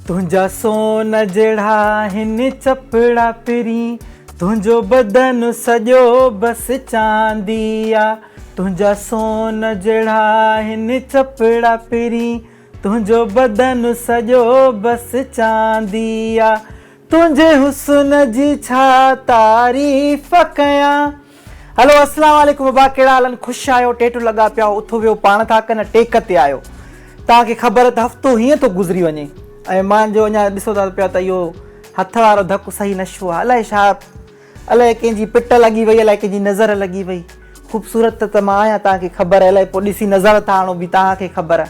تنهنجا سون جهڙا هن چپڙا پرين، تنهنجو بدن سڄو بس چاندي آ. تنهنجا سون جهڙا هن چپڙا پرين، تنهنجو بدن سڄو بس چاندي آ. تنهنجي حسن جي ڇا تعريف ڪيان. هلو اسلام عليڪم ابا ڪهڙا حال آهن خوش آهيو ٽيٽو لڳا پيا آهو اٿو ويهو پاڻ ٿا ڪن ٽيڪ تي آهيو توهان کي خبر ته هفتو هيئن ٿو گذري وڃي ۽ مان جو اڃا ڏسو ٿا پيا ته اهو هٿ وارو ڌڪ صحيح نشو آهي الائي ڇا الائي ڪنهن جي پٽ لڳي وئي الائي ڪنهن جي نظر لڳي وئي خوبصورت ته مان آهيان توهان کي خبر آهي الائي پوء ڏسي نظر ٿا هڻو به توهان کي خبر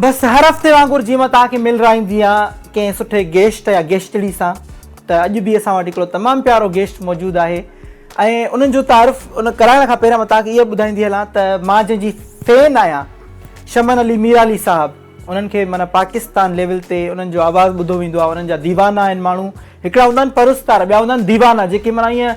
بس هر هفتي وانگر جيئن مان توهان کي ملرائيندي آهيان ڪنهن سٺي گيسٽ يا گيسٽڙي سان ته اڄ به اسان وٽ هڪڙو تمام پيارو گيسٽ موجود آهي ۽ انهن جو تعارف ان ڪرائڻ کان پهريان مان توهان کي اها ٻڌائيندي هلان ته مان جنهن جي فين آهيان شمن علي ميرالي صاحب انهن کي معنيٰ پاڪستان ليول تي انهن جو آواز ٻڌو ويندو آهي انهن جا ديوانا آهن ماڻهو هڪڙا هوندا آهن پرستار ٻيا هوندا آهن ديوانا جيڪي معنيٰ ائين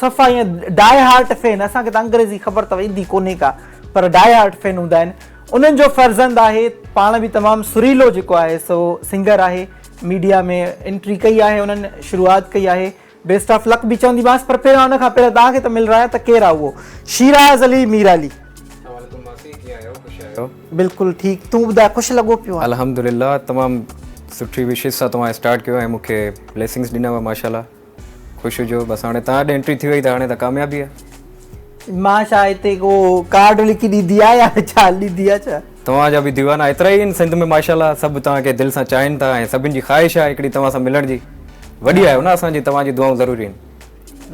صفا ائين ڊاء هارٽ فين اسان کي ته انگريزي خبر اٿو ايندي ڪونهي ڪا پر ڊاء هارٽ فين هوندا آهن انهن جو فرزند آهي پاڻ به تمام سريلو جيڪو آهي سو سنگر آهي ميڊيا ۾ انٽري ڪئي آهي انهن شروعات ڪئي آهي بيسٽ آف لڪ به چونديمانس پر پهريان ان کان پهريان توهان کي ته ملرايان ته ڪير آهي اهو شيراز علي ميرالي. السلام عليڪم ماسي ڪيئن آهيو خوش آهيو. بلڪل ٺيڪ تون ٻڌاء خوش لڳو پيو آهين. الحمدلله تمام سٺي وشز سان توهان اسٽارٽ ڪيو ۽ مون کي بليسنگس ڏنو ماشاءالله خوش هجو بس هاڻي توهان ڏي انٽري ٿي وئي ته هاڻي ته ڪاميابي آهي. مان ڇا هتي ڪو ڪارڊ لکي ڏيندي آ يا ڇا ڏيندي آ ڇا. توهان جا به ديوانا ايترا ئي آهن سنڌ ۾ ماشاءالله سڀ توهان کي دل سان چاهين ٿا ۽ سڀن جي خواهش آهي هڪڙي توهان سان ملڻ جي وڏي آهيو نه اسان جي توهان جي دعائون ضروري آهن.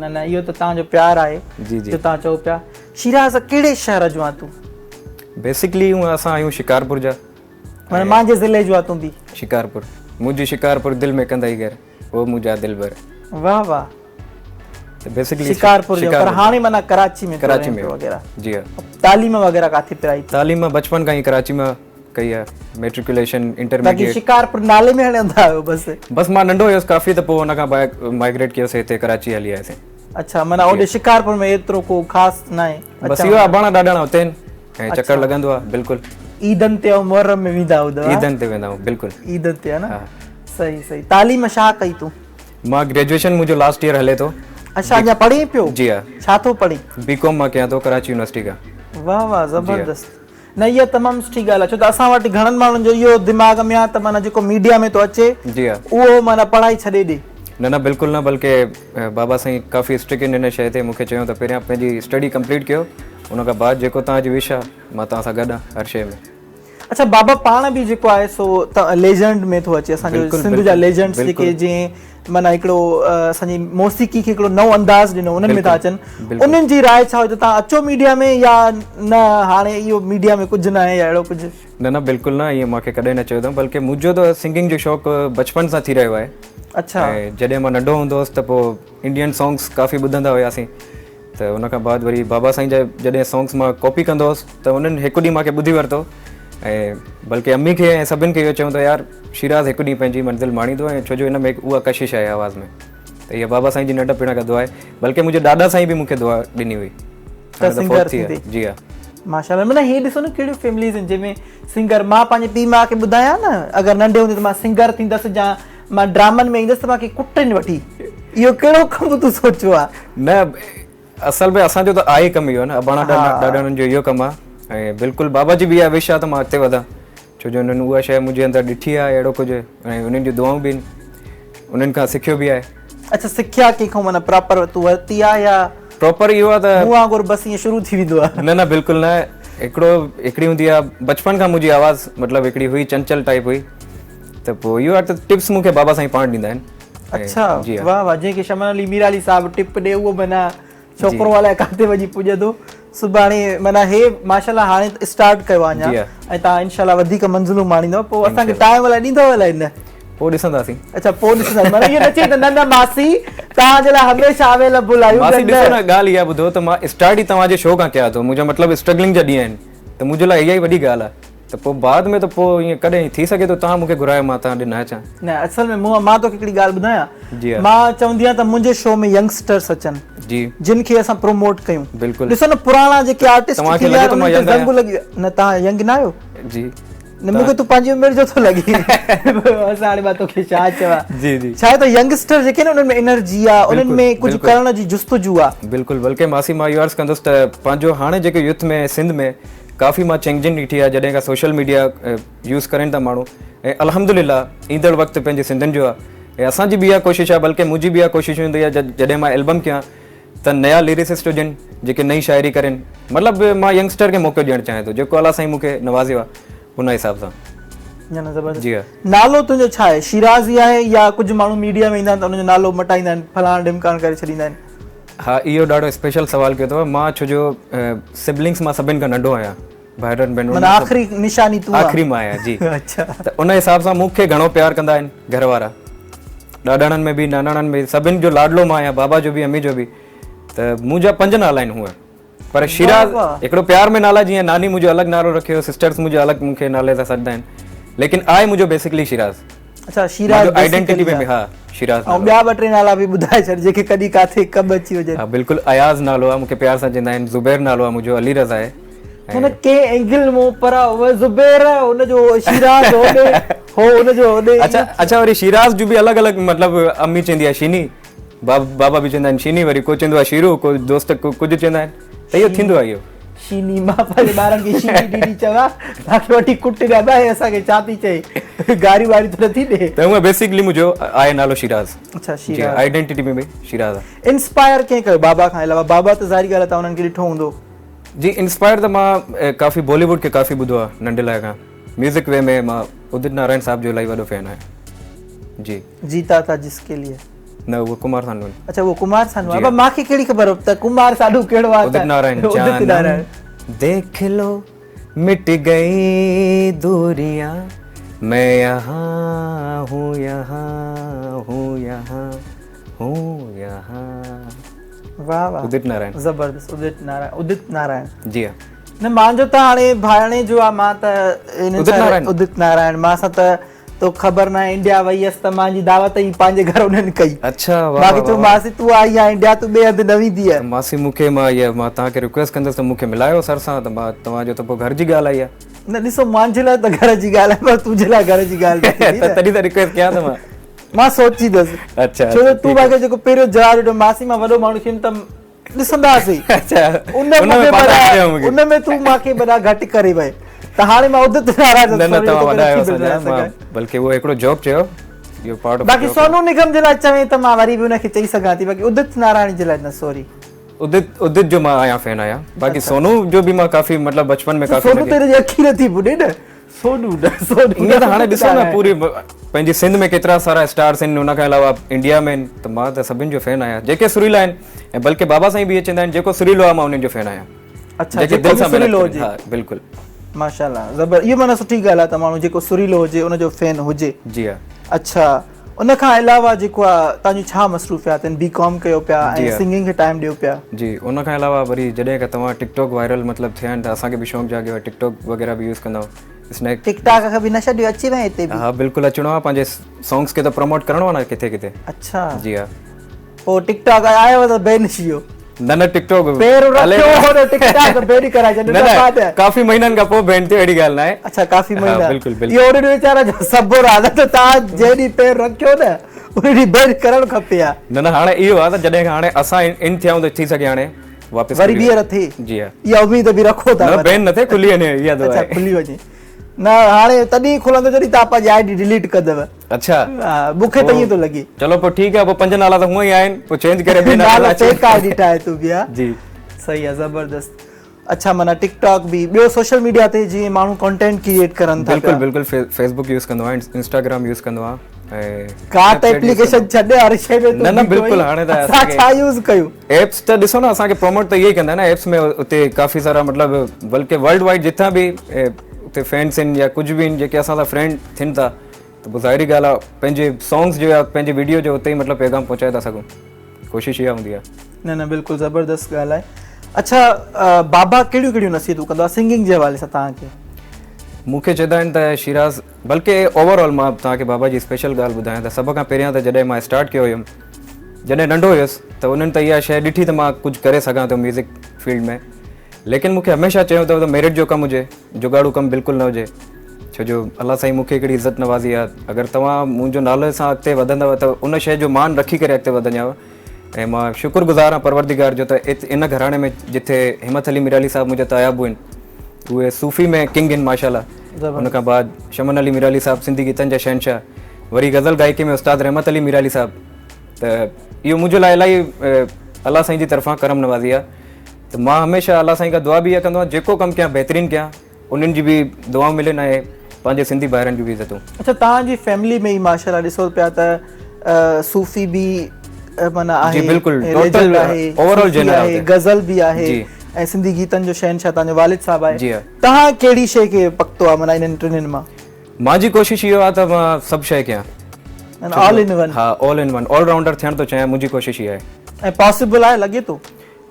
نه نه اهو ته توهان جو پيار آهي جي جي جو توهان چئو پيا. شيراز ڪهڙي شهر جو آهين تون؟ بيسڪلي هونء اسان آهيون شڪارپور جا. معنيٰ مانجي ضلعي جو آهين تون به. شڪارپور منهنجي شڪارپور دل ۾ ڪندئي گهر. او منهنجا دلبر. واه واه ته بيسڪلي شڪارپور جو پر هاڻي معنيٰ ڪراچي ۾ ڪراچي ۾ وغيره جي ها تعليم وغيره ڪاٿي پرائي تعليم مان بچپن کان ئي ڪراچي مان ڪئي آهي ميٽريڪوليشن انٽرميڊيٽ باقي شڪارپور نالي ۾ هڻندا آهيو بس بس مان ننڍو هيس ڪافي ته پوء ان کان بعد مائگريٽ ڪيوسي هتي ڪراچي هلي آياسين اڇا معنيٰ اوڏي شڪارپور ۾ ايترو ڪو خاص ناهي بس اهو اباڻا ڏاڏاڻا اتي آهن ۽ چڪر لڳندو آهي بلڪل عيدن تي ۽ محرم ۾ ويندا هوندؤ عيدن تي ويندا آهيون بلڪل عيدن تي ها نه صحيح صحيح تعليم ڇا ڪئي تون؟ مان گريجوئيشن منهنجو لاسٽ ايئر هلي ٿو. اڇا اڃا پڙهين پيو؟ جي ها. ڇا ٿو پڙهين؟ بي ڪام مان ڪيان ٿو ڪراچي يونيورسٽي کان. واه واه زبردست نه اها تمام سٺي ڳالهه آهي ڇو ته اسان وٽ گهڻن ماڻهن جو اهو دماغ ۾ آهي ته معنيٰ جيڪو ميڊيا ۾ ٿو اچي جي ها اهو معنيٰ پڙهائي ڇڏي ڏي. نه نه بلڪل نه بلڪه بابا سائين ڪافي اسٽرڪ آهن ان شيء تي مون کي چيو ته پهريان پنهنجي اسٽڊي ڪمپليٽ ڪيو ان کان بعد جيڪو توهان جي وش آهي مان توهان سان گڏ آهيان هر شيء ۾. اڇا بابا پاڻ به جيڪو آهي سو ته ليجنڊ ۾ ٿو اچي اسان جو سنڌ جا ليجنڊس جيڪي جنهن معنيٰ هڪڙو اسان جي موسيقي کي هڪڙو نئون انداز ڏنو انهن ۾ ٿا اچن انهن جي راء ڇا هئي ته تان اچو ميڊيا ۾ يا نه هاڻي اهو ميڊيا ۾ ڪجهه نه آهي يا اهڙو ڪجهه. نه نه بلڪل نه ائين مونکي ڪڏهن نه چيو اٿم بلڪه منهنجو ته سنگنگ جو شوق بچپن سان ٿي رهيو آهي. اڇا. ۽ جڏهن مان ننڍو هوندو هوس ته پوء انڊين سانگس ڪافي ٻڌندا هياسين ته ان کان بعد وري بابا سائين جا جڏهن سانگس مان ڪاپي ڪندو هوس ته انهن هڪ ڏينهن مانکي ٻڌي ورتو ۽ بلڪه امي کي ۽ سڀن کي اهو چيون ته يار شيراز هڪ ڏينهن پنهنجي منزل ماڻيندو ۽ ڇو جو هن ۾ اها ڪشش آهي آواز ۾ ته اها بابا سائين جي ننڍپڻ کان دعا آهي بلڪه منهنجي ڏاڏا سائين به مونکي دعا ڏني هئي ته سنگر ٿيندي. جي ها. ماشاءالله معنيٰ هي ڏسو نه ڪهڙيون فيمليز آهن جنهن ۾ سنگر مان پنهنجي پيء ماء کي ٻڌايان نه اگر ننڍي هوندي ته مان سنگر ٿيندس يا مان ڊرامن ۾ ايندس ته مان کي ڪٽين وٺي اهو ڪهڙو ڪم تون سوچيو آ. نه اصل ۾ اسان جو ته آهي ڪم اهو نه اباڻا ڏاڏاڻن جو اهو ڪم آ ۽ بلڪل بابا جي به اها وش آ ته مان اڳتي وڌان ڇو جو انهن اها شيء منهنجي اندر ڏٺي آهي اهڙو ڪجهه ۽ انهن جون دعائون به آهن انهن کان سکيو به آهي. اڇا سکيا ڪنهن کان معنيٰ پراپر تون ورتي آ يا پراپر اهو آ ته مون وانگر بس ائين شروع ٿي ويندو آ. نه نه بلڪل نه هڪڙو هڪڙي هوندي آ بچپن کان منهنجي آواز مطلب هڪڙي هئي چنچل ٽائيپ هئي ته پوء اهو آهي ته ٽپس مون کي بابا سائين پاڻ ڏيندا آهن. اڇا واه واه جنهن کي شمن علي ميرالي صاحب ٽپ ڏي اهو معنيٰ ڇوڪرو الائي ڪاٿي وڃي پڄندو سڀاڻي معنيٰ هي ماشاءالله هاڻي اسٽارٽ ڪيو آهي اڃا ۽ توهان انشاءالله وڌيڪ منزلون ماڻيندو پوء اسان کي ٽائيم الائي ڏيندو الائي نه پوء ڏسنداسين. اڇا پوء ڏسنداسين معنيٰ اهو نه چئي ته نه نه ماسي توهان جي لاء هميشه اويليبل آهيون ماسي ڏسو نه ڳالهه اها ٻڌو ته مان اسٽارٽ ئي توهان جي شو کان ڪيان ٿو منهنجو مطلب اسٽرگلنگ جا ڏينهن آهن ته منهنجي لاء اها ئي وڏي ڳالهه آهي ته پوء بعد ۾ ته پوء ائين ڪڏهن ٿي سگهي ٿو توهان مون کي گهرايو مان توهان ڏي نه اچان. نه اصل ۾ مون مان توکي هڪڙي ڳالهه ٻڌايان جي ها. مان چوندي آهيان ته منهنجي شو ۾ ينگسٽرس اچن جي. جن کي اسان پروموٽ ڪيون بلڪل. ڏسو نه پراڻا جيڪي آرٽسٽ توهان ٿي کي ويا لڳي ٿو آهن مان انهن کي ينگ زنگ آهيان؟ لڳي ويو نه توهان ينگ نه آهيو؟ جي. نه مون کي تون پنهنجي عمر جو ٿو لڳين. بس هاڻي مان توکي ڇا چوان. جي جي. ڇا آهي ته ينگسٽر جيڪي آهن انهن ۾ انرجي آ انهن ۾ ڪجهه ڪرڻ جي جستجو آ. بلڪل بلڪه ماسي مان اهو عرض ڪندس ته پنهنجو هاڻي جيڪو يوٿ ۾ سنڌ ۾ ڪافي مان چينجنگ ڏٺي آ جڏهن کان سوشل ميڊيا يوز ڪرين ٿا ماڻهو ۽ الحمدلله ايندڙ وقت پنهنجي سنڌين جو آ ۽ اسان جي به اها ڪوشش آ بلڪه منهنجي به اها ڪوشش هوندي آ جڏهن مان البم ڪيان ته نيا ليريسسٽ هجن جيڪي نئين شاعري ڪرين مطلب مان ينگسٽر کي موقعو ڏيڻ چاهيان ٿو جيڪو الله سائين مون کي نوازيو آهي ان حساب سان. نه نه زبردست. جي ها. نالو تنهنجو ڇا آهي؟ شيراز ئي آهي يا ڪجهه ماڻهو ميڊيا ۾ ايندا آهن ته ان جو نالو مٽائيندا آهن فلاڻ ڍمڪاڻ ڪري ڇڏيندا آهن. ها اهو ڏاڍو اسپيشل سوال ڪيو اٿو مان ڇو جو سبلنگس مان سڀن کان ننڍو آهيان ڀائرن ڀينرن معنيٰ آخري نشاني تون آهين. آخري مان آهيان جي. اڇا. ته ان حساب سان مون کي گهڻو پيار ڪندا آهن گهر وارا. ڏاڏاڻن ۾ به ناناڻن ۾ سڀن جو لاڏلو مان آهيان بابا جو به امي جو به ته منهنجا پنج نالا آهن هونء پر شيراز هڪڙو پيار ۾ نالا جيئن ناني منهنجو الڳ نالو رکيو سسٽرس منهنجو الڳ مون کي نالي سان سڏندا آهن ليڪن آهي منهنجو بيسڪلي شيراز. اڇا شيراز آئيڊينٽيٽي ۾ ها شيراز ۽ ٻيا ٻه ٽي نالا به ٻڌائي ڇڏ جيڪي ڪڏهن ڪاٿي ڪم اچي وڃن. ها بلڪل اياز نالو آهي مون کي پيار سان چوندا آهن زبير نالو آهي منهنجو علي رضا آهي. هن ڪنهن اينگل مون پر زبير ان جو شيراز هوڏي هو ان جو هوڏي. اڇا اڇا وري شيراز جون به الڳ الڳ مطلب امي چوندي آهي شيني بابا به چوندا آهن شيني وري ڪو چوندو آهي شيرو ڪو دوست ڪجهه چوندا آهن ته اهو ٿيندو آهي اهو. شيني مان پنهنجي ٻارن کي شيني ڊيڊي چوان باقي وٺي ڪٽ ڏيان ڀائي اسان کي ڇا ٿي چئي گاريون واريون ته نٿي ڏي. ته هونء بيسڪلي منهنجو آهي نالو شيراز. اڇا شيراز. آئيڊينٽيٽي ۾ به شيراز آهي. انسپائر ڪنهن ڪيو بابا کان علاوه بابا ته ظاهري ڳالهه آهي توهان انهن کي ڏٺو هوندو. جي انسپائر ته مان ڪافي بالي ووڊ کي ڪافي ٻڌو آهي ننڍي لاء کان ميوزڪ وي ۾ مان ادت نارائڻ صاحب جو الاهي وڏو فين آهيان جي. جيتا ٿا جس ڪي ليي. نه اهو ڪمار سانو. اڇا اهو ڪمار سانو آهي مان کي ڪهڙي خبر ته ڪمار سانو ڪهڙو آهي. ادت نارائڻ جانم ديک لو مٽ گئي دوريان مين يهان هون يهان هون يهان هون يهان. واه واه ادت نارائڻ زبردست ادت نارائڻ ادت نارائڻ جي ها نه مان جو ته هاڻي ڀائڻي جو آ مان ته ادت نارائڻ ادت نارائڻ مان سان ته تو خبر نه انڊيا وئي اس ته مان جي دعوت ئي پنهنجي گهر انهن ڪئي. اڇا واه باقي تون ماسي تون آئي آهين انڊيا تون ٻئي هنڌ نه ويندينء. ته ماسي مون کي مان اها مان توهان کي رڪويسٽ ڪندس ته مون کي ملايو سر سان ته مان توهان جو ته پوء گهر جي ڳالهه آئي آهي. نه ڏسو مانجي لاء ته گهر جي ڳالهه آهي پر تنهنجي لاء گهر جي ڳالهه نه ٿيندي نه. تڏهن ته رڪويسٽ ڪيان ٿو مان. مان سوچيندس. اڇا ڇو ته تون مان کي جيڪو پهريون جواب ڏنو ماسي مان وڏو ماڻهو ٿيم ته ڏسنداسين. اڇا ان ۾ ان ۾ تون مان کي وڏا گهٽ ڪري وئي ته هاڻي مان ادت ناراض نه نه توهان وڏا آهيو اسان جا مان بلڪه اهو هڪڙو جوڪ چيو اهو پارٽ آف باقي سونو نگم جي لاء چوين ته مان وري به ان کي چئي سگهان ٿي باقي ادت نارائڻ جي لاء نه سوري. ادت ادت جو مان آهيان فين آهيان باقي سونو جو به مان ڪافي مطلب بچپن ۾ ڪافي سونو ته هن جي اک ئي نٿي ٻڏي نه. سونو نه سونو ائين ته هاڻي ڏسو نه پوري پنهنجي سنڌ ۾ ڪيترا سارا اسٽارس آهن ان کان علاوه انڊيا ۾ آهن ته مان ته سڀن جو فين آهيان جيڪي سريلا آهن ۽ بلڪه بابا سائين به اهي چوندا آهن جيڪو سريلو آهي مان انهن جو فين آهيان. اڇا جيڪو دل سان سريلو هجي. ها بلڪل. ماشاءالله زبر اهو معنيٰ سٺي ڳالهه آهي ته ماڻهو جيڪو سريلو هجي ان جو فين هجي. جي ها. اڇا ان کان علاوه جيڪو آ توهان جون ڇا مصروفيات آهن بي ڪام ڪيو پيا ۽ سنگنگ کي ٽائيم ڏيو پيا. جي ان کان علاوه وري جڏهن کان توهان ٽڪ ٽاڪ وائرل مطلب ٿيا آهن ته اسان کي به شوق جاڳيو آهي ٽڪ ٽاڪ وغيره به يوز ڪندا آهيون اسنيڪ ٽڪ ٽاڪ کي به نه ڇڏيو اچي وئين هتي به. ها بلڪل اچڻو آهي پنهنجي سانگس کي ته پروموٽ ڪرڻو آهي نه ڪٿي ڪٿي. اڇا جي ها. پوء ٽڪ ٽاڪ آيو ته بين ٿي ويو. نه نه ٽڪ ٽاڪ پير رکيو هو نه ٽڪ ٽاڪ بين ڪرائي ڇڏيو نه نه ڪافي مهينن کان پوء بين ٿيو اهڙي ڳالهه ناهي. اڇا ڪافي مهينا بلڪل بلڪل اهو انهن ويچارن جو صبر آ نه ته توهان جنهن ڏينهن پير رکيو نه ان ڏينهن بين ڪرڻ کپي ها. نه نه هاڻي اهو آ ته جڏهن کان هاڻي اسان ان ٿيا آهيون ته ٿي سگهي هاڻي واپس وري ٻيهر ٿئي. جي ها اها اميد به رکو ٿا. نه بين نه ٿئي کلي وڃي اها دعا اڇا آهي. کلي وڃي نه هاڻي تڏهن کلندو جڏهن توهان پنهنجي I D delete ڪندؤ. اڇا ها مون کي ته ائين ٿو لڳي. چلو پوء ٺيڪ آ پوء پنج نالا ته هونئن ئي آهن پوء چينج ڪري ٻئي نالي سان فيڪ I D ٺاهي تون به ها جي صحيح آ زبردست اڇا معنيٰ ٽڪ ٽاڪ به ٻيو سوشل ميڊيا تي جيئن ماڻهو ڪانٽينٽ ڪريئيٽ ڪرن ٿا بلڪل بلڪل فيس بڪ يوز ڪندو آهيان انسٽاگرام يوز ڪندو آهيان ۽ ڪا ته ايپليڪيشن ڇڏ هر شي ۾ نه نه بلڪل هاڻي ته اسان ڇا يوز ڪيون ايپس ته ڏسو نه اسان کي پروموٽ ته اهي ئي ڪندا آهن نه ايپس ۾ اتي ڪافي سارا مطلب بلڪه ورلڊ وائيڊ جتان به اتي فينس آهن يا ڪجهه به آهن جيڪي اسان سان فرينڊ ٿين ٿا ته پوء ظاهري ڳالهه آهي پنهنجي سانگس جو يا پنهنجي ويڊيو جو اتي ئي مطلب پيغام پهچائي ٿا سگهون ڪوشش اها هوندي آهي. نه نه بلڪل زبردست ڳالهه آهي. اڇا بابا ڪهڙيون ڪهڙيون نصيحتون ڪندو آهي سنگنگ جي حوالي سان توهان کي؟ مون کي چوندا آهن ته شيراز بلڪه اوور آل مان توهان کي بابا جي اسپيشل ڳالهه ٻڌايان ته سڀ کان پهريان ته جڏهن مان اسٽارٽ ڪيو هيم جڏهن ننڍو هيس ته انهن ته اها شيء ڏٺي ته مان ڪجهه ڪري سگهان ٿو ميوزڪ فيلڊ ۾ ليڪن مون کي هميشه چيو اٿو ته ميرٽ جو ڪم هجي جگاڙو ڪم بلڪل نه هجي. ڇو جو الله سائين مون کي هڪڙي عزت نوازي آهي اگر توهان منهنجو نالي سان اڳتي وڌندؤ ته ان شيء جو مان رکي ڪري اڳتي وڌندؤ ۽ مان شڪر گذار آهيان پروردگار جو ته ان گهراڻي ۾ جتي همت علي ميرالي صاحب منهنجا تايا ابو آهن اهي صوفي ۾ ڪنگ آهن ماشاء الله ان کان بعد شمن علي ميرالي صاحب سنڌي گيتن جا شهنشاهه وري غزل گائڪي ۾ استاد رحمت علي ميرالي صاحب ته اهو منهنجي لاء الاهي الله سائين جي طرفان ڪرم نوازي آهي ته مان هميشه الله سائين کان دعا به اها ڪندو آهيان جيڪو ڪم ڪيان بهترين ڪيان انهن جي به دعائون ملن ۽ پنهنجي سنڌي ڀائرن جون به عزتون. اڇا توهان جي فيملي ۾ ئي ماشاءالله ڏسو پيا ته صوفي به معنيٰ آهي جي بلڪل ٽوٽل اوور آل جنرل آهي غزل به آهي ۽ سنڌي گيتن جو شهنشاهه توهان جو والد صاحب آهي جي ها توهان ڪهڙي شيء کي پڪتو آهي معنيٰ انهن ٽنهن مان؟ مانجي ڪوشش اهو آهي ته مان سڀ شيء ڪيان آل ان ون ها آل ان ون آل رائونڊر ٿيڻ ٿو چاهيان منهنجي ڪوشش اها آهي. ۽ پاسيبل آهي لڳي ٿو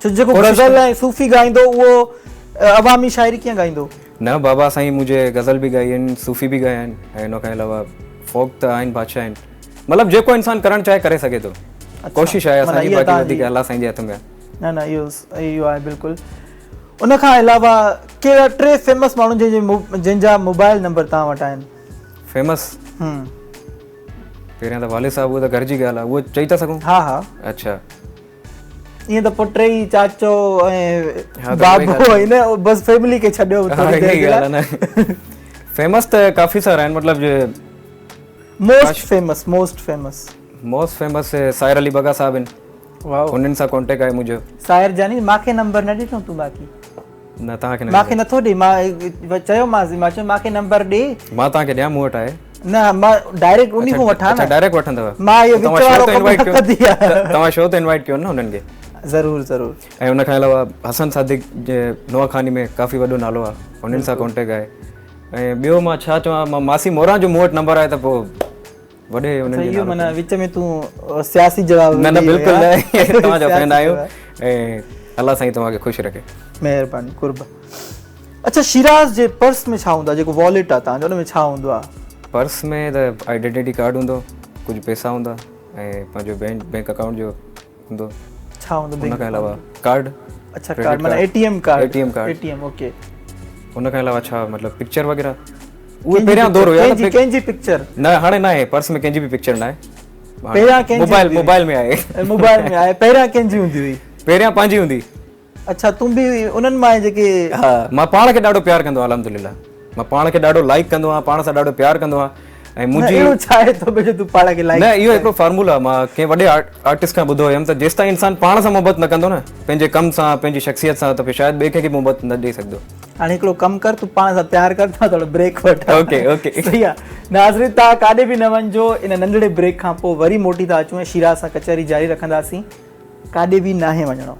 ڇو جيڪو غزل ۽ صوفي ڳائيندو اهو عوامي شاعري ڪيئن ڳائيندو؟ نه بابا سائين مون جي غزل به ڳائي آهن صوفي به ڳايا آهن ۽ ان کان علاوه فوڪ ته آهن بادشاهه آهن مطلب جيڪو انسان ڪرڻ چاهي ڪري سگهي ٿو ڪوشش آهي اسان جي باقي وڌيڪ الله سائين جي هٿ ۾ آهي. نه نه اهو اهو آهي بلڪل ان کان علاوه ڪهڙا ٽي فيمس ماڻهن جن جي جن جا موبائل نمبر توهان وٽ آهن؟ فيمس پهريان ته والد صاحب اهو ته گهر جي ڳالهه آهي اهو چئي ٿا سگهون؟ ها ها اڇا ائين ته پٽ ئي چاچو ۽ بابو ۽ نه بس فيملي کي ڇڏيو ٿوري دير جي لاء فيمس ته ڪافي سارا آهن مطلب most famous most famous most famous Sahir Ali Bagha صاحب آهن واو انهن سان ڪانٽيڪٽ آهي منهنجو سائر جاني ماکي نمبر نه ڏنو تون باقي نه توهان کي نه ماکي نٿو ڏي مان چيومانس مان چيو ماکي نمبر ڏي مان توهان کي ڏيان مون وٽ آهي نه مان ڊائريڪٽ انهي کان وٺان اڇا ڊائريڪٽ وٺندؤ مان اهو وچ وارو ڪم نه ڪندي آهيان توهان شو تي انوائيٽ ڪيو نه انهن کي ضرور ضرور ۽ ان کان علاوه حسن صادق جي نوحه خواني ۾ ڪافي وڏو نالو آهي انهن سان ڪانٽيڪٽ آهي ۽ ٻيو مان ڇا چوان مان ماسي موران جو مون وٽ نمبر آهي ته پوء وڏي انهن جي اهو معنيٰ وچ ۾ تون سياسي جواب نه نه بلڪل نه توهان جا فين آهيون ۽ الله سائين توهان کي خوش رکي مهرباني قرب اڇا شيراز جي پرس ۾ ڇا هوندو آهي جيڪو واليٽ آهي توهان جو ان ۾ ڇا هوندو آهي؟ پرس ۾ ته آئيڊينٽي ڪارڊ هوندو ڪجهه پئسا هوندا ۽ پنهنجو بينڪ بينڪ اڪائونٽ جو هوندو. ڇا هوندو ان کان علاوه ڪارڊ. اڇا ڪارڊ معنيٰ اي T M card. A T M card. A T M okay. ان کان علاوه ڇا مطلب پڪچر وغيره اهي پهريان دور هيا ته ڪنهن جي پڪچر؟ نه هاڻي نه آهي پرس ۾ ڪنهن جي به پڪچر نه آهي. پهريان ڪنهن جي موبائل موبائل ۾ آهي. موبائل ۾ آهي پهريان ڪنهن جي هوندي هئي؟ پهريان پنهنجي هوندي. اڇا تون به انهن مان آهين جيڪي. ها مان پاڻ کي ڏاڍو پيار ڪندو آهيان الحمدلله مان پاڻ کي ڏاڍو لائيڪ ڪندو آهيان پاڻ سان ڏاڍو پيار ڪندو آهيان ۽ منهنجي اهڙو ڇا آهي تو ۾ جو تون پاڻ کي لائيڪ نه اهو هڪڙو فارمولا آهي مان ڪنهن وڏي آرٽسٽ کان ٻڌو هيم ته جيستائين انسان پاڻ سان محبت نه ڪندو نه پنهنجي ڪم سان پنهنجي شخصيت سان ته پوء شايد ٻئي ڪنهن کي محبت نه ڏئي سگهندو. هاڻي هڪڙو ڪم ڪر تون پاڻ سان پيار ڪر مان ٿورو بريڪ وٺان. اوڪي اوڪي صحيح آهي ناظرين توهان ڪاڏي به نه وڃجو ان ننڍڙي بريڪ کان پوء وري موٽي ٿا اچون ۽ شيراز سان ڪچهري جاري رکنداسين. ڪاڏي به ناهي وڃڻو.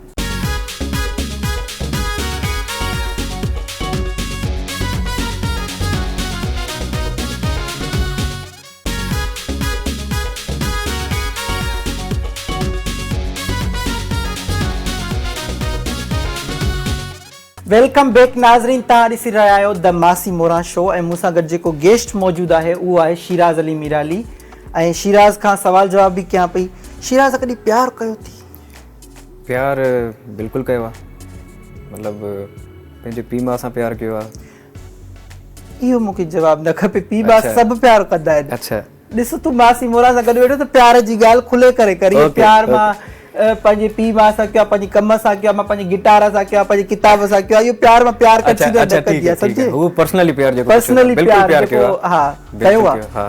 Welcome back ناظرين توهان ڏسي رهيا آهيو د ماسي موران شو ۽ مون سان گڏ جيڪو گيسٽ موجود آهي اهو آهي شيراز علي ميرالي ۽ شيراز کان سوال جواب به ڪيان پئي شيراز ڪڏهن پيار ڪيو ٿي؟ پيار بلڪل ڪيو آ مطلب پنهنجي پي ماء سان پيار ڪيو آ. اهو مون کي جواب نه کپي پي ماء سڀ پيار ڪندا آهن. اڇا ڏس تون ماسي موران سان گڏ ويٺو ته پيار جي ڳالهه کلي ڪري ڪر اهو پيار مان پنهنجي پي ماء سان ڪيو آ پنهنجي ڪم سان ڪيو آ مان پنهنجي گٽار سان ڪيو آ پنهنجي ڪتاب سان ڪيو آ اهو پيار مان پيار ڪنسيڊر نه ڪندي آ سمجهي هو پرسنلي پيار جيڪو پرسنلي پيار جيڪو ها ڪيو آ ها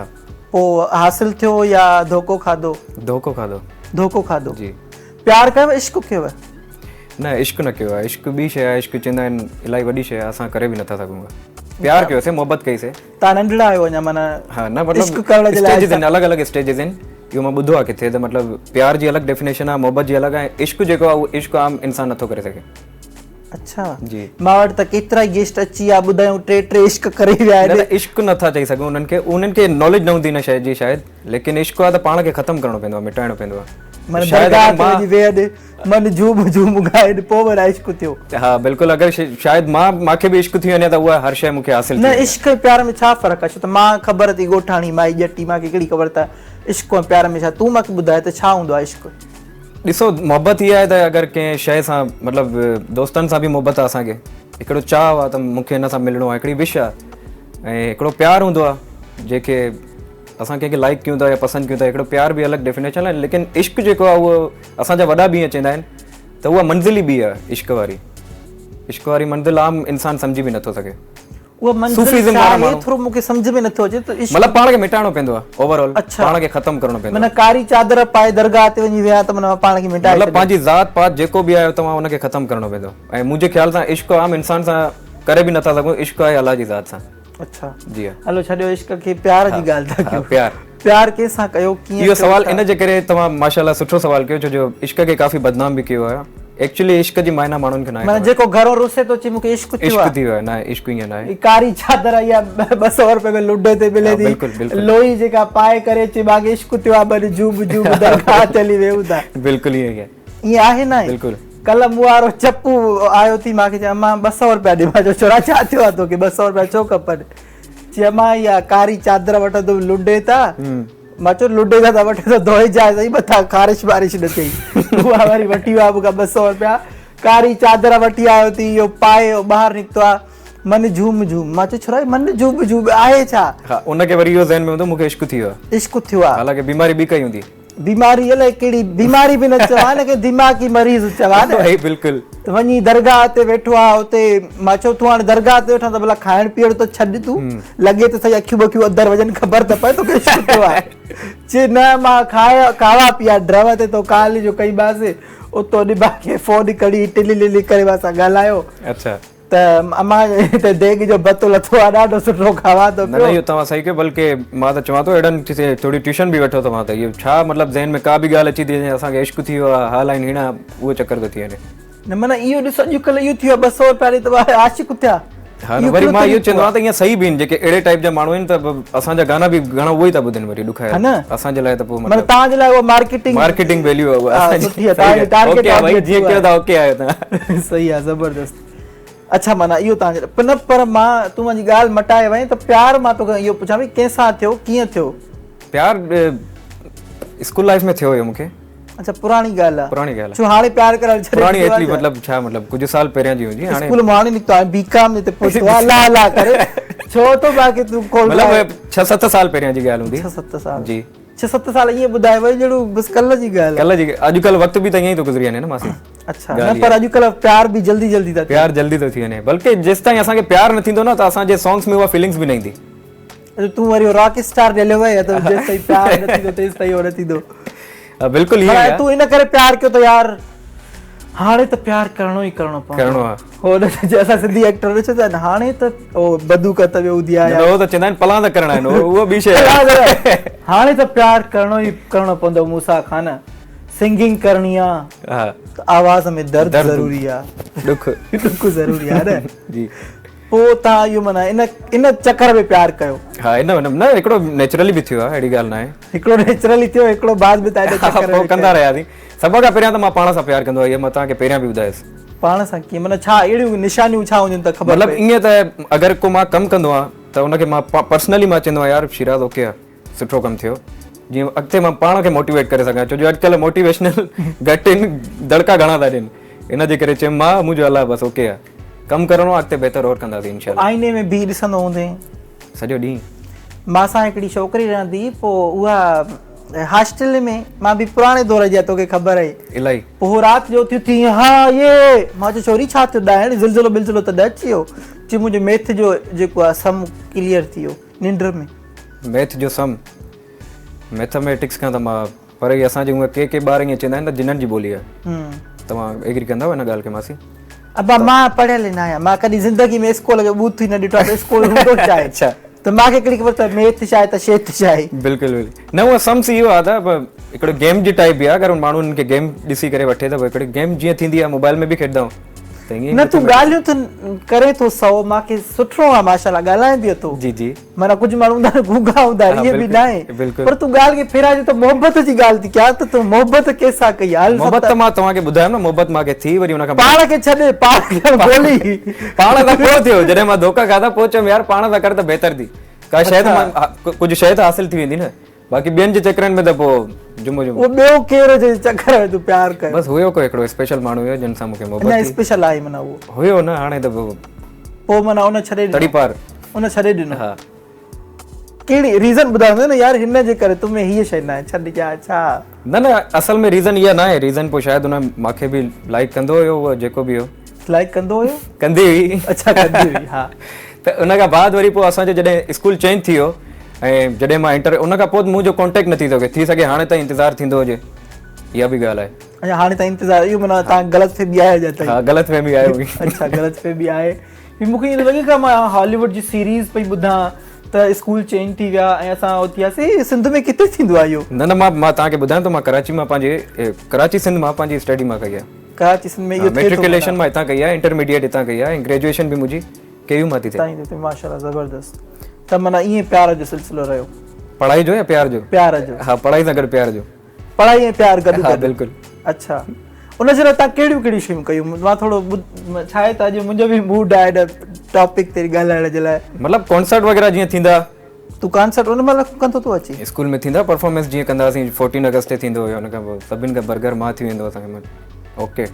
پوء حاصل ٿيو يا ڌوڪو کاڌو؟ ڌوڪو کاڌو. ڌوڪو کاڌو. جي. پيار ڪيو عشق ڪيو؟ نه عشق نه ڪيو آهي عشق ٻي شيء آهي عشق چوندا آهن الاهي وڏي شيء آهي اسان ڪري به نٿا سگهون پيار ڪيوسي محبت ڪئي سي. تان ننڍڙا آهيو اڃا معنيٰ ها نه مطلب عشق ڪرڻ جي لاء اسٽيجز آهن الڳ الڳ اسٽيجز آهن اهو مان ٻڌو آهي ڪٿي ته مطلب پيار جي الڳ ڊيفينيشن آهي محبت جي الڳ آهي عشق جيڪو آهي اهو عشق عام انسان نٿو ڪري سگهي. اڇا جي مان وٽ ته ڪيترا ئي گيسٽ اچي ويا ٻڌايون ٽي ٽي عشق ڪري ويا آهن. نه نه عشق نٿا چئي سگهون انهن کي انهن کي ناليج نه هوندي ان شيء جي شايد ليڪن عشق آهي ته پاڻ کي ختم ڪرڻو پوندو آهي مٽائڻو پوندو آهي من درگاهه تي وڃي ويهه ڏي من جهوم جهوم ڳائي ڏي پوء وري عشق ٿيو. ها بلڪل اگر شايد مان مان کي به عشق ٿي وڃي ته اها هر شيء مون کي حاصل ٿي نه عشق ۽ پيار ۾ ڇا فرق آهي ڇو ته مان خبر اٿئي ڳوٺاڻي مائي ڄٽي مان کي ڪهڙي خبر ته عشق ۽ پيار ۾ ڇا تون مان کي ٻڌاء ته ڇا هوندو آهي عشق. ڏسو محبت اها آهي ته اگر ڪنهن شيء سان مطلب دوستن سان به محبت آهي اسان کي هڪڙو چاهه آهي ته مون کي هن سان ملڻو آهي هڪڙي وش آهي ۽ هڪڙو پيار هوندو آهي جيڪي اسان ڪنهن کي لائڪ ڪيون ٿا يا پسند ڪيون ٿا هڪڙو پيار به الڳ ڊيفينيشن آهي ليڪن عشق جيڪو آهي اهو اسان جا وڏا به ائين چوندا آهن ته اها منزل ئي ٻي آهي عشق واري عشق واري منزل عام انسان سمجهي به نٿو سگهي. اها منزل صوفيزم ڇا وارا آهي ماڻهو ٿورو مون کي سمجهه ۾ نٿو اچي ته عشق مطلب پاڻ کي مٽائڻو پوندو آهي اوور آل اڇا پاڻ کي ختم ڪرڻو پوندو معنيٰ آهي. ڪاري چادر پائي درگاهه تي وڃي ويهان ته معنيٰ مان پاڻ کي مٽائي مطلب ڇڏيو. پنهنجي ذات پات جيڪو به آهي توهان ان کي ختم ڪرڻو پوندو ۽ منهنجي خيال سان عشق عام انسان سان ڪري به نٿا سگهون عشق آهي الله جي ذات سان. اڇا جي ها. هلو ڇڏيو عشق کي پيار جي ڳالهه ٿا ڪيون. پيار پيار ڪنهن سان ڪيو ڪيئن اهو سوال ان جي ڪري توهان ماشاءالله سٺو سوال ڪيو ڇو جو عشق کي ڪافي بدنام به ڪيو آهي ايڪچولي عشق جي معنيٰ ماڻهن کي ناهي معنيٰ جيڪو گهرو رسي ٿو چي مونکي عشق ٿيو آهي عشق ٿي ويو آهي نه عشق ائين ناهي ڪاري چادر اها 200 روپئي ۾ لوڊي تي ملي ٿي لوئي جيڪا پائي ڪري چي مانکي عشق ٿيو آهي ٻه جوب جوب درگاهه تي هلي ويهون ٿا بلڪل ائين ئي ائين آهي ناهي بلڪل ڪلهه مون وارو چپو آيو ٿي مانکي چي امان 200 روپيا ڏي مان چيو ڇورا ڇا ٿيو آهي توکي 200 روپيا ڇو کپن چي امان اها ڪاري چادر وٺندم لنڊي تان مان چيو لنڊي تان ته وٺي ته ڌوئي جاء سهي مٿان خارش بارش نه ٿئي اها وري وٺي ويو آهي مون کان 200 روپيا ڪاري چادر وٺي آيو ٿي اهو پائي ٻاهر نڪتو آهي من جھوم جھوم مان چيو ڇورا من جھوم جھوم آهي ڇا ها ان کي وري اهو ذهن ۾ هوندو مون کي عشق ٿي ويو آهي عشق ٿيو آهي حالانڪه بيماري ٻي ڪائي هوندي بيماري الائي ڪهڙي بيماري به نه چوان ان کي دماغي مريض چوان نه ڀائي بلڪل ته وڃي درگاهه تي ويٺو آ اتي مان چيو تون هاڻي درگاهه تي ويٺو ته ڀلا کائڻ پيئڻ ته ڇڏ تون لڳي ته سهي اکيون بکيون اندر وڃن خبر ته پئي توکي عشق ٿيو آهي چي نه مان کايا کاوا پيا ڊرو تي تو ڪال جو ڪئي مانس اتو ڏبا کي فون کڻي ٽلي للي ڪري مان سان ڳالهايو اڇا ته امان هتي ديڳ جو ڀت لٿو آ ڏاڍو سٺو کاوان ٿو نه نه اهو توهان صحيح ڪيو بلڪه مان ته چوان ٿو اهڙن کي ٿوري ٽيوشن به وٺو توهان ته اهو ڇا مطلب ذهن ۾ ڪا به ڳالهه اچي ٿي وڃي اسان کي عشق ٿي ويو آ حال آهن هيڻا اهو چڪر ٿو ٿي وڃي. نه معنيٰ اهو ڏس اڄڪلهه اهو ٿي ويو آ 200 روپيا ڏي ته عاشق ٿيا. ها نه وري مان اهو چوندو آهيان ته ائين صحيح به آهن جيڪي اهڙي ٽائيپ جا ماڻهو آهن ته اسان جا گانا به گهڻا اهي ئي ٿا ٻڌن وري ڏکايل اسان جي لاء ته پوء مطلب توهان جي لاء اها مارڪيٽنگ مارڪيٽنگ ويليو آهي اها اسان جي سٺي آهي توهان جي ٽارگيٽ اوڪي ڀائي جيئن ڪيو ٿا اوڪي آهيو توهان صحيح آهي زبردست اڇا معنيٰ اهو توهان جي نه پر مان تون منهنجي ڳالهه مٽائي وئين ته پيار مان توکان اهو پڇان پئي ڪنهن سان ٿيو ڪيئن ٿيو؟ پيار اسڪول لائف ۾ ٿيو هيو مونکي. اڇا پراڻي ڳالهه آ. پراڻي ڳالهه آ. ڇو هاڻي پيار ڪرڻ ڇڏي پراڻي ايتري مطلب ڇا مطلب ڪجهه سال پهريان جي هوندي هاڻي اسڪول مان هاڻي نڪتو آهيان بي ڪام تي پهتو آ لا لا ڪري ڇو ٿو باقي تون کول مطلب 6 7 سال پهريان جي ڳالهه هوندي 6 7 سال جي 6 7 سال ائين ٻڌائي وئي جهڙو بس ڪلهه جي ڳالهه ڪلهه جي اڄڪلهه وقت به ته ائين ئي ٿو گذري وڃي نه ماسي اڇا نه پر اڄڪلهه پيار به جلدي جلدي ٿا پيار جلدي ٿو ٿي وڃي بلڪه جيستائين اسان کي پيار نه ٿيندو نه ته اسان جي سانگس ۾ اها فيلنگس به نه ايندي اڇا تون وري راڪ اسٽار ڏي هليو وئين ته جيستائين پيار نه ٿيندو تيستائين اهو نه ٿيندو بلڪل ائين پر تون ان ڪري پيار ڪيو ته يار هاڻي ته پيار ڪرڻو ئي ڪرڻو پوندو ڪرڻو آ هو نه جي اسان سنڌي ايڪٽر نه چوندا آهن هاڻي ته او بدوڪ هٿ ۾ هوندي آهي نه هو ته چوندا آهن پلان ته ڪرڻا آهن اهو ٻي شيء آهي هاڻي ته پيار ڪرڻو ئي ڪرڻو پوندو موسيٰ خان سنگنگ ڪرڻي آ ته آواز ۾ درد ضروري آ ڏک ڏک ضروري آ نه جي پوء تان اهو معنيٰ ان ان چڪر ۾ پيار ڪيو. ها ان نه هڪڙو نيچرلي به ٿيو آهي اهڙي ڳالهه ناهي. هڪڙو نيچرلي ٿيو هڪڙو بعد ۾ تان ان چڪر ۾ پوء ڪندا رهياسين. سڀ کان پهريان ته مان پاڻ سان پيار ڪندو آهيان اهو مان توهان کي پهريان به ٻڌايس. پاڻ سان ڪيئن معنيٰ ڇا اهڙيون نشانيون ڇا هونديون ته خبر مطلب ائين ته اگر ڪو مان ڪم ڪندو آهيان ته ان کي مان پرسنلي مان چوندو آهيان يار شيراز اوڪي آهي سٺو ڪم ٿيو جيئن اڳتي مان پاڻ کي موٽيويٽ ڪري سگهان ڇو جو اڄڪلهه موٽيويشنل گهٽ آهن دڙڪا گهڻا ٿا ڏين ان جي ڪري چيم مان منهنجو الله بس اوڪي آهي ڪم ڪرڻو آهي اڳتي بهتر اور ڪنداسين انشاء الله. آئيني ۾ بيهي ڏسندو هوندين؟ سڄو ڏينهن. مان سان هڪڙي ڇوڪري رهندي هئي پوء اها هاسٽل ۾ مان به پراڻي دور جي آهي توکي خبر آهي. الائي. پوء هو رات جو اٿي اٿي ها يي مان چيو ڇوري ڇا ٿيو ڏائڻ زلزلو بلزلو ته نه اچي ويو چي منهنجو ميٿ جو جيڪو آهي سم ڪليئر ٿي ويو ننڊ ۾. ميٿ جو سم ميٿاميٽڪس کان ته مان پر هي اسان جي هونء ڪي ڪي ٻار ائين چوندا آهن ته جنن جي ٻولي آهي. توهان ايگري ڪندؤ ان ڳالهه کي ماسي؟ ابا مان پڙهيل ئي نه آهيان مان ڪڏهن زندگي ۾ اسڪول جو ٻوٿ ئي نه ڏٺو آهي ته اسڪول هوندو ڇا آهي ته مان کي ڪهڙي خبر ته ميٿ ڇا آهي ته شيٿ ڇا آهي. بلڪل بلڪل نه هونء سمس اهو آهي ته هڪڙو گيم جي ٽائيپ به آهي اگر ماڻهو ان کي گيم ڏسي ڪري وٺي ته هڪڙي گيم جيئن ٿيندي آهي موبائل ۾ به کيڏندا آهيون نه تون ڳالهيون ته ڪرين ٿو سو مان کي سٺو آ ماشاءالله ڳالهائين به اٿو جي جي معنيٰ ڪجهه ماڻهو هوندا آهن گونگا هوندا آهن ائين به ناهي پر تون ڳالهه کي ڦيرائي ٿو ته محبت جي ڳالهه ٿي ڪيان ته تون محبت ڪنهن سان ڪئي آ محبت ته مان توهان کي ٻڌايم نه محبت مان کي ٿي وري ان کان پاڻ کي ڇڏ پاڻ کي ڳولي پاڻ سان پوء ٿيو جڏهن مان ڌوڪا کاڌا پوء چيم يار پاڻ سان ڪر ته بهتر ٿي ڪا شيء ته مان ڪجهه شيء ته حاصل ٿي ويندي نه باقي ٻين جي چڪرن ۾ ته پوء جمعو جمعو. اهو ٻيو ڪير هو جنهن جي چڪر ۾ تون پيار ڪيو؟ بس هيو ڪو هڪڙو اسپيشل ماڻهو هيو جنھن سان مون کي محبت اڃا ٿي. اسپيشل آهي معنيٰ اهو. هيو نه هاڻي ته پوء. پوء معنيٰ ان ڇڏي ڏنو. تڙي پار. ان ڇڏي ڏنو. ها. ڪهڙي ريزن ٻڌايو نه يار هن جي ڪري تو ۾ هيء شيء ناهي ڇڏ يا ڇا؟ نه نه اصل ۾ ريزن اها ناهي ريزن پوء شايد ان ماکي به لائيڪ ڪندو هيو اهو جيڪو به هيو. لائيڪ ڪندو هيو؟ ڪندي هئي. اڇا ڪندي هئي ها. ته ان کان بعد وري پوء اسان جو جڏهن اسڪول چينج ٿي ويو ۽ جڏهن مان انٽر ان کان پوء منهنجو ڪانٽيڪٽ نه ٿي سگهيو ٿي سگهي هاڻي تائين انتظار ٿيندو هجي اها به ڳالهه آهي. اڇا هاڻي تائين انتظار اهو معنيٰ تان غلط فهمي آهي اڃا تائين. ها غلط فهمي آهي هئي. اڇا غلط فهمي آهي. هي مون کي ائين ٿو لڳي ڪا مان هالي ووڊ جي سيريز پئي ٻڌان ته اسڪول چينج ٿي ويا ۽ اسان اتي هياسي سنڌ ۾ ڪٿي ٿيندو آهي اهو. نه نه مان مان توهان کي ٻڌايان ٿو مان ڪراچي مان پنهنجي ڪراچي سنڌ مان پنهنجي اسٽڊي مان ڪئي آهي. ڪراچي سنڌ ۾ اهو ٿئي ٿو. ميٽريڪيوليشن مان هتان ڪئي آهي انٽرميڊيٽ هتان ڪئي آهي ۽ گريجوئيشن به منهنجي ڪي يو مان ٿي ٿئي. تائين ٿي ٿئي ماشاءالله زبردست ته معنيٰ ائين پيار جو سلسلو رهيو. پڙهائي جو يا پيار جو؟ پيار جو. ها پڙهائي سان گڏ پيار جو. پڙهائي ۽ پيار گڏ ها گڏ. بلڪل. اڇا ان جي لاء توهان ڪهڙيون ڪهڙيون شيون ڪيون مان ٿورو ڇا آهي ته اڄ منهنجو به موڊ آهي ان ٽاپڪ تي ڳالهائڻ جي لاء. مطلب ڪانسرٽ وغيره جيئن ٿيندا. تون ڪانسرٽ ان مهل ڪندو ٿو اچين. اسڪول ۾ ٿيندا پرفارمنس جيئن ڪندا هئاسين فورٽين اگسٽ تي ٿيندو هيو ان کان پوء سڀن کان برگر مان ٿي ويندو هوس اوڪي.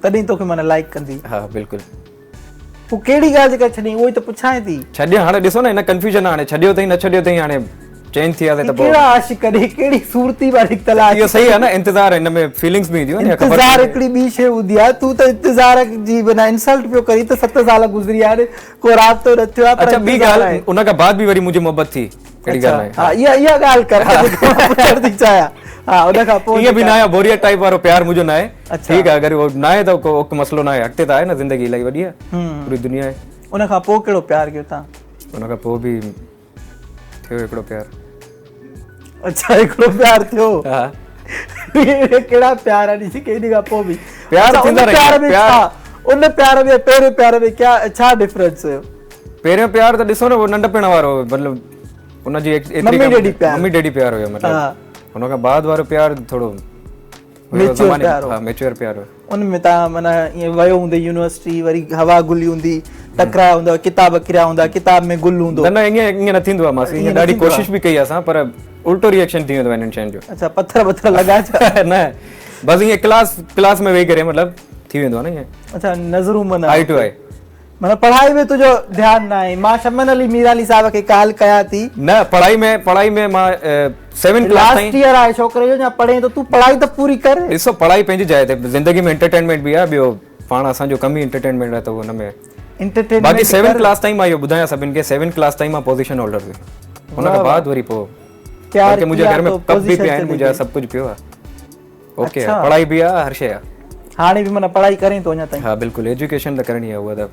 تڏهن توکي معنيٰ لائيڪ ڪندي. ها بلڪل. پوء ڪهڙي ڳالهه جي ڪري ڇڏيائين اهو ئي ته پڇانء ٿي. ڇڏيو هاڻي ڏسو نه هن ڪنفيوزن آهي هاڻي ڇڏيو اٿئي نه ڇڏيو اٿئي هاڻي چينج ٿي وياسين ته پوء. ڪهڙا عاشق ڙي ڪهڙي صورتي مان نڪتل آهي. اهو صحيح آهي نه انتظار هن ۾ فيلنگس به اينديون آهن انتظار هڪڙي ٻي شيء هوندي آهي تون ته انتظار جي بنا انسلٽ پيو ڪرين ته 7 سال گذري ويا آهن ڪو رابطو نه ٿيو آهي پر اڇا ٻي ڳالهه ان کان بعد به وري منهنجي محبت ٿي ڪهڙي ڳالهه آهي ها اها اها ڳالهه ڪر جيڪا مان پڇڻ ٿي چاهيان ها ان کان پوء ائين به نه آهي بوريت ٽائيپ وارو پيار منهنجو نه آهي ٺيڪ آهي اگر اهو نه آهي ته ڪو مسئلو نه آهي اڳتي ته آهي نه زندگي الاهي وڏي آهي پوري دنيا آهي. ان کان پوء ڪهڙو پيار ڪيو تان؟ ان کان پوء به ٿيو هڪڙو پيار. اڇا هڪڙو پيار ٿيو. ها. ڪهڙا پيار آهن جيڪي ان کان پوء به پيار ٿيندا رهندا پيار ان پيار ۾ پهرين پيار ۾ ڪيا ڇا ڊفرنس هيو؟ پهريون پيار ته ڏسو نه اهو ننڍپڻ وارو هو مطلب ان جي ممي ڊيڊي پيار ممي ڊيڊي پيار هيو مطلب ان کان بعد وارو پيار ٿورو ميچوئر پيار هو. ميچوئر پيار هو. ان ۾ تان معنيٰ ائين ويو هوندي يونيورسٽي وري هوا گهلي هوندي ٽڪرايا هوندا ڪتاب ڪريا هوندا ڪتاب ۾ گل هوندو. نه نه ائين ائين نه ٿيندو آهي ماسي ائين ڏاڍي ڪوشش به ڪئي آهي اسان پر الٽو ري ايڪشن ٿي ويندو آهي انهن شين جو. اڇا پٿر پٿر لڳا ڇا؟ نه بس ائين ڪلاس ڪلاس ۾ ويهي ڪري مطلب ٿي ويندو آهي نه ائين. اڇا نظرون معنيٰ آئي ٽو آئي. معنيٰ پڙهائي ۾ تنهنجو ڌيان ناهي. مان شمن علي ميرالي صاحب کي ڪال ڪيان ٿي. نه پڙهائي ۾ پڙهائي ۾ مان سيون ڪلاس تائين. لاسٽ ايئر آهي ڇوڪري جو اڃا پڙهين ٿو تون پڙهائي ته پوري ڪر. ڏسو پڙهائي پنهنجي جاء تي زندگي ۾ انٽرٽينمينٽ به آهي ٻيو پاڻ اسان جو ڪم ئي انٽرٽينمينٽ آهي ته ان ۾ انٽرٽينمينٽ باقي سيون ڪلاس تائين مان اهو ٻڌايان سڀن کي سيون ڪلاس تائين مان پوزيشن هولڊر هيس ان کان بعد وري پوء پيار بلڪه منهنجي گهر ۾ ڪپ به پيا آهن منهنجا سڀ ڪجهه پيو آهي. اوڪي پڙهائي به آ هر شي آ. هاڻي به معنيٰ پڙهائي ڪرين ٿو اڃا تائين. ها بلڪل ايجوڪيشن ته ڪرڻي آ اها ته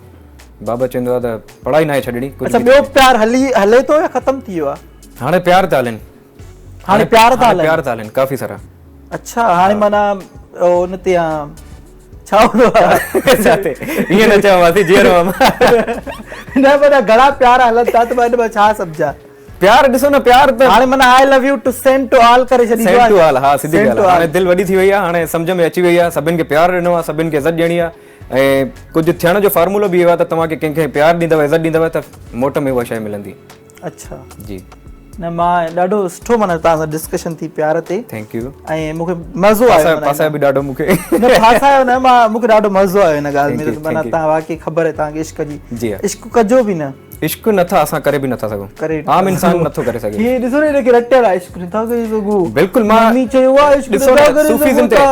بابا چوندو آ ته پڙهائي ناهي ڇڏڻي ڪجهه اڇا ٻيو پيار هلي هلي ٿو يا ختم ٿي ويو آ؟ هاڻي پيار ٿا هلن. هاڻي پيار ٿا هلن. پيار ٿا هلن ڪافي سارا. اڇا هاڻي معنيٰ ان تي آ ڇا هوندو آ؟ ڇا تي ائين نه چئو ماسي جيئرو آ مان. نه معنيٰ گهڻا پيار هلن ٿا ته مان ان مان ڇا سمجهان. پيار ڏسو نه پيار ته هاڻي معنيٰ I love you to send to all ڪري ڇڏيندو سينڊ ٽو آل ها سڌي ڳالهه هاڻي دل وڏي ٿي وئي آهي هاڻي سمجهه ۾ اچي وئي آهي سڀن کي پيار ڏنو آهي سڀن کي عزت ڏيڻي آهي ۽ ڪجهه ٿيڻ جو فارمولو به اهو آهي ته توهان کي ڪنهن کي پيار ڏيندؤ عزت ڏيندؤ ته موٽ ۾ اها شيء ملندي. اڇا جي نه مان ڏاڍو سٺو معنيٰ توهان سان ڊسڪشن ٿي پيار تي thank you ۽ مون کي مزو آيو ڦاسايو به ڏاڍو مون کي نه ڦاسايو نه مان مون کي ڏاڍو مزو آيو هن ڳالهه ۾ معنيٰ توهان واقعي خبر آهي توهان کي عشق جي جي عشق ڪجو به نه عشق نٿا اسان ڪري به نٿا سگهون عام انسان نٿو ڪري سگهي. هي ڏسو نه هن کي رٽيل آهي عشق نٿا ڪري سگهون. بلڪل مان ممي چيو آهي عشق نٿا ڪري سگهون ٿا.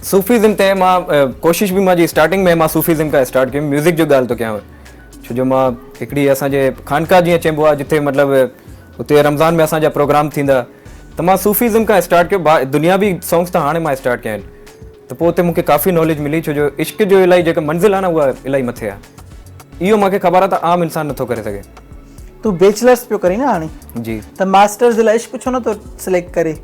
صوفيزم تي مان ڪوشش به مان جي اسٽارٽنگ ۾ مان صوفيزم کان اسٽارٽ ڪيم ميوزڪ جو ڳالهه ٿو ڪيان ڇو جو مان هڪڙي اسان جي خانقاهه جيئن چئبو آهي جتي مطلب اتي رمضان ۾ اسان جا پروگرام ٿيندا ته مان صوفيزم کان اسٽارٽ ڪيو دنياوي سانگس ته هاڻي مان اسٽارٽ ڪيا آهن ته پوء اتي مون کي ڪافي ناليج ملي ڇو جو عشق جو الائي جيڪا منزل آهي نه اها الائي مٿي آهي اهو مون کي خبر آهي ته عام انسان نٿو ڪري سگهي. تون بيچلرس پيو ڪرين نه هاڻي؟ جي. ته ماسٽرز جي لاء عشق ڇو نٿو سليڪٽ ڪرين؟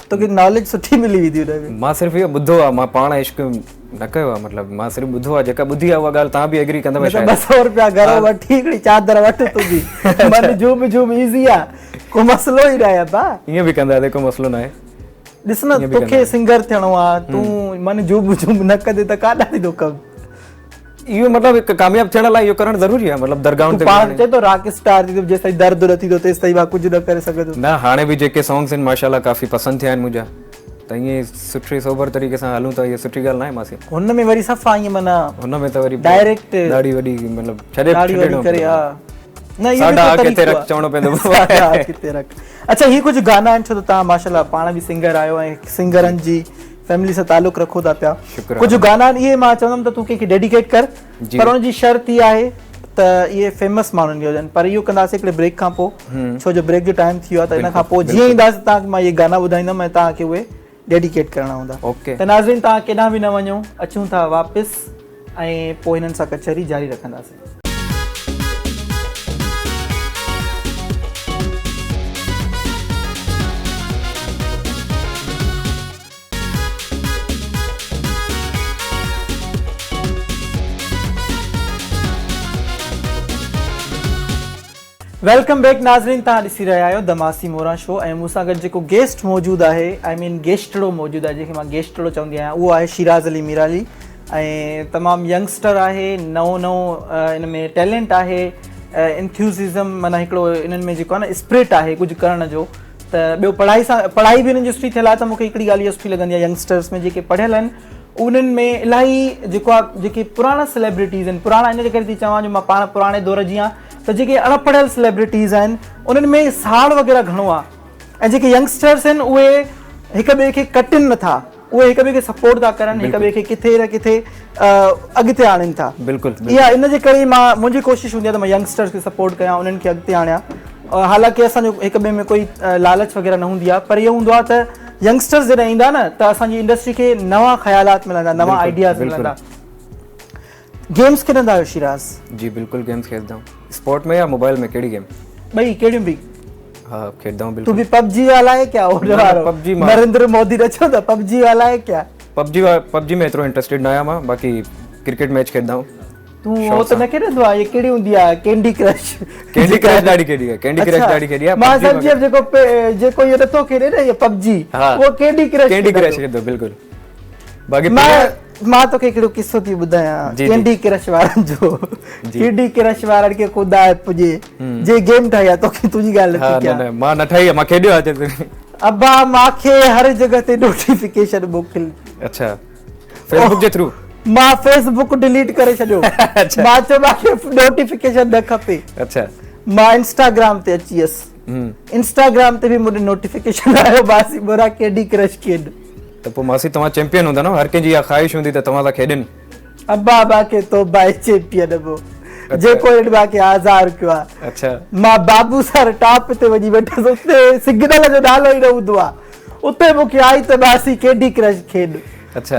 توکي ناليج سٺي ملي ويندي ان ۾. مان صرف اهو ٻڌو آهي مان پاڻ عشق نه ڪيو آهي مطلب مان صرف ٻڌو آهي جيڪا ٻڌي آهي اها ڳالهه توهان به ايگري ڪندؤ شايد. نه ته 200 روپيا گهرو وٺي هڪڙي چادر وٺ تون به من جهوم جهوم ايزي آهي ڪو مسئلو ئي ناهي ابا. ائين به ڪنداسين ڪو مسئلو ناهي. ڏس نه توکي سنگر ٿيڻو آ تون من جهوم جهوم نه ڪندي ته ڪاڏانهن ٿيندو ڪم. اهو مطلب هڪ ڪامياب ٿيڻ لاء اهو ڪرڻ ضروري آ مطلب درگاهن تي تون پاڻ چئين ٿو راڪ اسٽار ٿيندم جيستائين درد نه ٿيندو تيستائين مان ڪجهه نه ڪري سگهندس. نه هاڻي به جيڪي سانگس آهن ماشاءالله ڪافي پسند ٿيا آهن منهنجا ته ائين ئي سٺي سوبر طريقي سان هلون ٿا اهو سٺي ڳالهه ناهي ماسي. هن ۾ وري صفا ائين معنيٰ هن ۾ ته وري ڊائريڪٽ ڏاڙهي وڏي مطلب ڇڏي ڏاڙهي وڏي ڪري ها. نه اهو ساڍا به حق هتي طريقو رک آهي. چوڻو پوندو. ساڍا حق هتي رک. اڇا هي ڪجهه گانا آهن ڇو ته توهان ماشاءالله پاڻ به سنگر آهيو ۽ سنگرن جي فيملي سان تعلق رکو ٿا پيا. شڪر ڪجهه گانا آهن اهي مان چوندم ته تون ڪنهن کي ڊيڊيڪيٽ ڪر جي. پر ان جي شرط هي آهي ته اهي فيمس ماڻهن کي هجن پر اهو ڪنداسين هڪڙي بريڪ کان پوء ڇو جو بريڪ جو ٽائيم ٿي ويو آهي ته ان کان پوء جيئن اينداسين توهان کي مان اهي گانا ٻڌائيندم ۽ توهان کي اهي ڊيڊيڪيٽ ڪرڻا هوندا. اوڪي. ته ناظرين توهان ڪيڏانهن به نه وڃو اچون ٿا واپس ۽ پوء هنن سان ڪچهري جاري رکنداسين. Welcome back ناظرين توهان ڏسي رهيا آهيو دماسي موران شو ۽ مون سان گڏ جيڪو گيسٽ موجود آهي آئي مين گيسٽڙو موجود آهي جنهن کي مان گيسٽڙو چوندي آهيان اهو آهي شيراز علي ميرالي ۽ تمام ينگسٽر آهي نئون نئون ان ۾ ٽيلنٽ آهي انٿيوززم معنيٰ هڪڙو انهن ۾ جيڪو آهي نه اسپرٽ آهي ڪجهه ڪرڻ جو ته ٻيو پڙهائي سان پڙهائي به انهن جي سٺي ٿيل آهي ته مون کي هڪڙي ڳالهه اها سٺي لڳندي آهي ينگسٽرس ۾ جيڪي پڙهيل آهن انهن ۾ الاهي جيڪو آهي جيڪي پراڻا سليبرٽيز آهن پراڻا ان جي ڪري ٿي چوان جو مان پاڻ پراڻي دور جي آهيان ته جيڪي اڻ پڙهيل سليبرٽيز آهن انهن ۾ ساڙ وغيره گهڻو آهي ۽ جيڪي ينگسٽرس آهن اهي هڪ ٻئي کي ڪٽن نٿا اهي هڪ ٻئي کي سپورٽ ٿا ڪرن هڪ ٻئي کي ڪٿي نه ڪٿي اڳتي آڻين ٿا بلڪل اها ان جي ڪري مان منهنجي ڪوشش هوندي آهي ته مان ينگسٽرس کي سپورٽ ڪيان انهن کي اڳتي آڻيان حالانڪه اسان جو هڪ ٻئي ۾ ڪوئي لالچ وغيره نه هوندي آهي پر اهو هوندو آهي ته ينگسٽرز جڏهن ايندا نه ته اسان جي انڊسٽري کي نوان خيالات ملندا نوان آئيڊياز ملندا. گيمز کيڏندا آهيو شيراز؟ جي بلڪل گيمز کيڏندا آهيون. اسپورٽ ۾ يا موبائل ۾ ڪهڙي گيم؟ ٻئي ڪهڙيون به. ها کيڏندا آهيون بلڪل. تو به پب جي والا هي ڪيا؟ نه نه پب جي مان نريندر مودي نه چوندا پب جي والا هي ڪيا؟ پب جي ۾ ايترو انٽرسٽيڊ نه آهيان مان باقي ڪرڪيٽ ميچ کيڏندا آهيون. تون هو ته نه کيڏندو آهين ڪهڙي هوندي آهي ڪينڊي ڪرش؟ ڪينڊي ڪرش ڏاڍي کيڏي آهي ڪينڊي ڪرش ڏاڍي کيڏي آهي. مان سمجهي ويم جيڪو جيڪو اهو نٿو کيڏي نه اهو پب جي اهو ڪينڊي ڪرش ڪينڊي ڪرش کيڏندو بلڪل. باقي مان توکي هڪڙو قصو ٿي ٻڌايان ڪينڊي ڪرش وارن جو. ڪينڊي ڪرش وارن کي خدا پڄي جي گيم ٺاهي آهي توکي تنهنجي ڳالهه نٿي ڪيان. نه نه مان نه ٺاهي آهي مان کيڏيو آهي. ابا مانکي هر جڳهه تي نوٽيفڪيشن موڪل. اڇا فيسبوڪ جي ٿرو؟ مان فيس بڪ ڊليٽ ڪري ڇڏيو. مان چيو مانکي نوٽيفڪيشن نه کپي. مان انسٽاگرام تي اچي ويس. انسٽاگرام تي به مون ڏي نوٽيفڪيشن آيو ماسي مورا ڪينڊي ڪرش کيڏ. ته پوء ماسي توهان چيمپيئن هوندا نه هر ڪنهن جي اها خواهش هوندي ته توهان سان کيڏن. ابا مانکي توبه آهي چيمپيئن به جيڪو هن مانکي آزار ڪيو آهي. مان بابو سر ٽاپ تي وڃي ويٺس اتي سگنل جو نالو ئي نه هوندو آهي. اتي مون کي آئي ته ماسي ڪينڊي ڪرش کيڏ.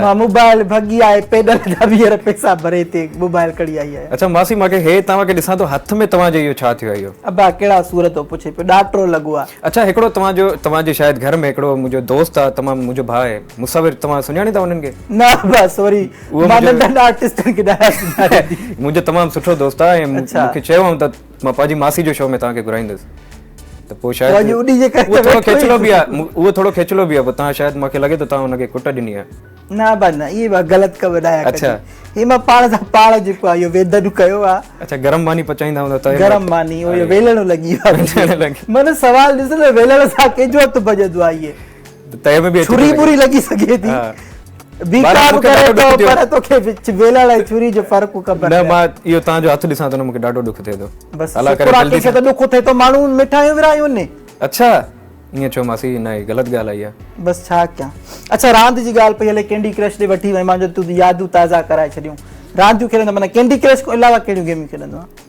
مان موبائل ڀڳي آهي پيڊل جا به هينئر پئسا ڀري هتي موبائل کڻي آئي آهيان. اڇا ماسي مان کي هي توهان کي ڏسان ٿو هٿ ۾ توهان جي اهو ڇا ٿيو آهي اهو. ابا ڪهڙا سور ٿو پڇي پيو ڏاٽرو لڳو آهي. اڇا هڪڙو توهان جو توهان جي شايد گهر ۾ هڪڙو منهنجو دوست آهي تمام منهنجو ڀاء آهي مصور توهان سڃاڻي ٿا انهن کي. نه ابا سوري مان ننڍن آرٽسٽن کي ناهيان سڃاڻيندي. منهنجو تمام سٺو دوست آهي ۽ مون کي چيو هئم ته مان پنهنجي ماسي جو شو ۾ توهان کي گهرائيندس. ته پوء شايد اڄ اڏي جي ڪري اهو ٿورو کيچلو به آهي اهو ٿورو کيچلو به آهي پوء توهان شايد مونکي لڳي ٿو توهان هن کي ڪٽ ڏني آهي. نه ابا نه اهي مان غلط ڪم نه آهيان اڇا هي مان پاڻ سان پاڻ جيڪو آهي اهو ويڌن ڪيو آهي. اڇا گرم ماني پچائيندا هوندا ته گرم ماني اهو ويلڻ لڳي ويو آهي من سوال ڏس نه ويلڻ سان ڪنهن جو هٿ ڀڄندو آهي اهي تئي ۾ به ڇري بري لڳي سگهي ٿي. بي ڪام ڪري ٿو پر توکي ويلڻ ۽ ڇري جو فرق خبر نه. مان اهو توهان جو هٿ ڏسان ٿو نه مونکي ڏاڍو ڏک ٿئي ٿو. بس شڪر آ ڪنهن کي ته ڏک ٿئي ٿو ماڻهو مٺايون ورهايون ني. اڇا ائين ڇو ماسي نه هي غلط ڳالهه آئي آ. بس ڇا ڪيان. اڇا راند جي ڳالهه پئي هلي ڪينڊي ڪرش ڏي وٺي وئين مان جو تون يادون تازا ڪرائي ڇڏيون. رانديون کيڏندو معنيٰ ڪينڊي ڪرش کان علاوه ڪهڙيون گيميون کيڏندو آهين؟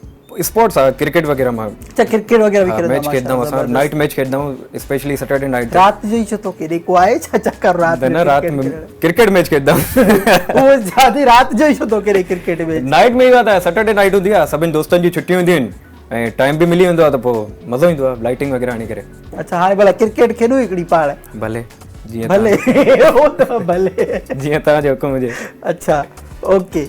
اسپورٽس آ ڪرڪيٽ وغيره مان. اڇا ڪرڪيٽ وغيره به کيڏندو آهين. ميچ کيڏندا آهيون اسان نائيٽ ميچ کيڏندا آهيون اسپيشلي سيٽرڊي نائيٽ. رات جو ئي ڇو ٿو کيڏي ڪو آهي ڇا چڪر رات ۾؟ نه رات ۾ ڪرڪيٽ ميچ کيڏندا آهيون. اهو جادي رات جو ئي ڇو ٿو کيڏي ڪرڪيٽ ميچ؟ نائيٽ ۾ اها ته سيٽرڊي نائيٽ هوندي آهي سڀني دوستن جون ڇٽيون هونديون آهن ۽ ٽائيم به ملي ويندو آهي ته پوء مزو ايندو آهي لائيٽنگ وغيره هڻي ڪري. اڇا هاڻي ڀلا ڪرڪيٽ کيڏون هڪڙي پاڻ. ڀلي جيئن ڀلي هو ته ڀلي جيئن توهان جو حڪم هجي. اڇا اوڪي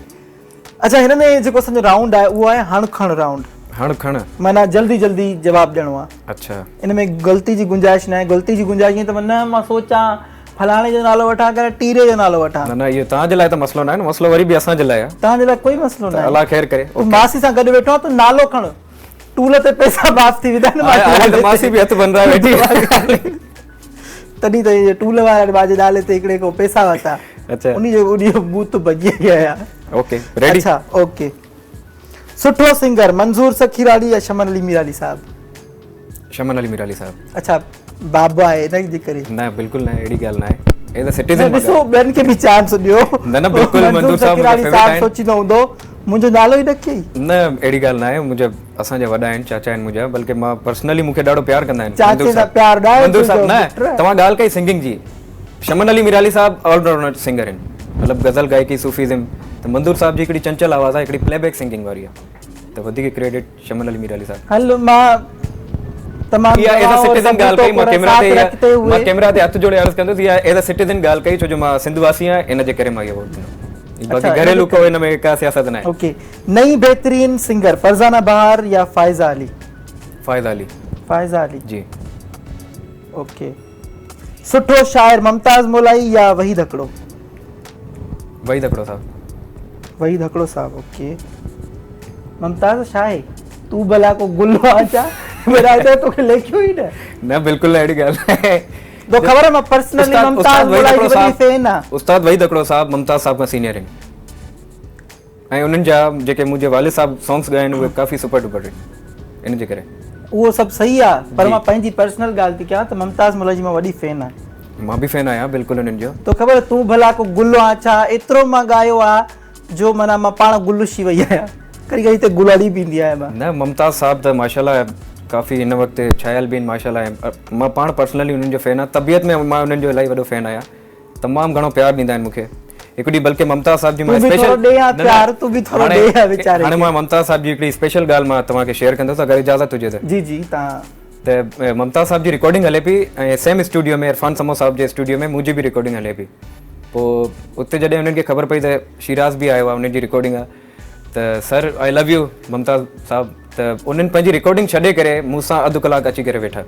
اڇا هن ۾ جيڪو اسان جو رائونڊ آهي اهو آهي هڻ کڻ رائونڊ. هڻ کڻ معنيٰ جلدي جلدي جواب ڏيڻو آهي. اڇا ان ۾ غلطي جي گنجائش ناهي. غلطي جي گنجائش ائين ته نه مان سوچان فلاڻي جو نالو وٺان ڪر ٽيري جو نالو وٺان. نه نه اهو توهان جي لاء ته مسئلو ناهي نه مسئلو وري به اسان جي لاء آهي. توهان جي لاء ڪوئي مسئلو ناهي. الله خير ڪري. تون ماسي سان گڏ ويٺو آهين تون نالو کڻ ٽول تي پئسا معاف ٿي ويندا آهن. هاڻي ته ماسي به هٿ بنرائي ويٺي آهي. تڏهن ته اهي ٽول وارن مانجي نالي تي هڪڙي کان پئسا ورتا. اڇا انهي جو انهي جو بوت ڀڄي ويا. Okay ready. اڇا اوڪي سٺو سنگر منظور سخيراڻي يا شمن علي ميرالي صاحب؟ شمن علي ميرالي صاحب. اڇا بابا آهي ان جي ڪري؟ نه بلڪل نه اهڙي ڳالهه نه آهي. ايز ا سٽيزن ڏسو ٻين کي به چانس ڏيو. نه نه بلڪل منظور صاحب منهنجو فيورٽ آهن. سوچيندو هوندو منهنجو نالو ئي نه کئي. نه اهڙي ڳالهه نه آهي منهنجا اسان جا وڏا آهن چاچا آهن منهنجا بلڪه مان پرسنلي مون کي ڏاڍو پيار ڪندا آهن. چاچي سان پيار نه آهي منظور صاحب نه توهان ڳالهه ڪئي سنگنگ جي شمن علي ميرالي صاحب آل رائونڊر سنگر آهن مطلب غزل گائڪي صوفيزم ته منظور صاحب جي هڪڙي چنچل آواز آهي هڪڙي پلي بيڪ سنگنگ واري آهي ته وڌيڪ ڪريڊٽ شمن علي ميرالي صاحب. هل مان تمام اها ايز ا سٽيزن ڳالهه ڪئي مان ڪيمرا تي مان ڪيمرا تي هٿ جوڙي عرض ڪندس اها ايز ا سٽيزن ڳالهه ڪئي ڇو جو مان سنڌ واسي آهيان ان جي ڪري مان اهو ووٽ ڏنو باقي گهريلو ڪو ان ۾ ڪا سياست ناهي. اوڪي نئين بهترين سنگر فرزانه بهار يا فائزه علي؟ فائزه علي. فائزه علي جي. اوڪي سٺو شاعر ممتاز مولائي يا وحيد هڪڙو؟ وحيد هڪڙو صاحب. وحيد هڪڙو صاحب اوڪي. ممتاز ڇا آهي تون ڀلا ڪو گل آ ڇا ٻڌاء ته توکي ليکيو ئي نه. نه بلڪل نه اهڙي ڳالهه ناهي. تو خبر آهي مان پرسنلي ممتاز مولائي جي وڏي فين آ. استاد وحيد هڪڙو صاحب ممتاز صاحب کان سينيئر آهن ۽ انهن جا جيڪي منهنجي والد صاحب سانگس ڳايا آهن اهي ڪافي سپر ڊپر آهن ان جي ڪري. اهو سڀ صحيح آ پر مان پنهنجي پرسنل ڳالهه ٿي ڪيان ته ممتاز مولائي جي مان وڏي فين آهيان. مان به فين آهيان بلڪل انهن جو. تو خبر تون ڀلا ڪو گل آ ڇا ايترو مان ڳايو آ جو معنيٰ مان پاڻ گل شي وئي آهيان ڪڏهن ڪڏهن ته گلڙي به ايندي آهي مان. نه ممتاز صاحب ته ماشاءالله ڪافي هن وقت ڇايل به آهن ماشاءالله ۽ مان پاڻ پرسنلي انهن جو فين آهيان طبيعت ۾ مان انهن جو الاهي وڏو فين آهيان تمام گهڻو پيار ڏيندا آهن مون کي هڪ ڏينهن بلڪه ممتاز صاحب جي مان تون به ٿورو ڏي ها پيار تون به ٿورو ڏي ها ويچاري هاڻي مان ممتاز صاحب جي هڪڙي اسپيشل ڳالهه مان توهان کي شيئر ڪندس اگر اجازت هجي ته. جي جي تان. ته ممتاز صاحب جي رڪارڊنگ هلي پئي ۽ سيم اسٽوڊيو ۾ عرفان سمون صاحب جي اسٽوڊيو ۾ منهنجي به رڪارڊنگ هلي پئي پوء اتي جڏهن انهن کي خبر پئي ته شيراز به آيو آهي ان جي رڪارڊنگ آهي ته سر آء لو يو ممتاز صاحب ته انهن پنهنجي رڪارڊنگ ڇڏي ڪري مون سان اڌ ڪلاڪ اچي ڪري ويٺا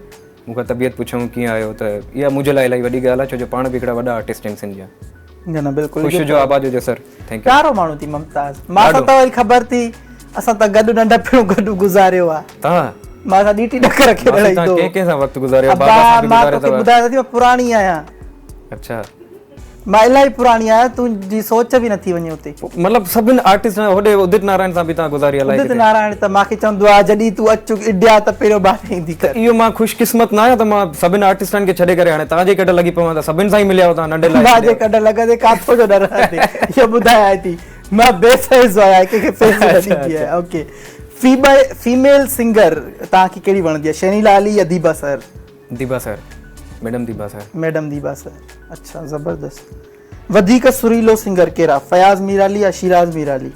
مون کان طبيعت پڇيائون ڪيئن آهيو ته اها منهنجي لاء الاهي وڏي ڳالهه آهي ڇو جو پاڻ به هڪڙا وڏا آرٽسٽ آهن سنڌ جا. نه نه بلڪل خوش هجو آباد هجو سر thank you. پيارو ماڻهو ٿي ممتاز مان سان ته وري خبر ٿي اسان ته گڏ ننڍپڻ گڏ گذاريو آ. توهان؟ مان سان ڏيٽي ڏڪر کيڏڻ ايندو هو. ڪنهن ڪنهن سان وقت گذاريو بابا سان به گذاريو اٿو. مان توکي ٻڌايان ٿي مان پراڻي آهيان. اڇا. مان الاهي پراڻي آهيان تنهنجي سوچ به نٿي وڃي اتي. مطلب سڀن آرٽسٽ سان هوڏي ادت نارائڻ سان به توهان گذاري الائي ادت نارائڻ ته مانکي چوندو آ جڏهن تون اچ انڊيا ته پهريون ٻانهن ايندي ڪر. اهو مان خوش قسمت نه آهيان ته مان سڀن آرٽسٽن کي ڇڏي ڪري هاڻي توهان جي ڪڍ لڳي پوان ته سڀن سان ئي مليا آهيو توهان ننڍي لاء مان جي ڪڍ لڳندي ڪاٿو جو نه رهندي اهو ٻڌايان ٿي مان بي فيض آهيان ڪنهن کي فيض نه ڏيندي آهيان اوڪي فيميل سنگر توهان کي ڪهڙي وڻندي آهي شهنيلا علي يا Deeba Sahar? Deeba Sahar madam Deeba Sahar. Madam Deeba Sahar اڇا زبردست وڌيڪ سريلو سنگر ڪير آ فياض ميرالي يا شيراز ميرالي؟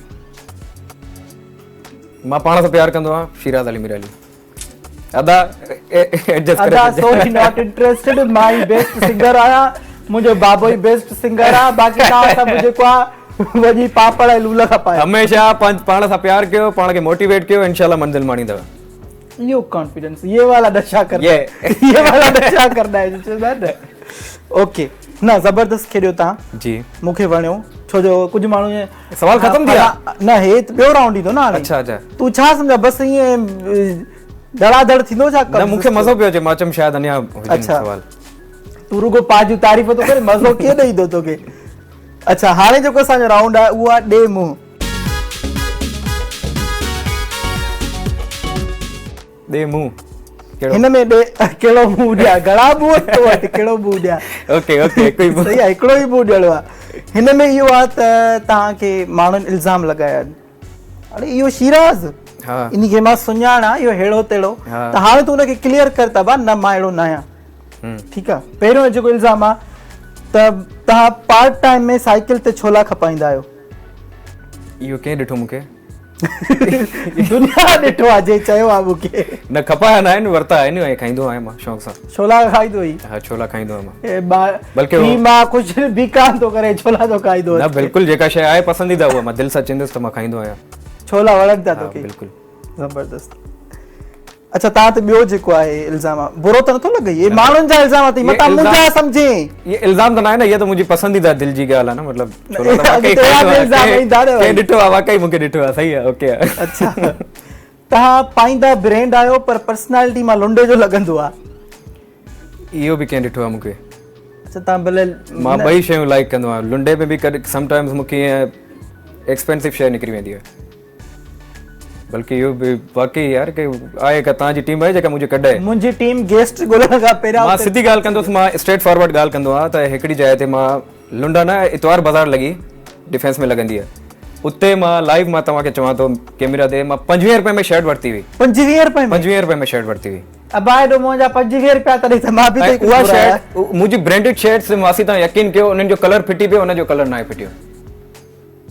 مان پاڻ سان پيار ڪندو آهيان شيراز علي ميرالي ادا ايڊجسٽ ڪري ادا سوري not interested مان ئي بيسٽ سنگر آهيان منهنجو بابو ئي بيسٽ سنگر آ باقي توهان سڀ جيڪو آ وڃي پاپڙ ۽ لول کپايو. هميشه پاڻ سان پيار ڪيو پاڻ کي موٽيويٽ ڪيو انشاء الله منزل ماڻيندؤ. اهو ڪانفيڊنس يي والا نشا ڪرنا هي يي والا نشا ڪرنا هي چوندا نه اوڪي نه زبردست کيڏيو تان جي مون کي وڻيو ڇو جو ڪجهه ماڻهو سوال ختم ٿي ويا نه هي ٻيو راؤنڊ ايندو نه هاڻي اڇا اڇا تون ڇا سمجها بس ائين ڌڙا ڌڙ ٿيندو ڇا نه مون کي مزو پيو اچي مان چيم شايد اڃا هجن سوال تون رڳو پنهنجون تعريف ٿو ڪري مزو ڪيئن نه ايندو توکي اڇا هاڻي جيڪو اسان جو راؤنڊ آهي اهو آهي ڏي منهن. ڏي منهن ڪهڙو؟ هن ۾ ڏي ڪهڙو منهن ڏيان گهڻا منهن تو وٽ ڪهڙو منهن ڏيان. اوڪي اوڪي هڪ ئي منهن. صحيح آهي هڪڙو ئي منهن ڏيڻو آهي. هن ۾ اهو آهي ته توهان کي ماڻهن الزام لڳايا آهن اڙي اهو شيراز ها ان کي مان سڃاڻان اهو ههڙو تهڙو ته هاڻي تون ان کي ڪليئر ڪر ته ابا نه مان اهڙو نه آهيان. ٺيڪ آ پهريون جيڪو الزام آ ته توهان پارٽ ٽائيم ۾ سائيڪل تي ڇولا کپائيندا آهيو. اهو ڪنهن ڏٺو مون کي؟ دنيا ڏٺو آ جنهن چيو آ مون کي. نه کپايا نه آهن ورتا آهن ۽ کائيندو آهيان مان شوق سان. ڇولا کائيندو آهين؟ ها ڇولا کائيندو آهيان مان. بلڪه هي مان ڪجهه به ڪانه ٿو ڪري ڇولا ٿو کائيندو نه بلڪل جيڪا شيء آهي پسنديده اها مان دل سان چوندس ته مان کائيندو آهيان. ڇولا وڻن ٿا توکي؟ ها بلڪل. زبردست. اڇا توهان تي ٻيو جيڪو آهي الزام آ برو ته نٿو لڳئي اهي ماڻهن جا الزام اٿئي متان منهنجا سمجهين. اهي الزام ته ناهي نه اها ته منهنجي پسنديده دل جي ڳالهه آ نه مطلب ڇولا ته واقعي ڪنهن ڏٺو آ واقعي مونکي ڏٺو آ صحيح آ اوڪي آ. اڇا توهان پائيندا برينڊ آهيو پر پرسنالٽي مان لنڊي جو لڳندو آ. اهو به ڪنهن ڏٺو آ مونکي. اڇا توهان ڀلي مان ٻئي شيون لائيڪ ڪندو آهيان لنڊي ۾ به ڪڏهن سم ٽائمز مونکي ائين ايڪسپينسو شيء نڪري ويندي آ. بلڪه اهو به واقعي يار ڪي آهي ڪا توهان جي ٽيم آهي جيڪا منهنجي ڪڍ آهي. منهنجي ٽيم گيسٽ ڳولڻ کان پهريان مان سڌي ڳالهه ڪندس مان اسٽريٽ فارورڊ ڳالهه ڪندو آهيان ته هڪڙي جاء تي مان لنڊا نه اتوار بازار لڳي ڊفينس ۾ لڳندي آهي اتي مان لائيو مان توهان کي چوان ٿو ڪيميرا تي مان 25 روپئي ۾ شرٽ ورتي هئي. 25 روپئي ۾؟ 25 روپئي ۾ شرٽ ورتي هئي. ابا ايڏو منهنجا 25 روپيا تڏهن ته مان به ته اها شرٽ منهنجي برينڊيڊ شرٽس ماسي توهان يقين ڪيو انهن جو ڪلر ڦٽي پيو ان جو ڪلر ناهي ڦٽيو.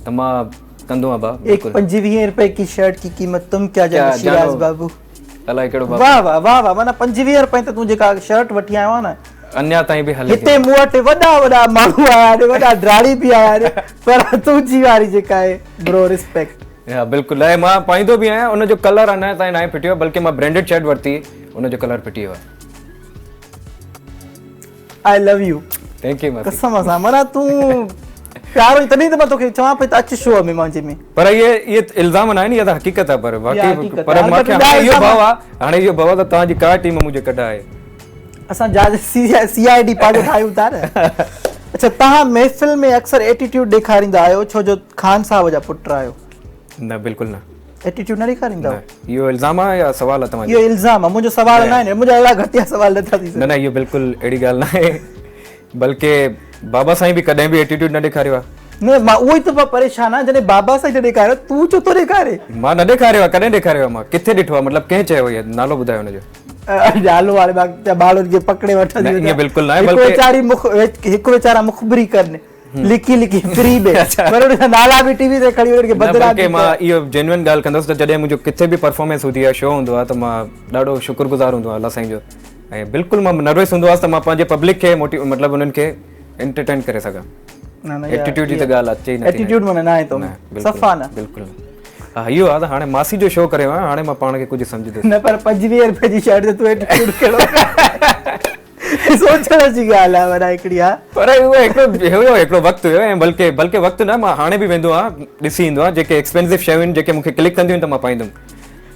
ته مان ڪندو آهيان ڀاء ايڪ بلڪل. پنجويهين روپئي ڪي شرٽ ڪي قيمت تم ڪيا جانو شيراز بابو. الائي ڪهڙو بابو. واه واه واه واه معنيٰ 25 روپئي ته تون جيڪا شرٽ وٺي آيو آهين نه. اڃا تائين به هلي ٿي. هتي مون وٽ وڏا وڏا ماڻهو آيا آهن وڏا ڊراڙي به آيا آهن پر تنهنجي واري جيڪا آهي برو ريسپيڪٽ. ها بلڪل ۽ مان پائيندو به آهيان ان جو ڪلر اڃا تائين ناهي ڦٽيو بلڪه مان برينڊيڊ شرٽ ورتي ان جو ڪلر ڦٽي ويو آهي. I love you. Thank you ماسي. قسم سان معنيٰ تون پيارو آهين تڏهن ته مان توکي چوان پئي ته اچ شو ۾ منهنجي ۾. پر اهي اهي الزام نه آهن اها ته حقيقت آهي پر واقعي پر مان کي هاڻي اهو ڀؤ آهي هاڻي اهو ڀؤ آهي ته توهان جي ڪا ٽيم منهنجي ڪڍ آهي. اسان جا سي I D پنهنجو ٺاهيون ٿا نه. اڇا توهان محفل ۾ اڪثر ايٽيٽيوڊ ڏيکاريندا آهيو ڇو جو خان صاحب جا پٽ آهيو. نه بلڪل نه. ايٽيٽيوڊ نه ڏيکاريندا آهيو؟ اهو الزام آهي يا سوال آهي توهان جو؟ اهو الزام آهي منهنجو سوال نه آهي منهنجا اهڙا گهٽيا سوال نه ٿا ٿي سگهن. نه نه اهو بلڪل اهڙي ڳالهه نه آهي بلڪه بابا سائين به ڪڏهن به ايٽيٽيوڊ نه ڏيکاريو آهي. نه مان اهو ئي ته مان پريشان آهيان جڏهن بابا سائين نه ڏيکاريو تون ڇو ٿو ڏيکارين؟ مان نه ڏيکاريو آهي ڪڏهن ڏيکاريو آهي مان ڪٿي ڏٺو آهي مطلب ڪنهن چيو اهو نالو ٻڌايو ان جو. نالو هاڻي مان ماڻهن کي پڪڙي وٺندي نه ائين بلڪل نه آهي بلڪه هڪ ويچارا مخبري ڪن لڪي لڪي فري ۾ پر ان جا نالا به ٽي وي تي کڻي انهن کي بدنام بلڪه مان اهو جينوئن ڳالهه ڪندس ته جڏهن منهنجو ڪٿي به پرفارمنس هوندي آهي شو هوندو آهي ته مان ڏاڍو شڪر گذار هوندو آهيان الله سائين جو ۽ بلڪل مان نروس هوندو آهيان ته مان پنهنجي پبلڪ کي موٽي مطلب انهن کي انٽرٽين ڪري سگهان ايٽيٽيوڊ جي ته ڳالهه اچي ئي نٿي ايٽيٽيوڊ معنيٰ نه آهي تو ۾ صفا نه بلڪل ها اهو آهي ته هاڻي ماسي جو شو ڪريو آهي هاڻي مان پاڻ کي ڪجهه سمجهندس نه پر 25 روپئي جي شرٽ تي تون ايٽيٽيوڊ ڪهڙو سوچڻ جي ڳالهه آهي وري هڪڙي ها. پر اهو هڪڙو هيو هڪڙو وقت هيو ۽ بلڪه بلڪه وقت نه مان هاڻي به ويندو آهيان ڏسي ايندو آهيان جيڪي ايڪسپينسو شيون آهن جيڪي مون کي ڪلڪ ڪنديون آهن ته مان پائيندم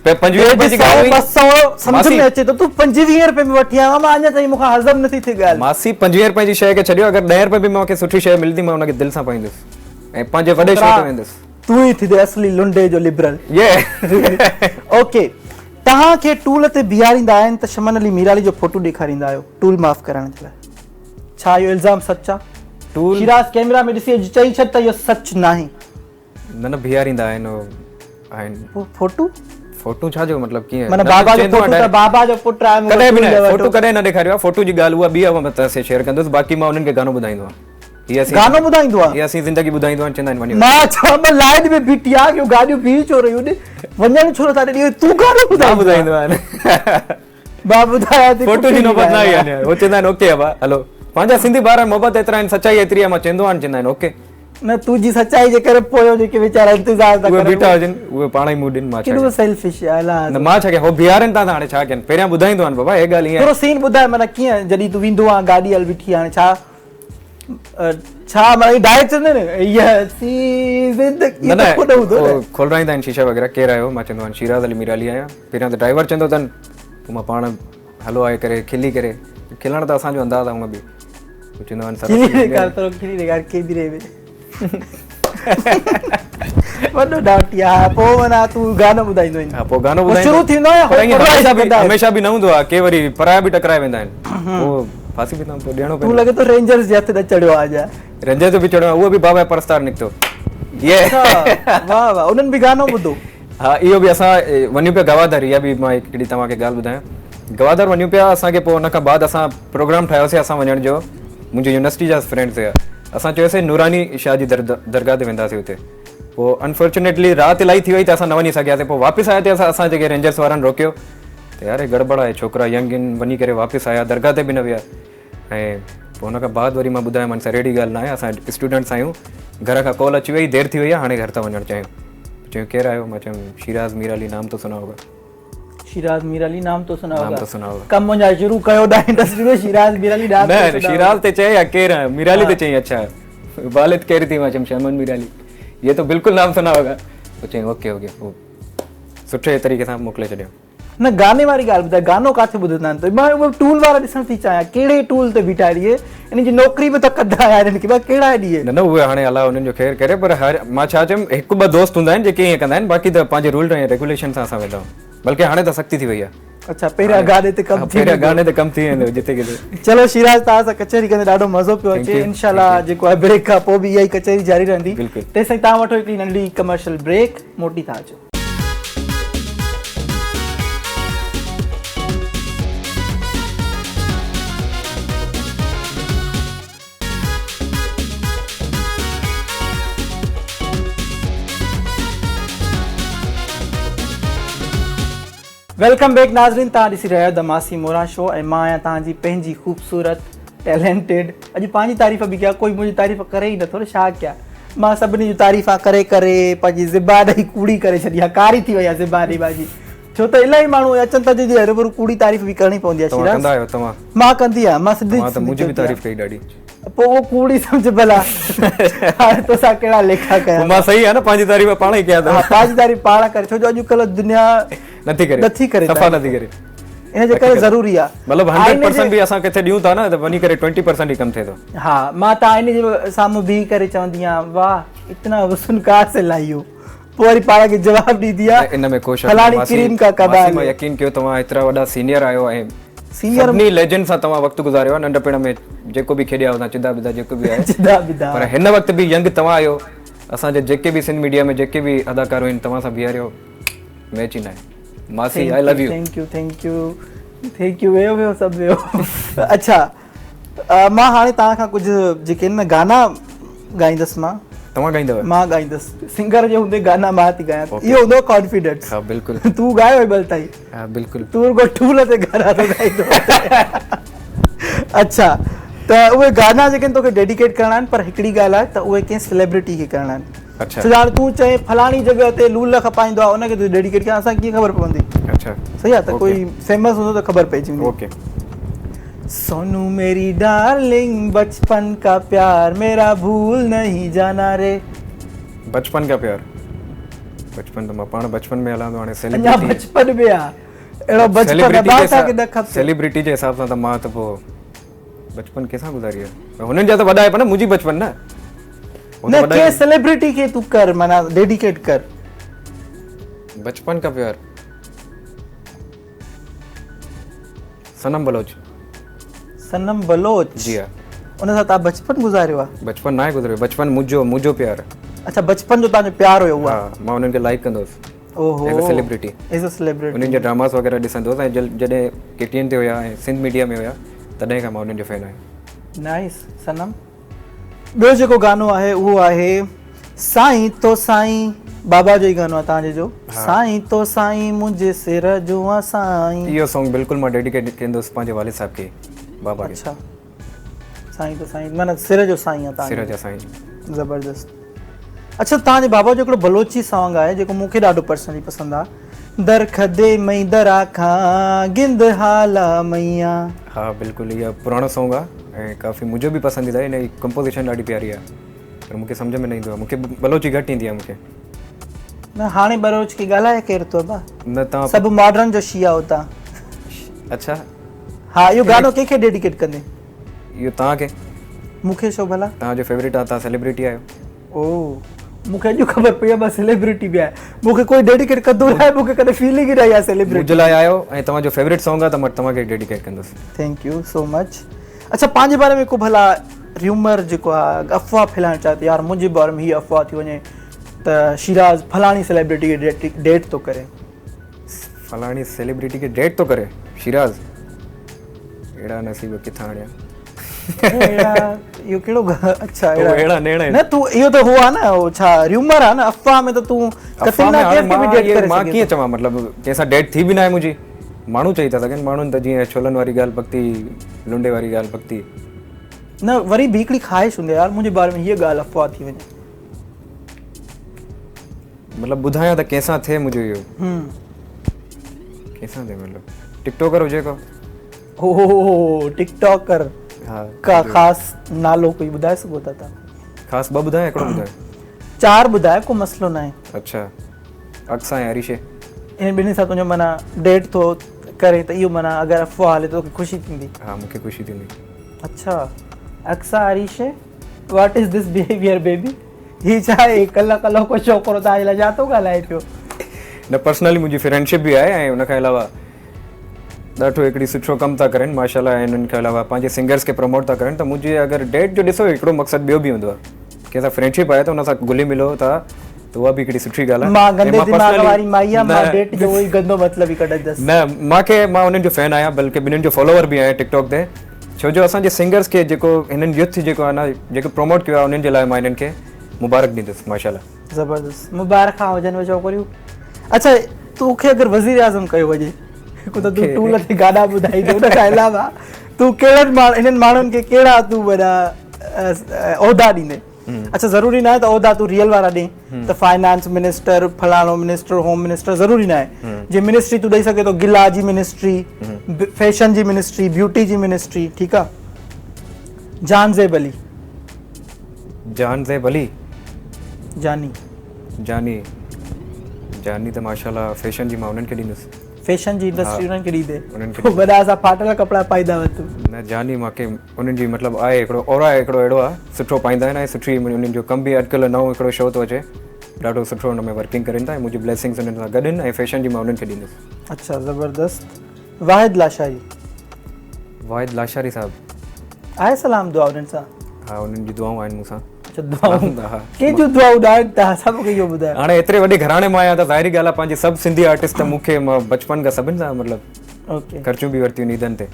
پر 25 روپئي جي ڳالهه هئي ٻه سؤ سمجهه ۾ اچي ٿو تون 25 روپئي ۾ وٺي آيو آهين مان اڃا تائين مون کان هضم نٿي ٿئي ڳالهه. ماسي 25 روپئي جي شيء کي ڇڏيو اگر 10 روپئي به مون کي سٺي شيء ملندي مان ان کي دل سان پائيندس ۽ پنهنجي وڏي شو تي ويندس. تون ئي ٿيندين اصلي لنڊي جو لبرل. اوڪي توهان کي ٽول تي بيهاريندا آهن ته شمن علي ميرالي جو فوٽو ڏيکاريندا آهيو ٽول معاف ڪرائڻ جي لاء ڇا اهو الزام سچ آ؟ ٽول شيراز ڪيمرا ۾ ڏسي اڄ چئي ڇڏ ته اهو سچ ناهي. نه نه بيهاريندا آهن اهو آهن. پوء فوٽو؟ فوٽو ڇا جو مطلب ڪيئن؟ معنيٰ بابا جو فوٽو ته بابا جو پٽ آهي مون ڪڏهن به نه فوٽو ڪڏهن نه ڏيکاريو آهي فوٽو جي ڳالهه اها ٻي آهي مان توهان سان شيئر ڪندس باقي مان انهن کي گانو ٻڌائيندو آهيان. گانو ٻڌائيندو آ. هي اسين زندگي ٻڌائيندو آهن چوندا آهن وڃو. مان چوان مان لائين ۾ بيٺي آهيان اهو گاڏيون بيهي ڇو رهيون آهن وڃڻ ڇو نٿا ڏين اهو تون گانو ٻڌائيندو آهين. مان ٻڌايان ٿي فوٽو جي نوبت نه آئي آهي هو چوندا آهن اوڪي ابا هلو پنهنجا سنڌي ٻار محبت ايترا آهن سچائي ايتري آهي مان چوندو آهيان چوندا آهن اوڪي. نه تنهنجي سچائي جي ڪري پويون جيڪي ويچارا انتظار ٿا ڪرن اهي بيٺا هجن اهي پاڻ ئي منهن ڏين مان ڇا ڪيڏو سيلفش آهي الا نه مان ڇا ڪيان هو بيهارين ٿا ته هاڻي ڇا ڪين پهريان ٻڌائيندو آهن بابا هي ڳالهه ائين آهي. ٿورو سين ٻڌاء معنيٰ ڪيئن جڏهن تون ويندو آهين گاڏي هل بيٺي هاڻي ڇا ڇا معنيٰ ڊائريڪٽ چوندا آهن نه اها سي زندگي نه نه هو کولرائيندا آهن شيشا وغيره ڪير آيو مان چوندو آهيان شيراز علي ميرالي آهيان پهريان ته ڊرائيور چوندو اٿن پوء مان پاڻ هلو آهي ڪري کلي ڪري کلڻ ته اسان جو انداز آهي هونء به پوء چوندو آهن سر کلي ڏيکار ٿورو کلي ڏيکار ڪيمري ۾ وڏو ڊاٽي آ پوء معنيٰ تون گانو ٻڌائيندو آهين ها پوء گانو ٻڌائيندو شروع ٿيندو آهي هميشه به هميشه به نه هوندو آهي ڪي وري پرايا به ٽڪرائي ويندا آهن پوء ڦاسي به پوء ڏيڻو پوندو. تون لڳي ٿو رينجرز جي هٿ نه چڙهيو آ اڃا. رينجرز تي به چڙهيو آ اهو به بابا پرستار نڪتو. اڇا واه واه انهن به گانو ٻڌو. ها اهو به اسان وڃون پيا گوادر اها به مان هڪڙي توهان کي ڳالهه ٻڌايان گوادر وڃون پيا اسان کي پوء ان کان بعد اسان پروگرام ٺاهيوسي اسان وڃڻ جو منهنجي يونيورسٽي جا فرينڊز هيا اسان چيوسي نوراني شاهه جي درگاهه تي وينداسي اتي پوء انفارچونيٽلي رات الائي ٿي وئي ته اسان نه وڃي سگهياسي پوء واپس آيا ته اسان جيڪي رينجرز وارن روڪيو ته يار هي گڙٻڙ آهي ڇوڪرا ينگ آهن وڃي ڪري واپس آيا درگاهه تي به نه ويا ۽ پوء ان کان بعد وري مان ٻڌايومان سر اهڙي ڳالهه ناهي اسان اسٽوڊنٽس آهيون گهر کان ڪال اچي وئي دير ٿي وئي آهي هاڻي گهر ٿا وڃڻ چاهيون چيو ڪير آهيو مان چيم شيراز مير علي نام تو سنا هوگا شيراز مير علي نام تو سنا هوگا نام تو سنا هوگا ڪم منهنجا شروع ڪيو ڏا انڊسٽري ۾ شيراز مير علي نام نه شيراز ته چئي يا ڪير مير علي ته چئي اڇا والد ڪير ٿي مان چيم شمن مير علي یہ تو بلڪل نام سنا هوگا پوء چيائين اوڪي اوڪي پوء سٺي طريقي سان موڪلي ڇڏيو. نه گاني واري ڳالهه ٻڌاء گانو ڪاٿي ٻڌندا آهن ته مان اهي ٽول وارا ڏسڻ ٿي چاهيان ڪهڙي ٽول تي بيٺا آهن اهي انهن جي نوڪري به ته ڪندا آهن انهن کي ٻيا ڪهڙا آهن اهي. نه نه اهي هاڻي الله انهن جو خير ڪري پر هر مان ڇا چيم هڪ ٻه دوست هوندا آهن جيڪي ائين ڪندا آهن باقي ته پنهنجي رول ۽ ريگوليشن سان اسان ويندا آهيون بلڪه هاڻي ته سختي ٿي وئي آهي. اڇا پهريان گاني تي ڪم ٿي پهريان گاني تي ڪم ٿي ويندو جتي ڪٿي. چلو شيراز توهان سان ڪچهري ڪندي ڏاڍو مزو پيو اچي انشاء الله جيڪو آهي بريڪ کان پوء به اها ئي ڪچهري جاري رهندي تيسين توهان وٺو هڪڙي ننڍڙي ڪمرشل بريڪ موٽي ٿا اچون. Welcome back ناظرين توهان ڏسي رهيا آهيو the ماسي موران شو ۽ مان آهيان توهان جي پنهنجي خوبصورت ٽيلنٽيڊ اڄ پنهنجي تعريف به ڪيان ڪوئي منهنجي تعريف ڪري ئي نٿو نه ڇا ڪيان مان سڀني جون تعريفان ڪري ڪري پنهنجي زبان ئي ڪوڙي ڪري ڇڏي آهي ڪاري ٿي وئي آهي زبان ئي پنهنجي ڇو ته الاهي ماڻهو اچن ٿا جي هروڀرو ڪوڙي تعريف به ڪرڻي پوندي آهي توهان ڪندا آهيو توهان مان ڪندي آهيان مان سڌي توهان ته منهنجي به تعريف ڪئي ڏاڍي پوء اهو ڪوڙ ئي سمجهه ڀلا هاڻي توسان ڪهڙا ليکا ڪيان مان صحيح آهي نه پنهنجي تعريف پاڻ ئي ڪيان ٿو پنهنجي تعريف پاڻ ڪري ڇو جو اڄڪلهه دنيا نٿي ڪري نٿي ڪري صفا نٿي ڪري ان جي ڪري ضروري آهي مطلب 100% به اسان ڪٿي ڏيون ٿا نه ته وڃي ڪري 20% ئي ڪم ٿئي ٿو ها مان ته آئيني جي سامهون بيهي ڪري چوندي آهيان واه اتنا حسن ڪهان سي لائي هو پوء وري پاڻ کي جواب ڏيندي آهي ان ۾ ڪو شڪ فلاڻي ڪريم ڪا ڪمال مان يقين ڪيو توهان ايترا وڏا سينيئر آهيو ۽ سينيئر سڀني ليجنڊ سان توهان وقت گذاريو آهي ننڍپڻ ۾ جيڪو به کيڏيا هوندا چدا بدا جيڪو به آهي چدا بدا پر هن وقت به ينگ توهان آهيو اسان جا جيڪي به سنڌ ميڊيا ۾ جيڪي به اداڪار آهن توهان سان بيهاريو ميچ ئي ناهي ماسي آء love you thank you thank you thank you ويو ويو سڀ ويو اڇا مان هاڻي توهان کان ڪجهه جيڪي آهن نه گانا ڳائيندس مان توهان ڳائيندؤ مان ڳائيندس سنگر جي هوندي گانا مان ٿي ڳايان اهو هوندو ڪانفيڊنس ها بلڪل تون ڳايو هي مهل تائين ها بلڪل تون رڳو ٽول تي گانا ٿو ڳائيندو اڇا ته اهي گانا جيڪي توکي ڊيڊيڪيٽ ڪرڻا آهن پر هڪڙي ڳالهه آهي ته اهي ڪنهن سيليبرٽي کي ڪرڻا آهن اڇا ڇو جو هاڻي تون چئين فلاڻي جڳهه تي لول کپائيندو آهي ان کي تون ڊيڊيڪيٽ ڪيان اسان کي ڪيئن خبر پوندي اڇا صحيح آهي ته ڪوئي فيمس هوندو ته خبر پئجي ويندي اوڪي سونو ميري ڊارلنگ بچپن ڪا پيار ميرا ڀول نهين جانا ري. بچپن ڪا پيار بچپن ته مان پاڻ بچپن ۾ هلان ٿو هاڻي سيليبرٽي اڃا بچپن ۾ آ اهڙو بچپن ابا اسان کي نه کپي سيليبرٽي جي حساب سان ته مان ته پوء بچپن ڪنهن سان گذاري آهي هنن جا ته وڏا آهي پر منهنجي بچپن نه نه ڪنهن سيليبرٽي کي تون ڪر معنيٰ ڊيڊيڪيٽ ڪر بچپن ڪا پيار صنم بلوچ. صنم بلوچ جي ها. ان سان توهان بچپن گذاريو آ؟ بچپن ناهي گذاريو بچپن منهنجو منهنجو پيار. اڇا بچپن جو توهان جو پيار هيو اها. ها مان انهن کي لائيڪ ڪندو هوس. اوهو is a celebrity. Is a celebrity. انهن جا ڊراماس وغيره ڏسندو هوس ۽ جڏهن ڪي ٽي اين تي هيا ۽ سنڌ ميڊيا ۾ هيا تڏهن کان مان انهن جو فين آهيان. نائيس صنم. ٻيو جيڪو گانو آهي اهو آهي سائين تو سائين بابا جو ئي گانو آهي توهان جي جو سائين تو سائين منهنجي سر جو آ سائين. اهو سانگ بلڪل مان ڊيڊيڪيٽ ڪندس پنهنجي والد صاحب کي بابا کي. اڇا سائين تو سائين معنيٰ سر جو سائين آ توهان سر جا سائين. زبردست اڇا توهان جي بابا جو هڪڙو بلوچي سانگ آهي جيڪو مون کي ڏاڍو پرسنلي پسند آ در کدي مئي درا کان گند حالا مئيان. ها بلڪل اها پراڻو سانگ آ ۽ ڪافي منهنجو به پسنديده آهي ان جي ڪمپوزيشن ڏاڍي پياري آ پر مونکي سمجهه ۾ نه ايندو آ مونکي بلوچي گهٽ ايندي آ مونکي. نه هاڻي بلوچ کي ڳالهائي ڪير ٿو ابا نه تان سڀ ماڊرن جو شيعا هو تان. اڇا ها اهو گانو ڪنهن کي ڊيڊيڪيٽ ڪندين؟ اهو توهان کي. مون کي ڇو ڀلا؟ توهان جو فيورٽ آ توهان سيليبرٽي آهيو. او مون کي اڄ خبر پئي آ مان سيليبرٽي به آهيان. مون کي ڪوئي ڊيڊيڪيٽ ڪندو نه آهي مون کي ڪڏهن فيلنگ ئي نه آئي آهي سيليبرٽي. منهنجي لاء آيو ۽ توهان جو فيورٽ سانگ آ ته مان توهان کي ڊيڊيڪيٽ ڪندس. Thank you سو مچ. اڇا پنهنجي باري ۾ ڪو ڀلا ريومر جيڪو آ افواهه ڦهلائڻ چاهي ته يار منهنجي باري ۾ هي افواهه ٿي وڃي ته شيراز فلاڻي سيليبرٽي کي ڊيٽ ٿو ڪري. فلاڻي سيليبرٽي کي ڊيٽ ٿو ڪري شيراز اهڙا نصيب ڪٿان آڻيان. اهڙا اهو ڪهڙو اڇا اهڙا اهڙا نيڻ نه تون اهو ته هو آ نه هو ڇا ريومر آ نه افواهه ۾ ته تون ڪٿي نه ڪير کي به ڊيٽ ڪري مان ڪيئن چوان مطلب ڪنهن سان ڊيٽ ٿي به ناهي منهنجي ماڻهو چئي ٿا سگهن ماڻهن ته جيئن ڇولن واري ڳالهه پڪتي لنڊي واري ڳالهه پڪتي نه وري به هڪڙي خواهش هوندي آ يار منهنجي باري ۾ هيء ڳالهه افواهه ٿي وڃي مطلب ٻڌايان ته ڪنهن سان ٿئي منهنجو اهو ڪنهن سان ٿئي مطلب ٽڪ ٽاڪر هجي ڪو هو ٽڪ ٽاڪر ها ڪا خاص نالو ڪوئي ٻڌائي سگهو ٿا تان خاص ٻه ٻڌايان هڪڙو ٻڌايان چار ٻڌايو ڪو مسئلو ناهي اڇا اقصا ۽ اريشي انهن ٻنهي سان تنهنجو معنيٰ ڊيٽ ٿو ڪري ته اهو معنيٰ اگر افواهه هلي ته توکي خوشي ٿيندي؟ ها مون کي خوشي ٿيندي. اڇا Aqsa عريشي what is this behaviour baby هي ڇا آهي ڪلهه ڪلهه ڪو ڇوڪرو توهان جي لاء ڇا ٿو ڳالهائي پيو. نه پرسنلي منهنجي فرينڊشپ به آهي ۽ ان کان علاوه ڏاڍو هڪڙي سٺو ڪم ٿا ڪرن ماشاءالله ۽ انهن کان علاوه پنهنجي سنگرس کي پروموٽ ٿا ڪرن ته منهنجي اگر ڊيٽ جو ڏسو هڪڙو مقصد ٻيو به هوندو آهي ڪنهن سان فرينڊشپ آهي ته ان سان گهلي ملو ٿا ته اها به هڪڙي سٺي ڳالهه آهي مان گندي دماغ واري مائي آهيان مان ڊيٽ جو اهو ئي گندو مطلب ئي ڪڍندس. نه مان کي مان انهن جو فين آهيان بلڪه ٻنهين جو فالوور به آهيان ٽڪ ٽاڪ تي ڇو جو اسان جي سنگرس کي جيڪو هنن يوٿ جيڪو آهي نه جيڪو پروموٽ ڪيو آهي انهن جي لاء مان هنن کي مبارڪ ڏيندس ماشاءالله. زبردست مبارڪان هجن ڇوڪريون. اڇا توکي اگر وزير اعظم ڪيو وڃي هڪ ته تون ٽول تي گانا ٻڌائيندين ان کان علاوه تون ڪهڙن انهن ماڻهن کي ڪهڙا تون وڏا عهدا ڏيندين؟ اڇا ضروري ناهي ته عهدا تون ريئل وارا ڏين ته فائنانس منسٽر فلاڻو منسٽر هوم منسٽر ضروري ناهي جي منسٽري تون ڏئي سگهين ٿو گلا جي منسٽري فيشن جي منسٽري بيوٽي جي منسٽري ٺيڪ آ جان زيب علي جان زيب علي جاني جاني جاني ته ماشاءالله فيشن جي مان انهن کي ڏيندس فيشن جي انڊسٽري انهن کي ڏيندي پوء وڏا اسان ڦاٽل ڪپڙا پائيندا وتون. نه جاني مان کي انهن جي مطلب آهي هڪڙو اورا هڪڙو اهڙو آهي سٺو پائيندا آهن ۽ سٺي انهن جو ڪم به اڄڪلهه نئون هڪڙو شو ٿو اچي ڏاڍو سٺو ان ۾ ورڪنگ ڪرين ٿا ۽ منهنجي بليسنگس انهن سان گڏ آهن ۽ فيشن جي مان انهن کي ڏيندس. اڇا زبردست واحد لاشاري. واحد لاشاري صاحب. آهي سلام دعا انهن سان. ها انهن جون دعائون آهن مون سان. اڇا دعائون ڪنهن جون دعائون آهن توهان سڀ کي اهو ٻڌايو. هاڻي ايتري وڏي گهراڻي مان آهيان ته ظاهري ڳالهه آهي پنهنجي سڀ سنڌي آرٽسٽ ته مون کي مان بچپن کان سڀن سان مطلب اوڪي خرچيون به ورتيون عيدن تي.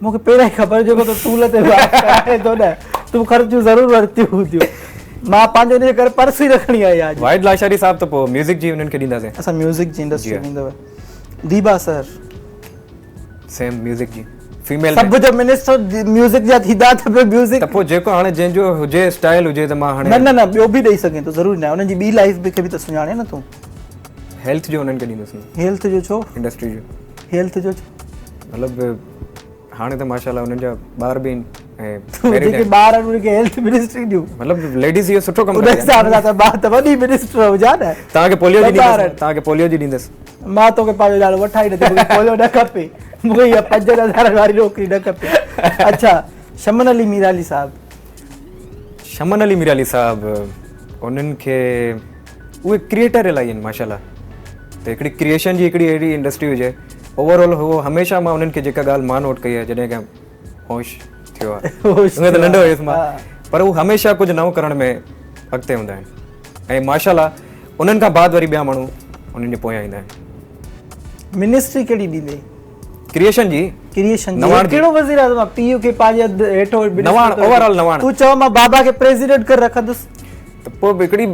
مون کي پهريان ئي خبر جيڪو تو طول تي بات ڪرائي ٿو نه تون خرچيون ضرور ورتيون هونديون مان پنهنجو ان جي ڪري پرس ئي نه کڻي آئي آهيان. واحد لاشاري صاحب ته پوء ميوزڪ جي انهن کي ڏينداسين. اسان ميوزڪ جي انڊسٽري ڏيندو. ديبا سر. سيم ميوزڪ جي فيميل سڀ جو منسٽر ميوزڪ جا ٿيندا ته پوء ميوزڪ ته پوء جيڪو هاڻي جنهن جو هجي اسٽائل هجي ته مان هاڻي نه نه نه ٻيو به ڏئي سگهين ٿو ضروري ناهي انهن جي ٻي لائف به کي به ته سڃاڻي نه تون. هيلٿ جو انهن کي ڏيندس مان. هيلٿ جو ڇو؟ انڊسٽري جو. هيلٿ جو ڇو؟ مطلب هاڻي ته ماشاءالله انهن جا ٻار به آهن ۽ جيڪي ٻار آهن انهن کي هيلٿ منسٽري ڏيون. مطلب ليڊيز اهو سٺو ڪم ڪندي آهن. ان حساب سان ته مان ته وڏي منسٽر هجان نه. توهان کي پوليو جي ڏيندس توهان کي پوليو جي ڏيندس. مان توکي پنهنجو نالو وٺان ئي نٿي مونکي پوليو نه کپي مونکي اها پنجن هزارن واري نوڪري نه کپي. اڇا شمن علي ميرالي صاحب. شمن علي ميرالي صاحب انهن کي اهي ڪريئيٽر الاهي آهن ماشاءالله ته هڪڙي ڪريئيشن جي هڪڙي اهڙي انڊسٽري هجي اوور آل هو هميشه مان انهن کي جيڪا ڳالهه مان نوٽ ڪئي آهي جڏهن کان هوش ٿيو آهي هونئن ته ننڍو هيس مان پر هو هميشه ڪجهه نئون ڪرڻ ۾ اڳتي هوندا آهن ۽ ماشاءالله انهن کان بعد وري ٻيا ماڻهو انهن جي پويان ايندا آهن. منسٽري ڪهڙي ڏيندي؟ ڪريئيشن جي. ڪريئيشن جي. نواڻ جي. ڪهڙو وزير اعظم آ پيء کي پنهنجي اڌ هيٺو نواڻ اوور آل نواڻ. تون چئو مان بابا کي پريزيڊنٽ ڪري رکندس. ته پوء به هڪڙي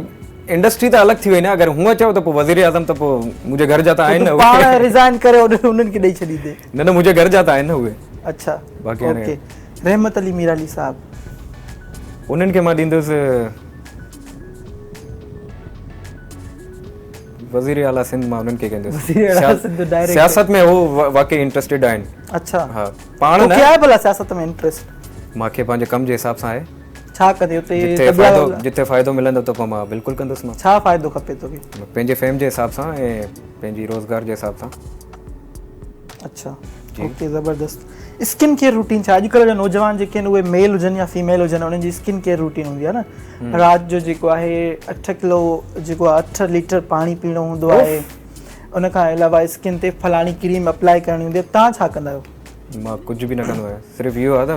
انڊسٽري ته الڳ ٿي وئي نه اگر هونء چئو ته پوء وزير اعظم ته پوء منهنجي گهر جا ته آهن نه اهي. پاڻ ريزائن ڪري انهن کي ڏئي ڇڏيندي. نه نه منهنجي گهر جا ته آهن نه اهي. اڇا باقي هاڻي اوڪي رحمت علي ميرالي صاحب. انهن کي مان ڏيندس وزير اعليٰ سنڌ مان انهن کي ڪندس. وزير اعليٰ سنڌ ڊائريڪٽ. سياست ۾ هو واقعي انٽريسٽيڊ آهن. اڇا ها پاڻ نه. توکي آهي ڀلا سياست ۾ انٽريسٽ؟ مان کي پنهنجي ڪم جي حساب سان آهي. ڇا ڪندي اتي جتي فائدو جتي فائدو ملندو ته پوء مان بلڪل ڪندس مان. ڇا فائدو کپي توکي؟ پنهنجي فيم جي حساب سان ۽ پنهنجي روزگار جي حساب سان. اڇا اوڪي زبردست اسڪن ڪيئر روٽين ڇا اڄڪلهه جا نوجوان جيڪي آهن اهي ميل هجن يا فيميل هجن انهن جي اسڪن ڪيئر روٽين هوندي آهي نه رات جو جيڪو آهي 8 ڪلو جيڪو آهي 8 ليٽر پاڻي پيئڻو هوندو آهي ان کان علاوه اسڪن تي فلاڻي ڪريم اپلائي ڪرڻي هوندي آهي تان ڇا ڪندا آهيو؟ مان ڪجهه به نه ڪندو آهيان صرف اهو آهي ته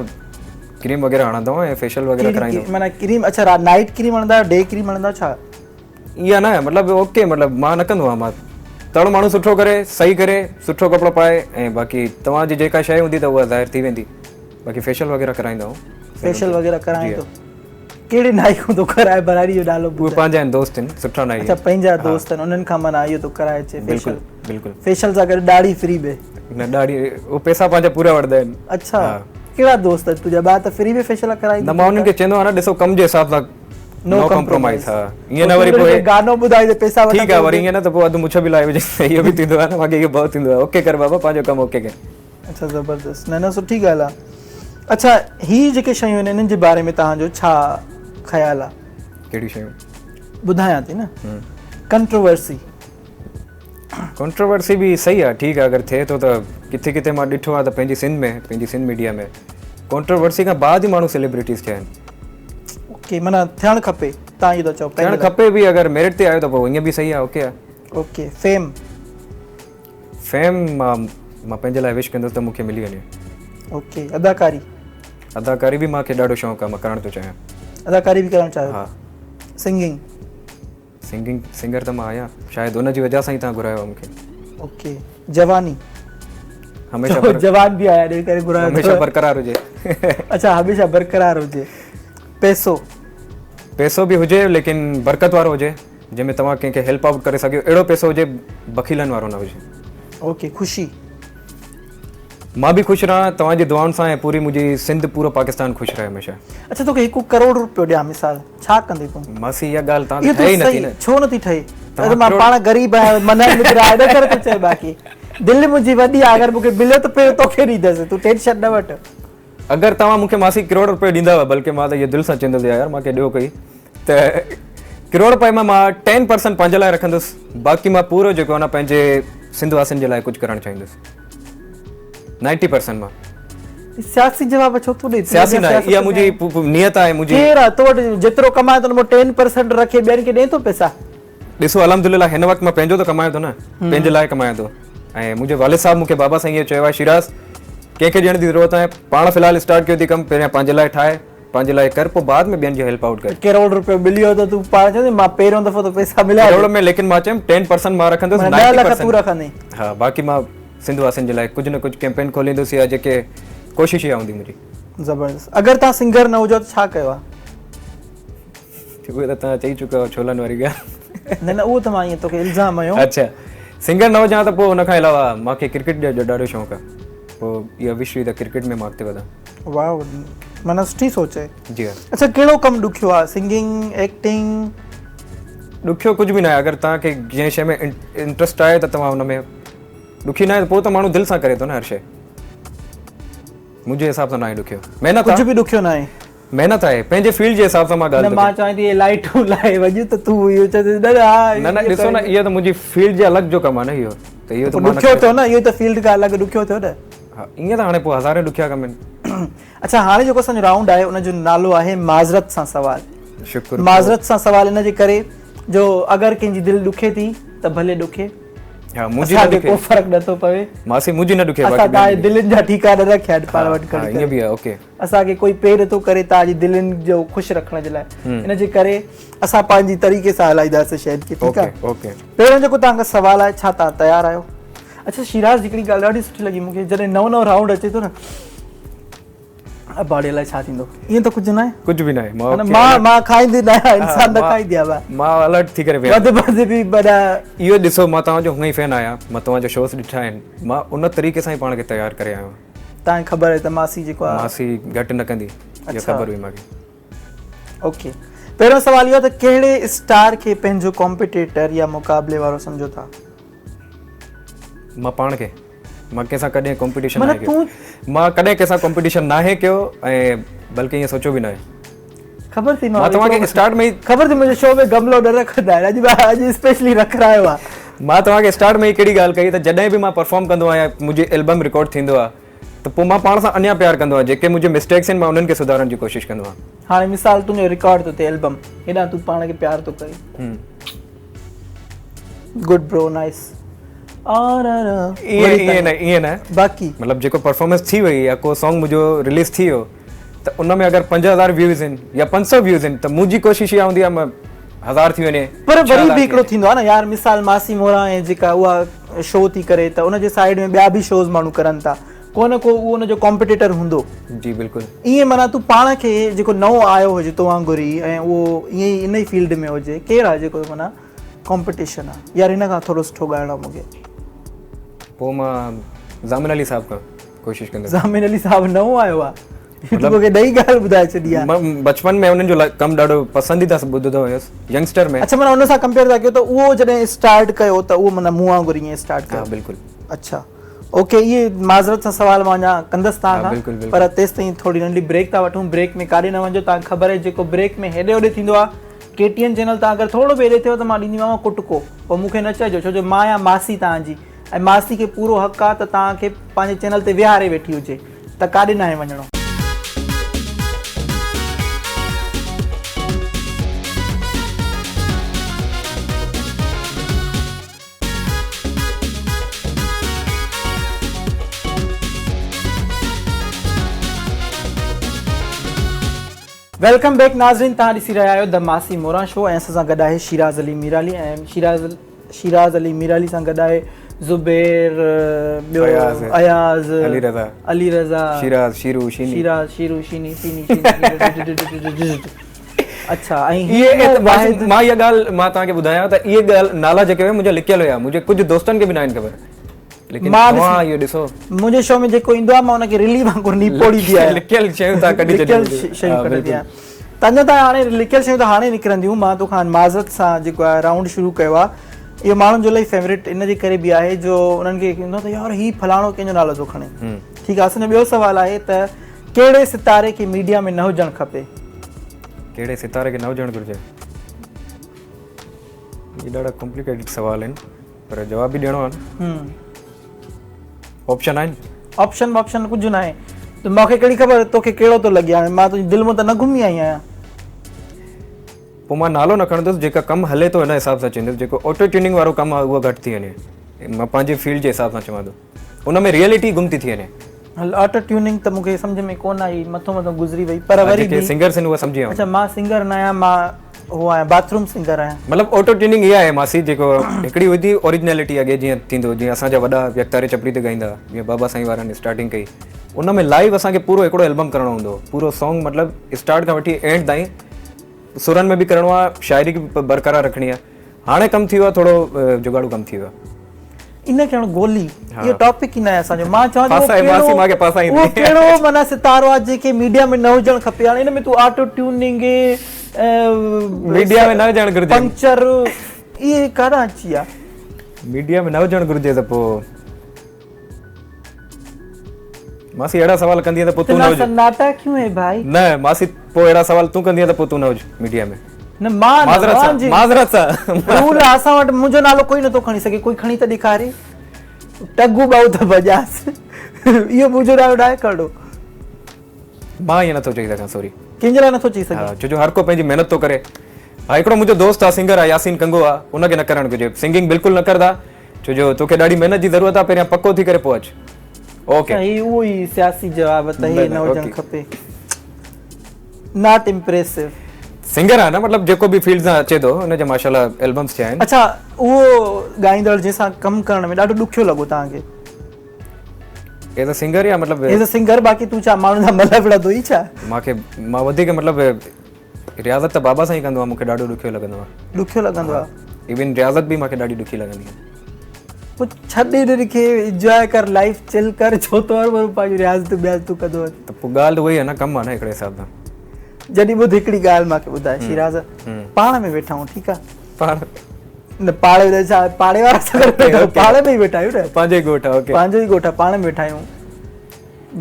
ڪريم وغيره هڻندو آهيان ۽ فيشل وغيره ڪرائيندو آهيان معنيٰ ڪريم اڇا نائٽ ڪريم هڻندا آهيو ڊي ڪريم هڻندا آهيو ڇا؟ اها نه مطلب اوڪي مطلب مان نه ڪندو آهيان مان تڙ ماڻهو سٺو ڪري صحيح ڪري سٺو ڪپڙو پائي ۽ باقي توهان جي جيڪا شيء هوندي ته اها ظاهر ٿي ويندي باقي فيشل وغيره ڪرائيندا آهيون فيشل وغيره ڪرائين ٿو ڪهڙي نائي کان ٿو ڪرائي براري جو نالو اهي پنهنجا آهن دوست آهن سٺا نائي اڇا پنهنجا دوست آهن انهن کان معنيٰ اهو ٿو ڪرائي اچي فيشل بلڪل فيشل سان گڏ ڏاڙهي فري به نه ڏاڙهي اهي پئسا پنهنجا پورا وٺندا آهن اڇا ڪهڙا دوست آهن تنهنجا ٻيا ته فري ۾ فيشل ڪرائيندا نه مان انهن کي چوندو آهيان نه ڏسو ڪم جي حساب سان نو ڪمپرومائز ها ائين نه وري پوء گانو ٻڌائي ته پئسا وٺ ٺيڪ آ وري ائين نه ته پوء اڌ مڇ به لاهي وجهي اهو به ٿيندو آ نه باقي اهو بهت ٿيندو آ اوڪي ڪر بابا پنهنجو ڪم اوڪي ڪر. اڇا زبردست نه نه سٺي ڳالهه آ اڇا هي جيڪي شيون آهن انهن جي باري ۾ توهان جو ڇا خيال آ؟ ڪهڙيون شيون؟ ٻڌايان ٿي نه ڪنٽروورسي. ڪنٽروورسي به صحيح آهي ٺيڪ آهي اگر ٿئي ٿو ته ڪٿي ڪٿي مان ڏٺو آهي ته پنهنجي سنڌ ۾ پنهنجي سنڌ ميڊيا ۾ ڪنٽروورسي کان بعد ئي ماڻهو سيليبرٽيز ٿيا آهن. اوڪي معنيٰ ٿيڻ کپي تان اهو ٿا چئو ٿيڻ کپي به اگر ميرٽ تي آيو ته پوء ائين به صحيح آهي اوڪي آهي. اوڪي فيم فيم مان مان پنهنجي لاء وش ڪندس ته مون کي ملي وڃي. اوڪي اداڪاري اداڪاري به مان کي ڏاڍو شوق آهي مان ڪرڻ ٿو چاهيان. اداڪاري به ڪرڻ چاهيو ها. سنگنگ سنگنگ سنگر ته مان آهيان شايد ان جي وجه سان ئي توهان گهرايو آهي مون کي. اوڪي جواني هميشه جوان به آهيان ان ڪري گهرايو هميشه برقرار هجي. اڇا هميشه برقرار هجي. پئسو پئسو به هجي ليڪن برڪت وارو هجي جنهن ۾ توهان ڪنهن کي هيلپ آئوٽ ڪري سگهيو اهڙو پئسو هجي بخيلن وارو نه هجي. اوڪي خوشي مان به خوش رهان توهان جي دعائن سان ۽ پوري منهنجي سنڌ پورو پاڪستان خوش رهي هميشه. اڇا توکي هڪ ڪروڙ روپيو ڏيان مثال ڇا ڪندين تون؟ ماسي اها ڳالهه تان ته ٺهي ئي نٿي نه. ڇو نٿي ٺهي؟ ته مان پاڻ غريب آهيان منع متر آهي ان ڪري ٿو چئي باقي دل منهنجي وڏي آهي اگر مونکي مليو ته پهريون توکي ڏيندس تون ٽينشن نه وٺ. اگر توهان مونکي ماسي ڪروڙ روپيو ڏيندؤ بلڪه مان ته اهو دل سان چوندس يار مانکي ڏيو ڪوئي ته ڪروڙ روپئي مان مان ٽين پرسنٽ پنهنجي لاء رکندس باقي مان پورو جيڪو آهي نه پنهنجي سنڌ واسين جي لاء ڪجهه ڪرڻ چاهيندس نائنٽي پرسنٽ مان. سياسي جواب ڇو ٿو ڏي؟ سياسي نه آهي اها منهنجي نيت آهي منهنجي. ڪير آهي تو وٽ جيترو ڪمائين ٿو ان مان ٽين پرسنٽ رکي ٻين کي ڏين ٿو پئسا؟ ڏسو الحمدلله هن وقت مان پنهنجو ته ڪمايان ٿو نه پنهنجي لاء ڪمايان ٿو ۽ منهنجي والد صاحب مونکي بابا سائين اهو چيو آهي شيراز ڪنهن کي ڏيڻ جي ضرورت ناهي پاڻ في الحال اسٽارٽ ڪيو ٿي ڪم پهريان پنهنجي لاء ٺاهه پنهنجي لاء ڪر پوء بعد ۾ ٻين جي هيلپ آئوٽ ڪر. ڪروڙ روپيو مليو ته تون پاڻ چوندين مان پهريون دفعو ته پئسا مليا ڪروڙ ۾ ليڪن مان چيم ٽين پرسنٽ مان رکندس معنيٰ 10 لک تون رکندين. ها باقي مان سنڌ واسين جي لاء ڪجهه نه ڪجهه ڪيمپين کوليندس يا جيڪي ڪوشش اها هوندي منهنجي. زبردست اگر تان سنگر نه هجو ته ڇا ڪيو ها؟ اهو ته توهان چئي چڪا آهيو ڇولن واري ڳالهه. نه نه اهو ته مان ائين توکي الزام هنيو. اڇا سنگر نه هجان ته پوء ان کان علاوه مان کي ڪرڪيٽ جو ڏاڍو شوق آهي پوء اها وش هئي ته ڪرڪيٽ ۾ مان اڳتي وڌان. واهه معنيٰ سٺي سوچ آهي. جي ها. اڇا ڪهڙو ڪم ڏکيو آهي سنگنگ ايڪٽنگ؟ ڏکيو ڪجهه به ناهي اگر توهان کي جنهن شيء ۾ انٽرسٽ آهي ته توهان ان ۾ ڏکي ناهي پوء ته ماڻهو دل سان ڪري ٿو نه هر شيء. منهنجي حساب سان ناهي ڏکيو. محنت آ. ڪجهه به ڏکيو ناهي. محنت آهي پنهنجي فيلڊ جي حساب سان مان ڳالهه ٿو ڪيان. نه مان چوان ٿي اهي لائيٽون لاهي وڃ ته تون اهو چوندين نه نه ها. نه نه ڏسو نه اهو ته منهنجي فيلڊ جي الڳ جو ڪم آهي نه اهو ته اهو ته مان ڏکيو ٿيو نه اهو ته فيلڊ کان الڳ ڏکيو ٿيو نه. ها ائين ته هاڻي پوء هزارين ڏکيا ڪم آهن. اڇا هاڻي جيڪو اسان جو رائونڊ آهي ان جو نالو آهي معذرت سان سوال. شڪر. معذرت سان سوال ان جي ڪري جو اگر ڪنهن جي دل ڏکي ٿي ته ڀلي ڏکي. ها منهنجي نه ڏکي. ڪو فرق نه ٿو پوي. ماسي منهنجي نه ڏکي باقي اسان تان جي دلين جا ٺيڪا نه رکيا آهن پاڻ وٽ کڻي ڪري. ها ائين به آهي اوڪي. اسان کي ڪوئي پي نه ٿو ڪري تان جي دلين جو خوش رکڻ جي لاء ان جي ڪري اسان پنهنجي طريقي سان هلائينداسين شين کي ٺيڪ آهي. اوڪي. پهريون جيڪو توهان کان سوال آهي ڇا توهان تيار آهيو؟ اڇا شيراز هڪڙي ڳالهه ڏاڍي سٺي لڳي مون کي جڏهن نئون نئون رائونڊ اچي ٿو نه اباڙي الائي ڇا ٿيندو ائين ته ڪجهه ناهي. ڪجهه به ناهي مان مان مان کائيندي نه آهيان انسان نه کائيندي آهي مان الرٽ ٿي ڪري وڌ وڌ به وڏا. اهو ڏسو مان توهان جو هونئن ئي فين آهيان مان توهان جا شوز ڏٺا آهن مان ان طريقي سان ئي پاڻ کي تيار ڪري آيو آهيان. توهان کي خبر آهي ته ماسي جيڪو آهي ماسي گهٽ نه ڪندي اها خبر هئي مانکي. اوڪي پهريون سوال اهو آهي ته ڪهڙي اسٽار کي پنهنجو ڪامپيٽيٽر يا مقابلي وارو سمجهو ٿا؟ مان پاڻ کي. مان ڪنهن سان ڪڏهن ڪمپيٽيشن ناهي ڪيو. مان ڪڏهن ڪنهن سان ڪمپيٽيشن ناهي ڪيو ۽ بلڪه ائين سوچيو به ناهي. خبر ٿي مان توهان کي اسٽارٽ ۾ ئي خبر ٿي منهنجي شو ۾ گملو نه رکندا آهن اڄ مان اڄ اسپيشلي رکرايو آهي. مان توهان کي اسٽارٽ ۾ ئي ڪهڙي ڳالهه ڪئي ته جڏهن به مان پرفارم ڪندو آهيان منهنجي البم رڪارڊ ٿيندو آهي ته پوء مان پاڻ سان اڃا پيار ڪندو آهيان جيڪي منهنجي مسٽيڪس آهن مان انهن کي سڌارڻ جي ڪوشش ڪندو آهيان. هاڻي مثال تنهنجو رڪارڊ ٿو ٿئي البم هيڏانهن تون پاڻ کي پيار ٿو ڪرين. گڊ برو نائس ائين نه ائين نه باقي مطلب جيڪو پرفارمنس ٿي وئي يا ڪو سانگ منهنجو رليز ٿي ويو ته ان ۾ اگر 5000 ويوز آهن يا 500 ويوز آهن ته منهنجي ڪوشش اها هوندي آهي مان هزار ٿي وڃي پر وري به هڪڙو ٿيندو آهي نه يار مثال ماسي مورا ۽ جيڪا اها شو ٿي ڪري ته ان جي سائيڊ ۾ ٻيا به شوز ماڻهو ڪرن ٿا ڪو نه ڪو اهو ان جو ڪامپيٽيٽر هوندو. جي بلڪل. ائين معنيٰ تون پاڻ کي جيڪو نئون آيو هجي تو وانگر ئي ۽ اهو ائين ئي ان ئي فيلڊ ۾ هجي ڪير آهي جيڪو معنيٰ ڪامپيٽيشن آ يار هن کان ٿورو سٺو ڳائڻو آ مونکي. پوء مان ضامن علي صاحب کان ڪوشش ڪندس. ضامن علي صاحب نئون آيو آ هي ته مونکي نئين ڳالهه ٻڌائي ڇڏي آ. مان بچپن ۾ انهن جو ڪم ڏاڍو پسنديده سان ٻڌندو هيس ينگسٽر ۾. اڇا معنيٰ ان سان ڪمپيئر ٿا ڪيو ته اهو جڏهن اسٽارٽ ڪيو ته اهو معنيٰ مون وانگر ائين اسٽارٽ ڪيو. ها بلڪل. اڇا اوڪي اهي معذرت سان سوال مان اڃا ڪندس توهان کان پر تيستائين ٿوري ننڍي بريڪ ٿا وٺون بريڪ ۾ ڪاڏي نه وڃجو توهان کي خبر آهي جيڪو بريڪ ۾ هيڏي هوڏي ٿيندو آ ڪي ٽي اين چينل تان اگر ٿورو به هيڏي ٿيو ته مان ڏينديمانو ڪٽڪو پوء مون کي نه چئجو ڇو جو مان آهيان ماسي توهان جي ۽ ماسي کي پورو حق آ ته توهان کي پنهنجي چينل تي ويهاري ويٺي هجي ته ڪاڏي ناهي وڃڻو. Welcome back ناظرين توهان ڏسي رهيا آهيو د ماسي موران شو ۽ اسان سان گڏ آهي شيراز علي ميرالي ۽ شيراز شيراز علي ميرالي سان گڏ آهي زبير ٻيو اياز علي رضا علي رضا شيراز شيرو شيني شيراز شيرو شيني سيني شيني اڇا ۽ اهي مان اها ڳالهه مان توهان کي ٻڌايان ته اهي ڳالهه نالا جيڪي هيا منهنجا لڪيل هيا منهنجي ڪجهه دوستن کي به ناهن خبر ليڪن توهان اهو ڏسو منهنجي شو ۾ جيڪو ايندو آهي مان ان کي رلي وانگر نپوڙيندي آهيان لڪيل شيون تان ڪڍي لڪيل شيون ڪڍندي آهيان تنهنجا ته هاڻي لڪيل شيون ته هاڻي نڪرنديون مان توکان معذرت سان جيڪو آهي رائونڊ شروع ڪيو آهي اهو ماڻهن جو الاهي فيورٽ ان جي ڪري به آهي جو انهن کي ايندو ته يار هي فلاڻو ڪنهن جو نالو ٿو کڻي ٺيڪ آهي اسان جو ٻيو سوال آهي ته ڪهڙي ستاري کي ميڊيا ۾ نه هجڻ کپي؟ ڪهڙي ستاري کي نه هجڻ گهرجي؟ هي ڏاڍا ڪمپليڪيٽيڊ سوال آهن پر جواب به ڏيڻو آهي نه. آپشن آهن؟ آپشن واپشن ڪجهه ناهي ته مون کي ڪهڙي خبر توکي ڪهڙو ٿو لڳي هاڻي مان تنهنجي دل مان ته نه گهمي آئي آهيان. پوء مان نالو نه کڻندس جيڪا ڪم هلي ٿو ان حساب سان چوندس جيڪو آٽو ٽيوننگ وارو ڪم آهي اهو گهٽ ٿي وڃي مان پنهنجي فيلڊ جي حساب سان چوان ٿو. ان ۾ ريئلٽي گم ٿي ٿي وڃي. هل آٽو ٽيوننگ ته مون کي سمجهه ۾ ڪونه آئي مٿو مٿو گذري وئي پر وري جيڪي سنگرس آهن اهي سمجهي ويا اڇا مان سنگر نه آهيان مان هو آهيان باٿ روم سنگر آهيان. مطلب آٽو ٽيوننگ اها آهي ماسي جيڪو هڪڙي هئي ٿي اوريجنلٽي اڳي جيئن ٿيندو جيئن اسان جا وڏا يڪتاري چپڙي تي ڳائيندا جيئن بابا سائين وارن اسٽارٽنگ ڪئي ان ۾ لائيو اسان کي پورو هڪڙو البم ڪرڻو هوندو هو پورو سانگ مطلب اسٽارٽ کان وٺي اينڊ تائين سرن ۾ به ڪرڻو آهي شاعري به برقرار رکڻي آهي هاڻي ڪم ٿي ويو آهي ٿورو جگاڙو ڪم ٿي ويو آهي. ان کي هاڻ گولي اهو ٽاپڪ ئي ناهي اسان جو مان چوان ٿو اهو ڪهڙو معنيٰ ستارو آهي جنهن کي ميڊيا ۾ نه هجڻ کپي هاڻي ان ۾ تون آٽو ٽيوننگ ميڊيا ۾ نه هجڻ گهرجي پنڪچر اهي ڪاڏان اچي ويا ميڊيا ۾ نه هجڻ گهرجي ته پوء ماسي اهڙا سوال ڪندينء ته پوء تون نه هج. اتنا سناٽا ڪيون هي ڀائي. نه ماسي پوء اهڙا سوال تون ڪندينء ته پوء تون نه هج ميڊيا ۾. نه مان نه معذرت سان معذرت سان. رول آ اسان وٽ منهنجو نالو ڪوئي نٿو کڻي سگهي ڪوئي کڻي ته ڏيکاري ٽگو ٻائو ته ڀڄاس اهو منهنجو نالو ناهي کڻڻو. مان ائين نٿو چئي سگهان سوري. ڪنهن جي لاء نٿو چئي سگهين؟ ها ڇو جو هر ڪو پنهنجي محنت ٿو ڪري. ها هڪڙو منهنجو دوست آ سنگر آ ياسين ڪنگو آ ان کي نه ڪرڻ گهرجي سنگنگ بلڪل نه ڪردا ڇو جو توکي ڏاڍي محنت جي ضرورت آ پهريان پڪو ٿي ڪري پوء اچ اوڪي. هي اهو ئي سياسي جواب ته هي نه هجڻ کپي not impressive. Singer آ نه مطلب جيڪو به فيلڊ سان اچي ٿو ان جا ماشاءالله البمز ٿيا آهن. اڇا اهو ڳائيندڙ جنهن سان ڪم ڪرڻ ۾ ڏاڍو ڏکيو لڳو توهان کي؟ ايز ا سنگر يا مطلب ايز ا سنگر باقي تون ڇا ماڻهن سان ملهه وڙهندو ئي ڇا؟ مانکي مان وڌيڪ مطلب رياضت ته بابا سان ئي ڪندو آهيان مونکي ڏاڍو ڏکيو لڳندو آهي. ڏکيو لڳندو آهي. ايون رياضت به مانکي ڏاڍي ڏکي لڳندي آهي. پوء ڇڏ انهن کي انجواء ڪر لائيف چل ڪر ڇو ٿو هر ڀر پنهنجون رياضتون بياضتون ڪندو وڃ. ته پوء ڳالهه ته اها ئي آهي نه ڪم آهي نه هڪڙي حساب سان. جڏهن ٻڌ هڪڙي ڳالهه مانکي ٻڌاء شيراز پاڻ ۾ ويٺا آهيون ٺيڪ آهي. پاڻ نه پاڙي ۾ ڇا پاڙي وارا سان گڏ ويٺا آهيون پاڙي ۾ ئي ويٺا آهيون نه. پنهنجو ئي ڳوٺ آهي اوڪي. پنهنجو ئي ڳوٺ آهي پاڻ ۾ ويٺا آهيون.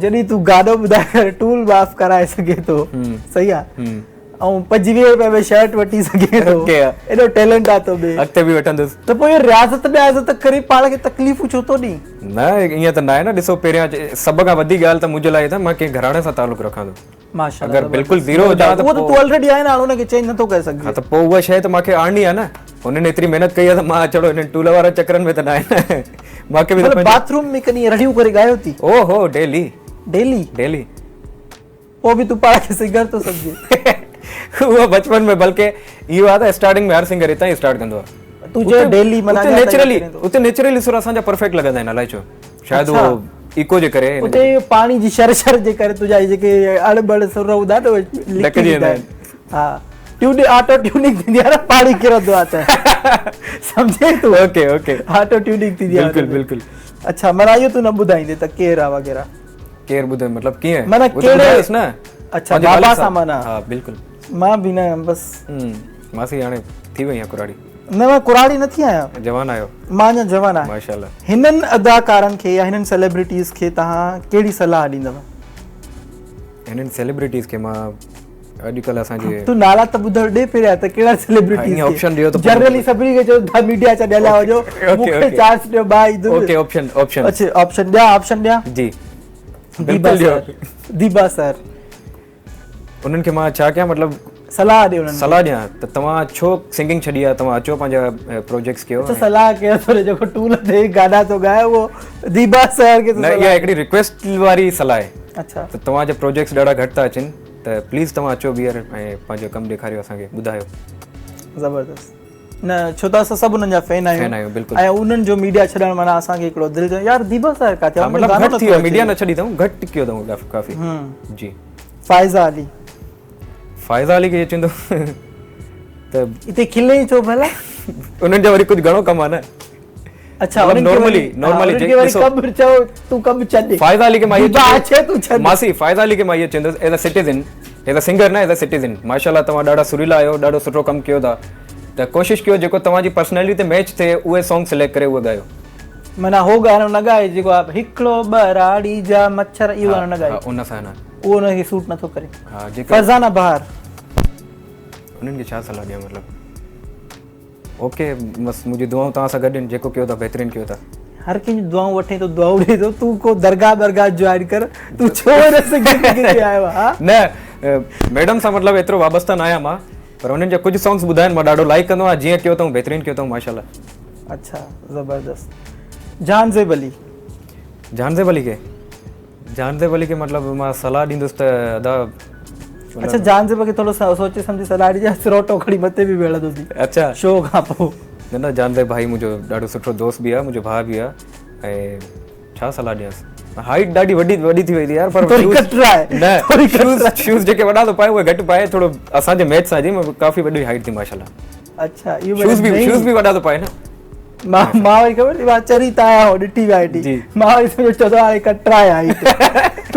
جڏهن تون گانو ٻڌائي ڪري ٽول معاف ڪرائي سگهين ٿو صحيح آ ۽ 25 روپئي ۾ شرٽ وٺي سگهين ٿو ايڏو ٽيلنٽ آ تو ۾ اڳتي به وٺندس ته پوء اهو رياضت بياضت ڪري پاڻ کي تڪليفون ڇو ٿو ڏين؟ نه ائين ته ناهي نه ڏسو پهريان سڀ کان وڏي ڳالهه ته منهنجي لاء اها ته مان ڪنهن گهراڻي سان تعلق رکان ٿو ماشاءالله اگر بلڪل زيرو هجان ته اهو ته تون آلريڊي آهين نه هاڻ ان کي چينج نٿو ڪري سگهجي ها ته پوء اها شيء ته مان کي آڻڻي آهي نه هنن ايتري محنت ڪئي آهي ته مان ڇڙو انهن ٽول وارن چڪرن ۾ ته نه آهي نه مان کي به مطلب باٿ روم ۾ ڪڏهن رڙيون ڪري ڳايو ٿي او هو ڊيلي ڊيلي ڊيلي پوء به تون پاڻ کي سنگر ٿو سمجهين اهو بچپن ۾ بلڪه اهو آهي ته اسٽارٽنگ ۾ هر سنگر هتان ئي اسٽارٽ ڪندو آهي تون چيو ڊيلي معنيٰ اتي نيچرلي اتي نيچرلي سر اسان جا پرفيڪٽ لڳندا آهن الائي ڇو شايد اهو ايڪو جي ڪري اتي پاڻي جي شر شر جي ڪري تنهنجا جيڪي اڙ بڙ سر هوندا نه اهي لڪي ويندا آهن ها ٽيون آٽو ٽيوننگ ٿيندي آهي نه پاڻي ڪرندو آهي ته سمجهين تون اوڪي اوڪي آٽو ٽيوننگ ٿيندي آهي بلڪل بلڪل اڇا معنيٰ اهو تون نه ٻڌائيندي ته ڪير آهي وغيره ڪير ٻڌائي مطلب ڪيئن معنيٰ ڪهڙي نه اڇا بابا سان معنيٰ ها بلڪل مان به نه بس ماسي هاڻي ٿي وئي آهي ڪراڙي نه مان ڪراڙي نه ٿي آهيان جوان آهيو مان اڃا جوان آهيان ماشاءالله هنن اداڪارن کي يا هنن سيليبرٽيز کي توهان ڪهڙي صلاح ڏيندؤ هنن سيليبرٽيز کي مان اڄڪلهه اسان جي تون نالا ته ٻڌڻ ڏي پهريان ته ڪهڙا سيليبرٽيز ائين آپشن ڏيو ته جنرلي سڀني کي چئو ٿا ميڊيا ڇڏي هليا وڃو مون کي چانس ڏيو مان ايندس اوڪي آپشن آپشن اڇا آپشن ڏيان آپشن ڏيان جي ديبا سر ديبا سر انهن کي مان ڇا ڪيان مطلب صلاح ڏي انهن صلاح ڏيان ته توهان ڇو سنگنگ ڇڏي آ توهان اچو پنهنجا پروجيڪٽس ڪيو اڇا صلاح ڪيو ٿو جيڪو ٽول تي گانا ٿو ڳائي اهو ديبا سر کي نه اها هڪڙي ريڪويسٽ واري صلاح آهي اڇا ته توهان جا پروجيڪٽس ڏاڍا گهٽ ٿا اچن ته پليز توهان اچو ٻيهر ۽ پنهنجو ڪم ڏيکاريو اسان کي ٻڌايو. زبردست نه ڇو ته اسان سڀ انهن جا فين آهيون فين آهيون بلڪل ۽ انهن جو ميڊيا ڇڏڻ معنيٰ اسان کي هڪڙو دل جو يار ديبا صاحب ڪاٿي ها مطلب گهٽ ٿي ويو ميڊيا نه ڇڏي اٿئون گهٽ ڪيو اٿئون ڪافي جي فائزه علي فائزه علي کي چوندو ته اتي کلي ڇو ڀلا انهن جو وري ڪجهه گهڻو ڪم آهي نه اڇا مطلب نارملي نارملي جي وري ڪم چئو تون ڪم ڇڏ فائزه علي کي مان اهو اچي تون ڇڏ ماسي فائزه علي کي مان اهو چوندس as a citizen as a singer نه ايز ا سٽيزن ماشاءالله توهان ڏاڍا سريلا آهيو ڏاڍو سٺو ڪم ڪيو ٿا ته ڪوشش ڪيو جيڪو توهان جي پرسنالٽي تي ميچ ٿئي اهي سانگ سليڪٽ ڪري اهي ڳايو معنيٰ هو گانو نه ڳائي جيڪو آ هڪڙو ٻهراڙي جا مڇر اهو گانو نه ڳائي ان سان نه اهو ان کي سوٽ نٿو ڪري ها جيڪو فرزانه بهار انهن کي ڇا صلاح ڏيان مطلب اوڪي بس منهنجي دعائون توهان سان گڏ آهن جيڪو ڪيو ٿا بهترين ڪيو ٿا. هر ڪنهن جون دعائون وٺين ٿو دعائون ڏي ٿو تون ڪو درگاهه برگاهه جوائن ڪر تون ڇو هن سنگنگ تي آيو آهين ها. نه ميڊم سان مطلب ايترو وابسته نه آهيان مان پر انهن جا ڪجهه سانگس ٻڌا آهن مان ڏاڍو لائيڪ ڪندو آهيان جيئن ڪيو اٿئون بهترين ڪيو اٿئون ماشاءالله. اڇا زبردست جهانزيب علي. جهانزيب علي کي جهانزيب علي کي مطلب مان صلاح ڏيندس ته ادا اڇا جهانزيب کي ٿورو سوچي سمجهي صلاح ڏجي سروٽو کڻي مٿي به ويڙهندو ٿي اڇا شو کان پوء نه نه جهانزيب ڀائي منهنجو ڏاڍو سٺو دوست به آهي منهنجو ڀاء به آهي ۽ ڇا صلاح ڏيانس هائيٽ ڏاڍي وڏي وڏي ٿي وئي ٿي يار پر ٿوري ڪٽرائي نه شوز شوز جيڪي وڏا ٿو پائي اهي گهٽ پائي ٿورو اسان جي ميچ سان جي ڪافي وڏي هائيٽ ٿي ماشاءالله اڇا اهو شوز به شوز به وڏا ٿو پائي نه مان مان وري خبر ٿي مان چري ته آيا هو ڏٺي وائٽي مان وري سمجهو چوندو هاڻي ڪٽرائي آئي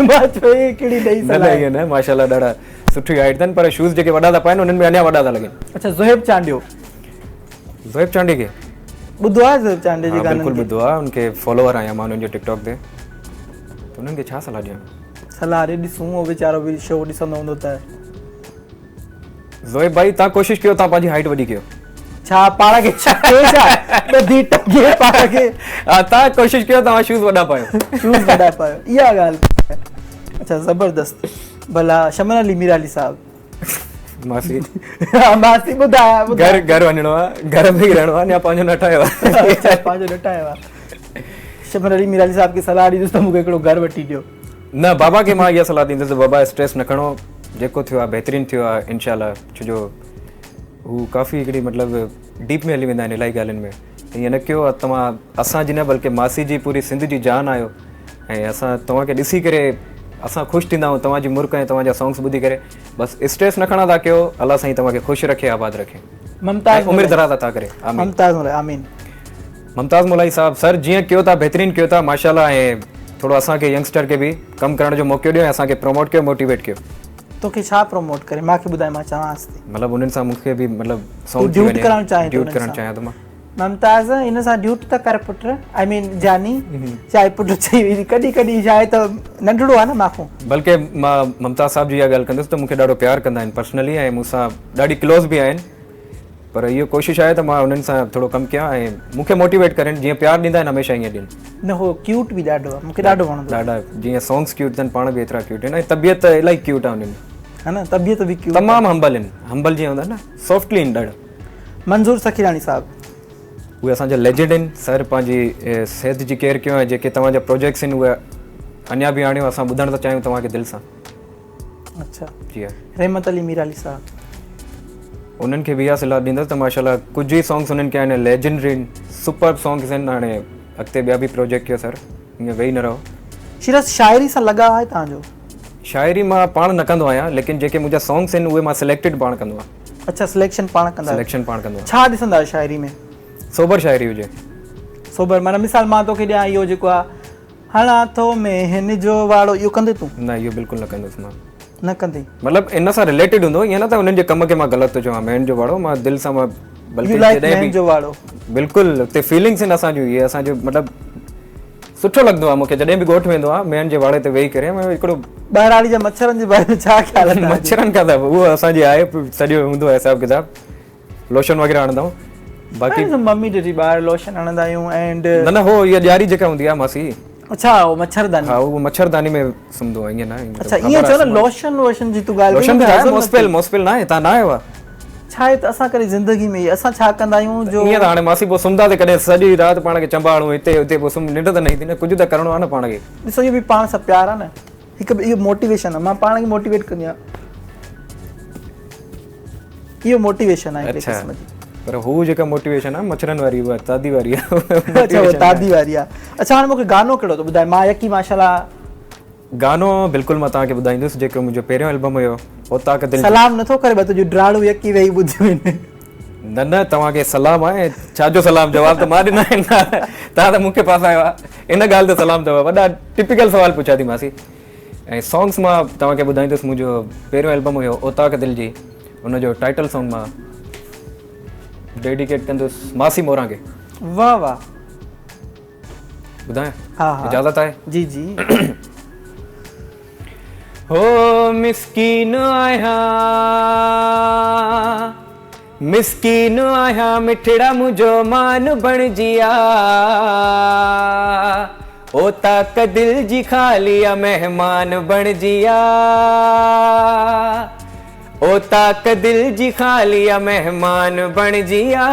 مان چيو هي ڪهڙي نئين صلاح نه نه نه ماشاءالله ڏاڍا سٺي هائيٽ اٿن پر شوز جيڪي وڏا ٿا پائن انهن ۾ اڃا وڏا ٿا لڳن. اڇا زوهيب چانڊيو. زوهيب چانڊيي کي ٻڌو آهي زوهيب چانڊيي جي گانن کي؟ بلڪل ٻڌو آهي ان کي فالوور آهيان مان انهن جو ٽڪ ٽاڪ تي ته انهن کي ڇا صلاح ڏيان. صلاح ڏي ڏسون هو ويچارو به شو ڏسندو هوندو ته. زوهيب ڀائي تان ڪوشش ڪيو تان پنهنجي هائيٽ وڏي ڪيو. ڇا پاڻ کي ڇڪي ڇا ٻڌي ٽنگي پاڻ کي. ها تان ڪوشش ڪيو توهان شوز وڏا پايو. شوز وڏا پايو اها ڳالهه اڇا زبردست ڀلا شمن علي ميرالي صاحب. ماسي ها ماسي ٻڌايا گهر گهر وڃڻو آ گهر ۾ ئي رهڻو آ اڃا پنهنجو نه ٺاهيو آ. اڇا پنهنجو نه ٺاهيو آ شمن علي ميرالي صاحب کي صلاح ڏيندس ته مون کي هڪڙو گهر وٺي ڏيو. نه بابا کي مان اها صلاح ڏيندس ته بابا اسٽريس نه کڻو جيڪو ٿيو آهي بهترين ٿيو آهي انشاء الله ڇو جو هو ڪافي هڪڙي مطلب ڊيپ ۾ هلي ويندا آهن الاهي ڳالهين ۾ ته ائين نه ڪيو توهان اسان جي نه بلڪه ماسي جي پوري سنڌ جي جان آهيو ۽ اسان توهان کي ڏسي ڪري اسان خوش ٿيندا آهيون توهان جي مرڪ ۽ توهان جا سانگس ٻڌي ڪري بس اسٽريس نه کڻندا ڪيو الله سائين توهان کي خوش رکي آباد رکي ممتاز عمر دراز عطا ڪري آمين ممتاز مولائي آمين. ممتاز مولائي صاحب سر جيئن ڪيو ٿا بهترين ڪيو ٿا ماشاءالله ۽ ٿورو اسان کي ينگسٽر کي به ڪم ڪرڻ جو موقعو ڏيو ۽ اسان کي پروموٽ ڪيو موٽيويٽ ڪيو. توکي ڇا پروموٽ ڪري مان کي ٻڌاء مان چوانس ٿي. مطلب انهن سان مون کي به مطلب سونگ ٿي وڃي ڪرڻ چاهين ٿو ڊيوٽ ڪرڻ چاهيان ٿو مان. ممتاز ان سان ڊيوٽ ته ڪر پٽ آئي مين جاني چاهي پٽ چئي ويندي ڪڏهن ڪڏهن ڇا آهي ته ننڍڙو آهي نه مان کان. بلڪه مان ممتاز صاحب جي اها ڳالهه ڪندس ته مون کي ڏاڍو پيار ڪندا آهن پرسنلي ۽ مون سان ڏاڍي ڪلوز به آهن پر اهو ڪوشش آهي ته مان انهن سان ٿورو ڪم ڪيان ۽ مون کي موٽيويٽ ڪرين جيئن پيار ڏيندا آهن هميشه ائين ڏين. نه هو ڪيوٽ به ڏاڍو آهي مون کي ڏاڍو وڻندو آهي. ڏاڍا جيئن سانگس ڪيوٽ اٿن پاڻ به ايترا ڪيوٽ آهن ۽ طبيعت الاهي ڪيوٽ آهي انهن جي. ها نه طبيعت به ڪيوٽ تمام همبل آهن همبل جيئن هوندا آهن نه سافٽلي آهن ڏاڍا. منظور سخيراڻي صاحب. اهي اسان جا ليجنڊ آهن سر پنهنجي صحت جي ڪيئر ڪيو ۽ جيڪي توهان جا پروجيڪٽس آهن اهي اڃا به آڻيو اسان ٻڌڻ ٿا چاهيون توهان کي دل سان. اڇا جي ها. رحمت علي ميرالي صاحب. انهن کي به اها صلاح ڏيندس ته ماشاءالله ڪجهه ئي سانگس انهن کي آهن ليجنڊري آهن سپرب سانگس آهن هاڻي اڳتي ٻيا به پروجيڪٽ ڪيو سر ائين ويهي نه رهو. شيراز شاعري سان لڳاء آهي توهان جو؟ شاعري مان پاڻ نه ڪندو آهيان ليڪن جيڪي منهنجا سانگس آهن اهي مان سليڪٽيڊ پاڻ ڪندو آهيان. اڇا سليڪشن پاڻ ڪندا آهيو. سليڪشن پاڻ ڪندو آهيان. ڇا ڏسندا آهيو شاعري ۾؟ سوبر شاعري هجي. سوبر معنيٰ مثال مان توکي ڏيان اهو جيڪو آهي هڻان ٿو مينهن جو واڙو اهو ڪندين تون؟ نه اهو بلڪل نه ڪندس مان. نه ڪندين؟ مطلب ان سان رليٽيڊ هوندو ائين نه ته انهن جي ڪم کي مان غلط ٿو چوان مينهن جو واڙو مان دل سان مان بلڪه جڏهن به مينهن جو واڙو بلڪل اتي فيلنگس آهن اسان جون اهي اسان جو مطلب سٺو لڳندو آهي مون کي جڏهن به ڳوٺ ويندو آهيان ميهن جي واڙي تي ويهي ڪري هڪڙو ٻهراڙي جا مڇرن جي باري ۾ ڇا خيال آهي مڇرن کان ته اهو اسان جي آهي سڄو هوندو آهي حساب ڪتاب لوشن وغيره هڻندا آهيون باقي ممي ڊيڊي ٻاهر لوشن هڻندا آهيون اينڊ نه نه هو اها ڄاري جيڪا هوندي آهي ماسي اڇا هو مڇرداني ها اهو مڇرداني ۾ سمهندو آهي ائين نه اڇا ائين چئو نه لوشن ووشن جي تون ڳالهه لوشن ته آهي موسپيل موسپيل نه آهي تان نه آيو آهي ڇا آهي ته اسان ڪڏهن زندگي ۾ اسان ڇا ڪندا آهيون جو ائين ته هاڻي ماسي پوء سمهندا ته ڪڏهن سڄي رات پاڻ کي چنبا هڻون هتي هتي پوء سمهه ننڊ ته نه ايندي نه ڪجهه ته ڪرڻو آهي نه پاڻ کي ڏسو اهو به پاڻ سان پيار آهي نه هڪ اهو موٽيويشن آهي مان پاڻ کي موٽيويٽ ڪندي آهيان اهو موٽيويشن آهي هڪڙي قسم جي. پر هو جيڪا موٽيويشن آهي مڇرن واري اها تادي واري آهي. اڇا اها تادي واري آهي. اڇا هاڻي مونکي گانو ڪهڙو ٿو ٻڌائي مان يقين ماشاءالله. گانو بلڪل مان توهان کي ٻڌائيندس جيڪو منهنجو پهريون البم هيو اوطاق دل. سلام نٿو ڪري ٻه تنهنجون ڊراڙون يقين ويهي ٻڌيون آهن. نه نه توهان کي سلام آهي ڇا جو سلام جواب ته مان ڏنا آهن توهان ته مون کي ڦاسايو آهي ان ڳالهه تي سلام اٿو وڏا ٽپيڪل سوال پڇيا ٿي ماسي. ۽ سانگس مان توهان کي ٻڌائيندس منهنجو پهريون البم هيو اوطاق دل جي ان جو ٽائيٽل سانگ مان ڊيڊيڪيٽ ڪندس ماسي موران کي. واه واه. ٻڌايان؟ ها ها. اجازت آهي؟ جي جي. هو مسڪين آهيان مسڪين آهيان مٺڙا منهنجو مان بڻجي آ اوطاق دل جي خالي آ مهمان بڻجي آ اوطاق دل جي خالي آ مهمان بڻجي آ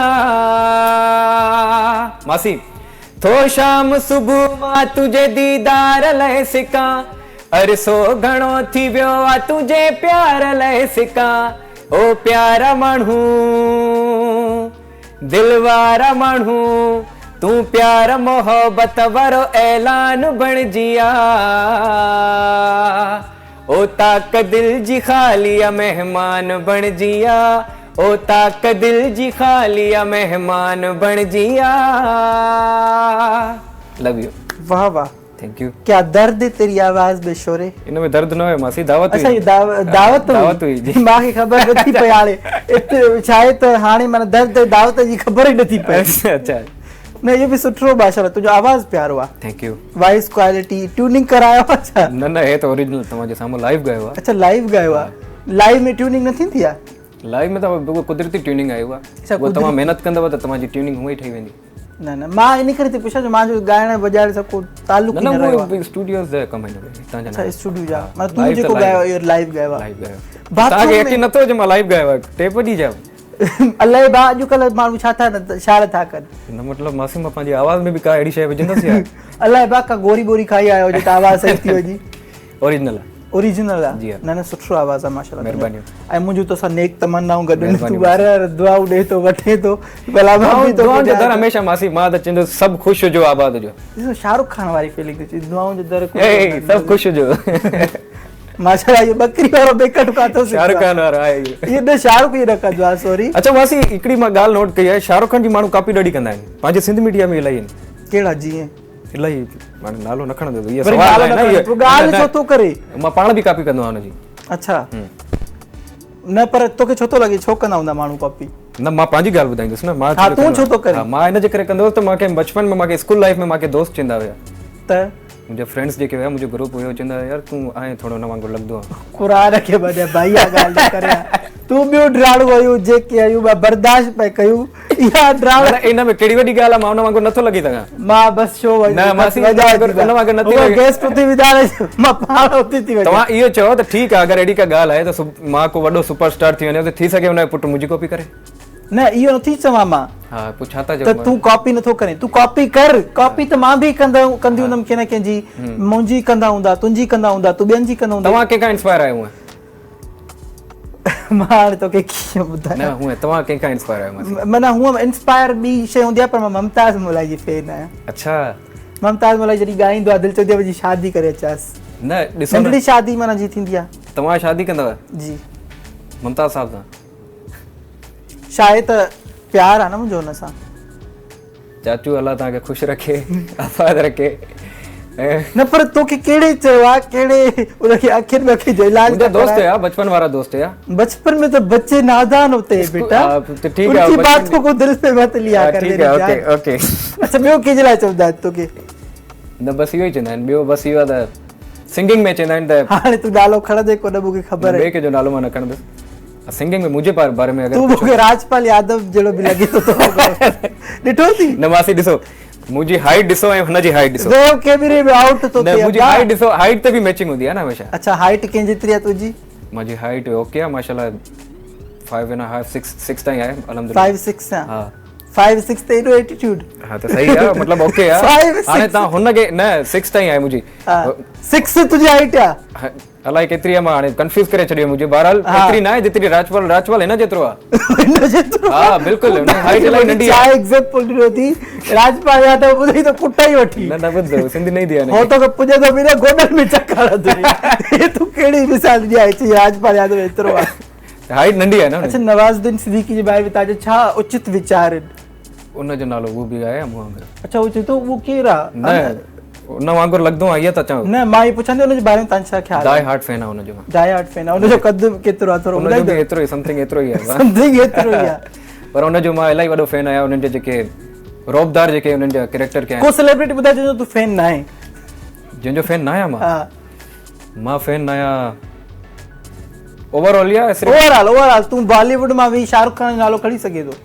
ماسي ٿو شام صبح مان تنهنجي ديدار لئه سڪان عرصو گهڻو ٿي ويو آ تنهنجي پيار لئه سڪان او پيارا ماڻهو دل وارا ماڻهو تون پيار محبت وارو اعلان بڻجي آ اوطاق دل جي خالي آ مهمان بڻجي آ اوطاق دل جي خالي آ مهمان بڻجي آ لو يو. واه واه. Thank you. ڪيا درد هي تيري آواز ۾ شوري. ان ۾ درد نه هيو ماسي دعوت هئي. اڇا هي دعوت هئي. دعوت هئي جي. مان کي خبر نه ٿي پئي هاڻي ڇا آهي ته هاڻي معنيٰ درد ۽ دعوت جي خبر ئي نه ٿي پئي. اڇا اڇا. نه اهو به سٺو ماشاءالله تنهنجو آواز پيارو آ. Thank you. Voice quality tuning ڪرايو آ ڇا؟ نه نه هي ته اوريجنل توهان جي سامهون لائيو ڳايو آ. اڇا لائيو ڳايو آ. لائيو ۾ ٽيوننگ نه ٿيندي آ؟ لائيو ۾ ته قدرتي ٽيوننگ آهي اها. اها توهان محنت ڪندؤ ته توهان جي ٽيوننگ هونئن ئي ٺهي ويندي. نه نه مان ان ڪري ٿي پڇان جو مان جو ڳائڻ وڄائڻ سان ڪو تعلق ئي نه رهيو آهي. نه اسٽوڊيوز جا ڪم آهن هتان جا. اڇا اسٽوڊيو جا معنيٰ تون جيڪو ڳايو اهو لائيو ڳايو آهي. لائيو ڳايو. توهان کي يقين نٿو اچي مان لائيو ڳايو آهي ٽيپ ڏي جا. الائي ڀاء اڄڪلهه ماڻهو ڇا ٿا ڇاڙ ٿا ڪن. نه مطلب ماسي مان پنهنجي آواز ۾ به ڪا اهڙي شيء وجهندس يا. الائي ڀاء ڪا گوري ٻوري کائي آيو هجي ته آواز صحيح ٿي وڃي. اوريجنل آ. اوريجنل آ جي ها. نه نه سٺو آواز آ ماشاءالله تنهنجو. مهربانيون. ۽ منهنجون توسان نيڪ تمنائون گڏ آهن تون مهربانيون بار بار دعائون ڏي ٿو وٺين ٿو ڀلا مان به توکي دعائن جو ڏيان در ٿو. هميشه ماسي مان ته چوندس سڀ خوش هجو آباد هجو. ڏسو شاهه رخ خان واري فيلنگ ٿي اچي دعائن جو در کليل اي سڀ خوش هجو. ماشاءالله اهو ٻڪري وارو بيڪٽ ڪاٿو شاهه رخ خان وارو آهي اهو. اهو نه شاهه رخ ئي نه ڪندو آ سوري. اڇا ماسي هڪڙي مان ڳالهه نوٽ ڪئي آهي شاهه رخ خان جي ماڻهو ڪاپي ڏاڍي ڪندا آهن پنهنجي سنڌ ميڊيا ۾ الاهي آهن. ڪهڙا جيئن؟ الاهي معني نالو نه کڻندس اهي سوال آهي نه اهي تون ڳالهه ڇو ٿو ڪري مان پاڻ به ڪاپي ڪندو آهيان ان جي. اڇا نه پر توکي ڇو ٿو لڳي ڇو ڪندا هوندا ماڻهو ڪاپي؟ نه مان پنهنجي ڳالهه ٻڌائيندس نه مان ها تون ڇو ٿو ڪرين؟ ها مان ان جي ڪري ڪندو هوس ته مان کي بچپن ۾ مان کي اسڪول لائف ۾ مان کي دوست چوندا هيا ته منهنجا فرينڊس جيڪي هيا منهنجو گروپ هيو چوندا هيا يار تون آهين ٿورو ان وانگر لڳندو آهين. قرآن کي مڃ ڀائي اها ڳالهه نه ڪري ها تون ٻيون ڊراڙون هيون جيڪي هيون مان برداشت پئي ڪيون اها ڊراڙ نه ان ۾ ڪهڙي وڏي ڳالهه آهي مان ان وانگر نٿو لڳي سگهان. مان بس شو نه ماسي ان وانگر نٿي لڳي. گيسٽ اٿي ويندا مان پاڻ اٿي ٿي وڃان. توهان اهو چئو ته ٺيڪ آهي اگر اهڙي ڪا ڳالهه آهي ته مان ڪو وڏو سپر اسٽار ٿي وڃان ته ٿي سگهي ان جو پٽ منهنجي ڪاپي ڪري. نه اهو نٿي چوان مان. ها پوء ڇا ٿا چئو؟ ته تون ڪاپي نٿو ڪرين تون ڪاپي ڪر ڪاپي ته مان به ڪندو ڪندي هوندم ڪنهن نه ڪنهن جي منهنجي ڪندا هوندا تنهنجي ڪندا هوندا تون ٻين جي ڪندو هوندين. توهان ڪنهن کان انسپائر آهيو هونئن؟ مان هاڻي توکي ڪيئن ٻڌايان. نه هونئن توهان ڪنهن کان انسپائر آهيو ماسي؟ معنيٰ هونئن انسپائر ٻي شيء هوندي آهي پر مان ممتاز مولائي جي فين آهيان. اڇا. ممتاز مولائي جڏهن ڳائيندو آهي دل چوندي آهي منهنجي شادي ڪري اچانس. نه ڏسو نه. ننڍڙي شادي معنيٰ جي ٿيندي آهي. توهان شادي ڪندؤ؟ جي. ممتاز صاحب سان؟ شايد ته پيار آ نه منهنجو هن سان. چاچو الله توهان کي خوش رکي آباد رکي. نه پر توکي ڪهڙي چيو آ ڪهڙي ان کي اکين ۾ اکين جو علاج منهنجا دوست هيا بچپن وارا دوست هيا. بچپن ۾ ته بچي نادان هوتي هي بيٽا ته ٺيڪ آ ان ڪي باتون ڪو دل پي مت ليا ڪر ٺيڪ آ اوڪي اوڪي. اڇا ٻيو ڪنهن جي لاء چوندا آهن توکي؟ نه بس اهو ئي چوندا آهن ٻيو بس اهو آهي ته سنگنگ ۾ چوندا آهن ته هاڻي تون نالو کڻندين ڪونه مون کي خبر آهي. ٻئي ڪنهن جو نالو مان نه کڻندس. سنگنگ ۾ منهنجي باري ۾ اگر تون مون کي راجپال يادو جهڙو به لڳي ٿو ٿورو گهڻو. ڏٺو ٿي؟ نه ماسي ڏسو منهنجي هائيٽ ڏسو ۽ هن جي هائيٽ ڏسو. ويو ڪيمري ۾ آئوٽ ٿو ٿئي. نه منهنجي هائيٽ ڏسو هائيٽ تي به ميچنگ هوندي آهي نه هميشه. اڇا هائيٽ ڪنهن جيتري آهي تنهنجي؟ منهنجي هائيٽ اوڪي آهي ماشاءالله 5 اينڊ هاف 6 6 تائين آهي الحمدلله. 5 6 آهي. ها. 5 6 تي ايڏو ايٽيٽيوڊ. ها ته صحيح آهي مطلب اوڪي آهي. هاڻي تان هن کي نه 6 تائين آهي منهنجي. 6 تنهنجي هائيٽ آهي. الائي ڪيتري آهي مان هاڻي ڪنفيوز ڪري ڇڏيو منهنجي بهرحال ايتري ناهي جيتري راجپال راجپال هن جيترو آهي. هن جيترو ها بلڪل هن جي هائيٽ الائي ننڍي آهي. ڇا ايگزامپل ڏنو ٿي راجپال يادو ٻڌئي ته پٽ ئي وٺي. نه نه ٻڌ سنڌي نه ايندي آهي هن کي. هو توکي پڄندو به نه گوڏن ۾ چڪ هڻندو. هي تون ڪهڙي مثال ڏني آهي چئي راجپال يادو ايترو آهي. هائيٽ ننڍي آهي نه. اڇا نواز الدين صديقي جي باري ۾ توهان جو ڇا اچت ويچار آهن؟ ان جو نالو اهو به آهي مون وانگر. اڇا اهو چئي ٿو اهو ڪير آهي؟ نه ان وانگر لڳندو آهي اها ته چئو. نه مان اهو پڇان ٿي ان جي باري ۾ توهان جو ڇا خيال آهي؟ ڊائي هارڊ فين آهي ان جو مان. ڊائي هارڊ فين آهي ان جو قد ڪيترو آهي ٿورو ٻڌائيندو؟ ان جو به ايترو ئي سمٿنگ ايترو ئي آهي. سمٿنگ ايترو ئي آهي. پر ان جو مان الاهي وڏو فين آهيان انهن جا جيڪي رعبدار جيڪي انهن جا ڪريڪٽر ڪيا آهن. ڪو سيلبرٽي ٻڌاء جنهن جو تون فين ناهين؟ جنهن جو فين ناهيان مان؟ ها. مان فين ناهيان اوور آل يا صرف اوور آل اوور آل تون بالي ووڊ مان به شاهرخ خان جو نالو کڻي سگهين ٿو.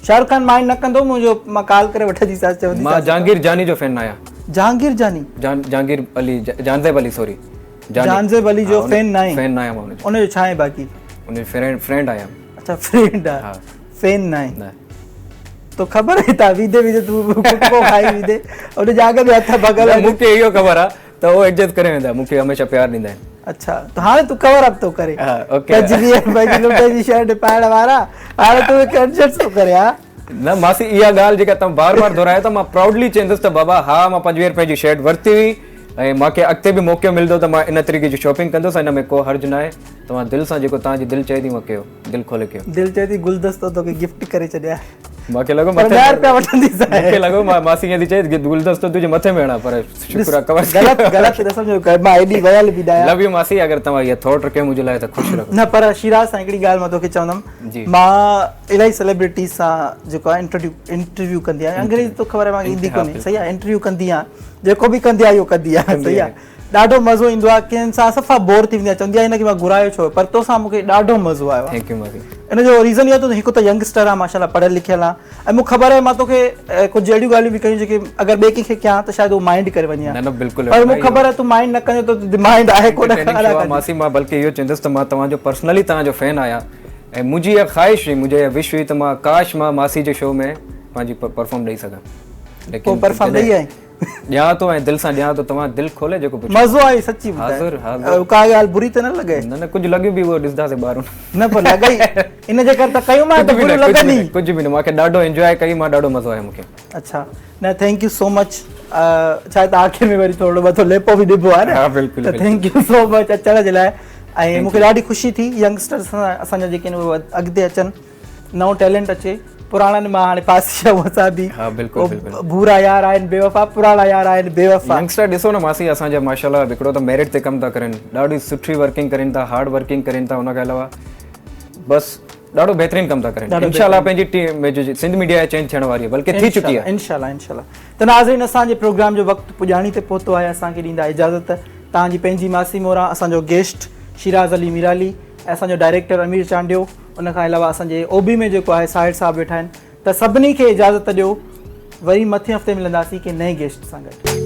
شاهرخ خان مائنڊ نه ڪندو منهنجو مان ڪال ڪري وٺنديسانس چونديسانس. مان جهانگير جاني جو فين ناهيان. جهانگير جاني؟ جهانگير علي جهانزيب علي سوري. جهانزيب علي جو فين ناهين؟ فين ناهيان مان ان جو. ان جو ڇا آهين باقي؟ ان جو فرينڊ فرينڊ آهيان. اڇا فرينڊ آهين. فين ناهين. نه. تو خبر آهي تان ويندي ويندي تون ڪٽڪو کائي ويندي ان جا اڳ ۾ هٿ ڀڳل آهن. مون کي اهو خبر آهي ته هو ايڊجسٽ ڪري ويندا مون کي هميشه پيار ڏيندا آهن. اڇا ته هاڻي تون ڪور اپ ٿو ڪرين. ها اوڪي. پنجويهه رپئي جي لٽي جي شرٽ پائڻ وارا هاڻي تون هڪ ايڊجسٽ ٿو ڪرين ها. نه ماسي اها ڳالهه جيڪا توهان بار بار دهرايو ٿا مان پرائوڊلي چوندس ته بابا ها مان 25 رپئي جي شرٽ ورتي هئي ۽ مان کي اڳتي به موقعو ملندو ته مان ان طريقي جي شاپنگ ڪندس ان ۾ ڪو حرج ناهي توهان دل سان جيڪو توهان جي دل چئي ٿي اها ڪيو دل کولي ڪيو. دل چئي ٿي گلدستو توکي گفٽ ڪري ڇڏيان. مان کي لڳو پر 10 رپيا وٺنديسانء. مون کي لڳو ماسي ائين ٿي چئي گلدستو تنهنجي مٿي ۾ هڻان پر شڪر آ ڪور غلط غلط نه سمجهو ڪر مان ايڏي ويل به ناهيان. لو يو ماسي اگر توهان اها ٿاٽ رکيو منهنجي لاء ته خوش رهو. نه پر شيراز سان هڪڙي ڳالهه مان توکي چوندم مان الاهي سيلبرٽيز سان جيڪو آهي انٽرويو انٽرويو ڪندي آهيان انگريزي توکي خبر آهي مان ايندي ڪونهي صحيح آهي انٽرويو ڪندي آهيان جيڪو به ڪندي آهي اهو ڪندي آهيان صحيح آهي ڏاڍو مزو ايندو آهي ڪنهن سان صفا بور ٿي ويندي آهي چوندي آهي هن کي مان گهرايو ڇو پر توسان مون کي ڏاڍو مزو آيو آهي thank you ماسي ان جو ريزن اهو آهي ته هڪ ته ينگسٽر آهي ماشاءالله پڙهيل لکيل آهي ۽ مون خبر آهي مان توکي ڪجهه اهڙيون ڳالهيون به ڪيون جيڪي اگر ٻئي ڪنهن کي ڪيان ته شايد هو مائنڊ ڪري وڃي ها نه نه بلڪل پر مون خبر آهي تون مائنڊ نه ڪندين تو مائنڊ آهي ڪونه ماسي مان بلڪه اهو چوندس ته مان توهان جو پرسنلي توهان جو فين آهيان ۽ منهنجي اها خواهش هئي منهنجي اها وش هئي ته مان ڪاش مان ماسي جي شو ۾ پنهنجي پرفارم ڏئي سگهان ليڪن پرفارم ڏئي آئين ڏيان ٿو ۽ دل سان ڏيان ٿو توهان دل کولي جيڪو پڇو. مزو آيو سچي ٻڌاء. حاضر حاضر. ڪا ڳالهه بري ته نه لڳئي. نه نه ڪجهه لڳيون به اهو ڏسنداسين ٻاهرون. نه پر لڳئي ان جي ڪري ته ڪيون مان ته بريون لڳن ئي. ڪجهه به نه مان کي ڏاڍو انجواء ڪئي مان ڏاڍو مزو آيو مونکي. اڇا نه thank you سو مچ ڇا ته آخر ۾ وري ٿورو مٿو ليپو به ڏبو آهي نه. ها بلڪل ته thank you سو مچ اچڻ جي لاء ۽ مونکي ڏاڍي خوشي ٿي ينگسٽرس اسان جا جيڪي آهن اهي اڳتي اچن. نئون ٽيلنٽ اچي پراڻن مان هاڻي پاسي آهيون اسان به. ها بلڪل بلڪل. ڀورا يار آهن بيوفا پراڻا يار آهن بيوفا. ينگسٽر ڏسو نه ماسي اسان جا ماشاءالله هڪڙو ته ميرٽ تي ڪم ٿا ڪرن ڏاڍي سٺي ورڪنگ ڪرين ٿا هارڊ ورڪنگ ڪرين ٿا ان کان علاوه بس ڏاڍو بهترين ڪم ٿا ڪرن انشاء الله پنهنجي ٽيم جو سنڌ ميڊيا چينج ٿيڻ واري آهي بلڪه ٿي چڪي آهي انشاء الله انشاء الله ته ناظرين اسان جي پروگرام جو وقت پڄاڻي تي پهتو آهي اسان کي ڏيندا اجازت توهان جي پنهنجي ماسي موران اسان جو گيسٽ شيراز علي ميرالي ۽ اسان جو ڊائريڪٽر امير چانڊيو ان کان علاوه اسان جي او بي ۾ جيڪو آهي ساحر صاحب ويٺا آهن ته سڀني کي اجازت ڏيو وري مٿين هفتي ملنداسين ڪنهن نئين گيسٽ سان گڏ.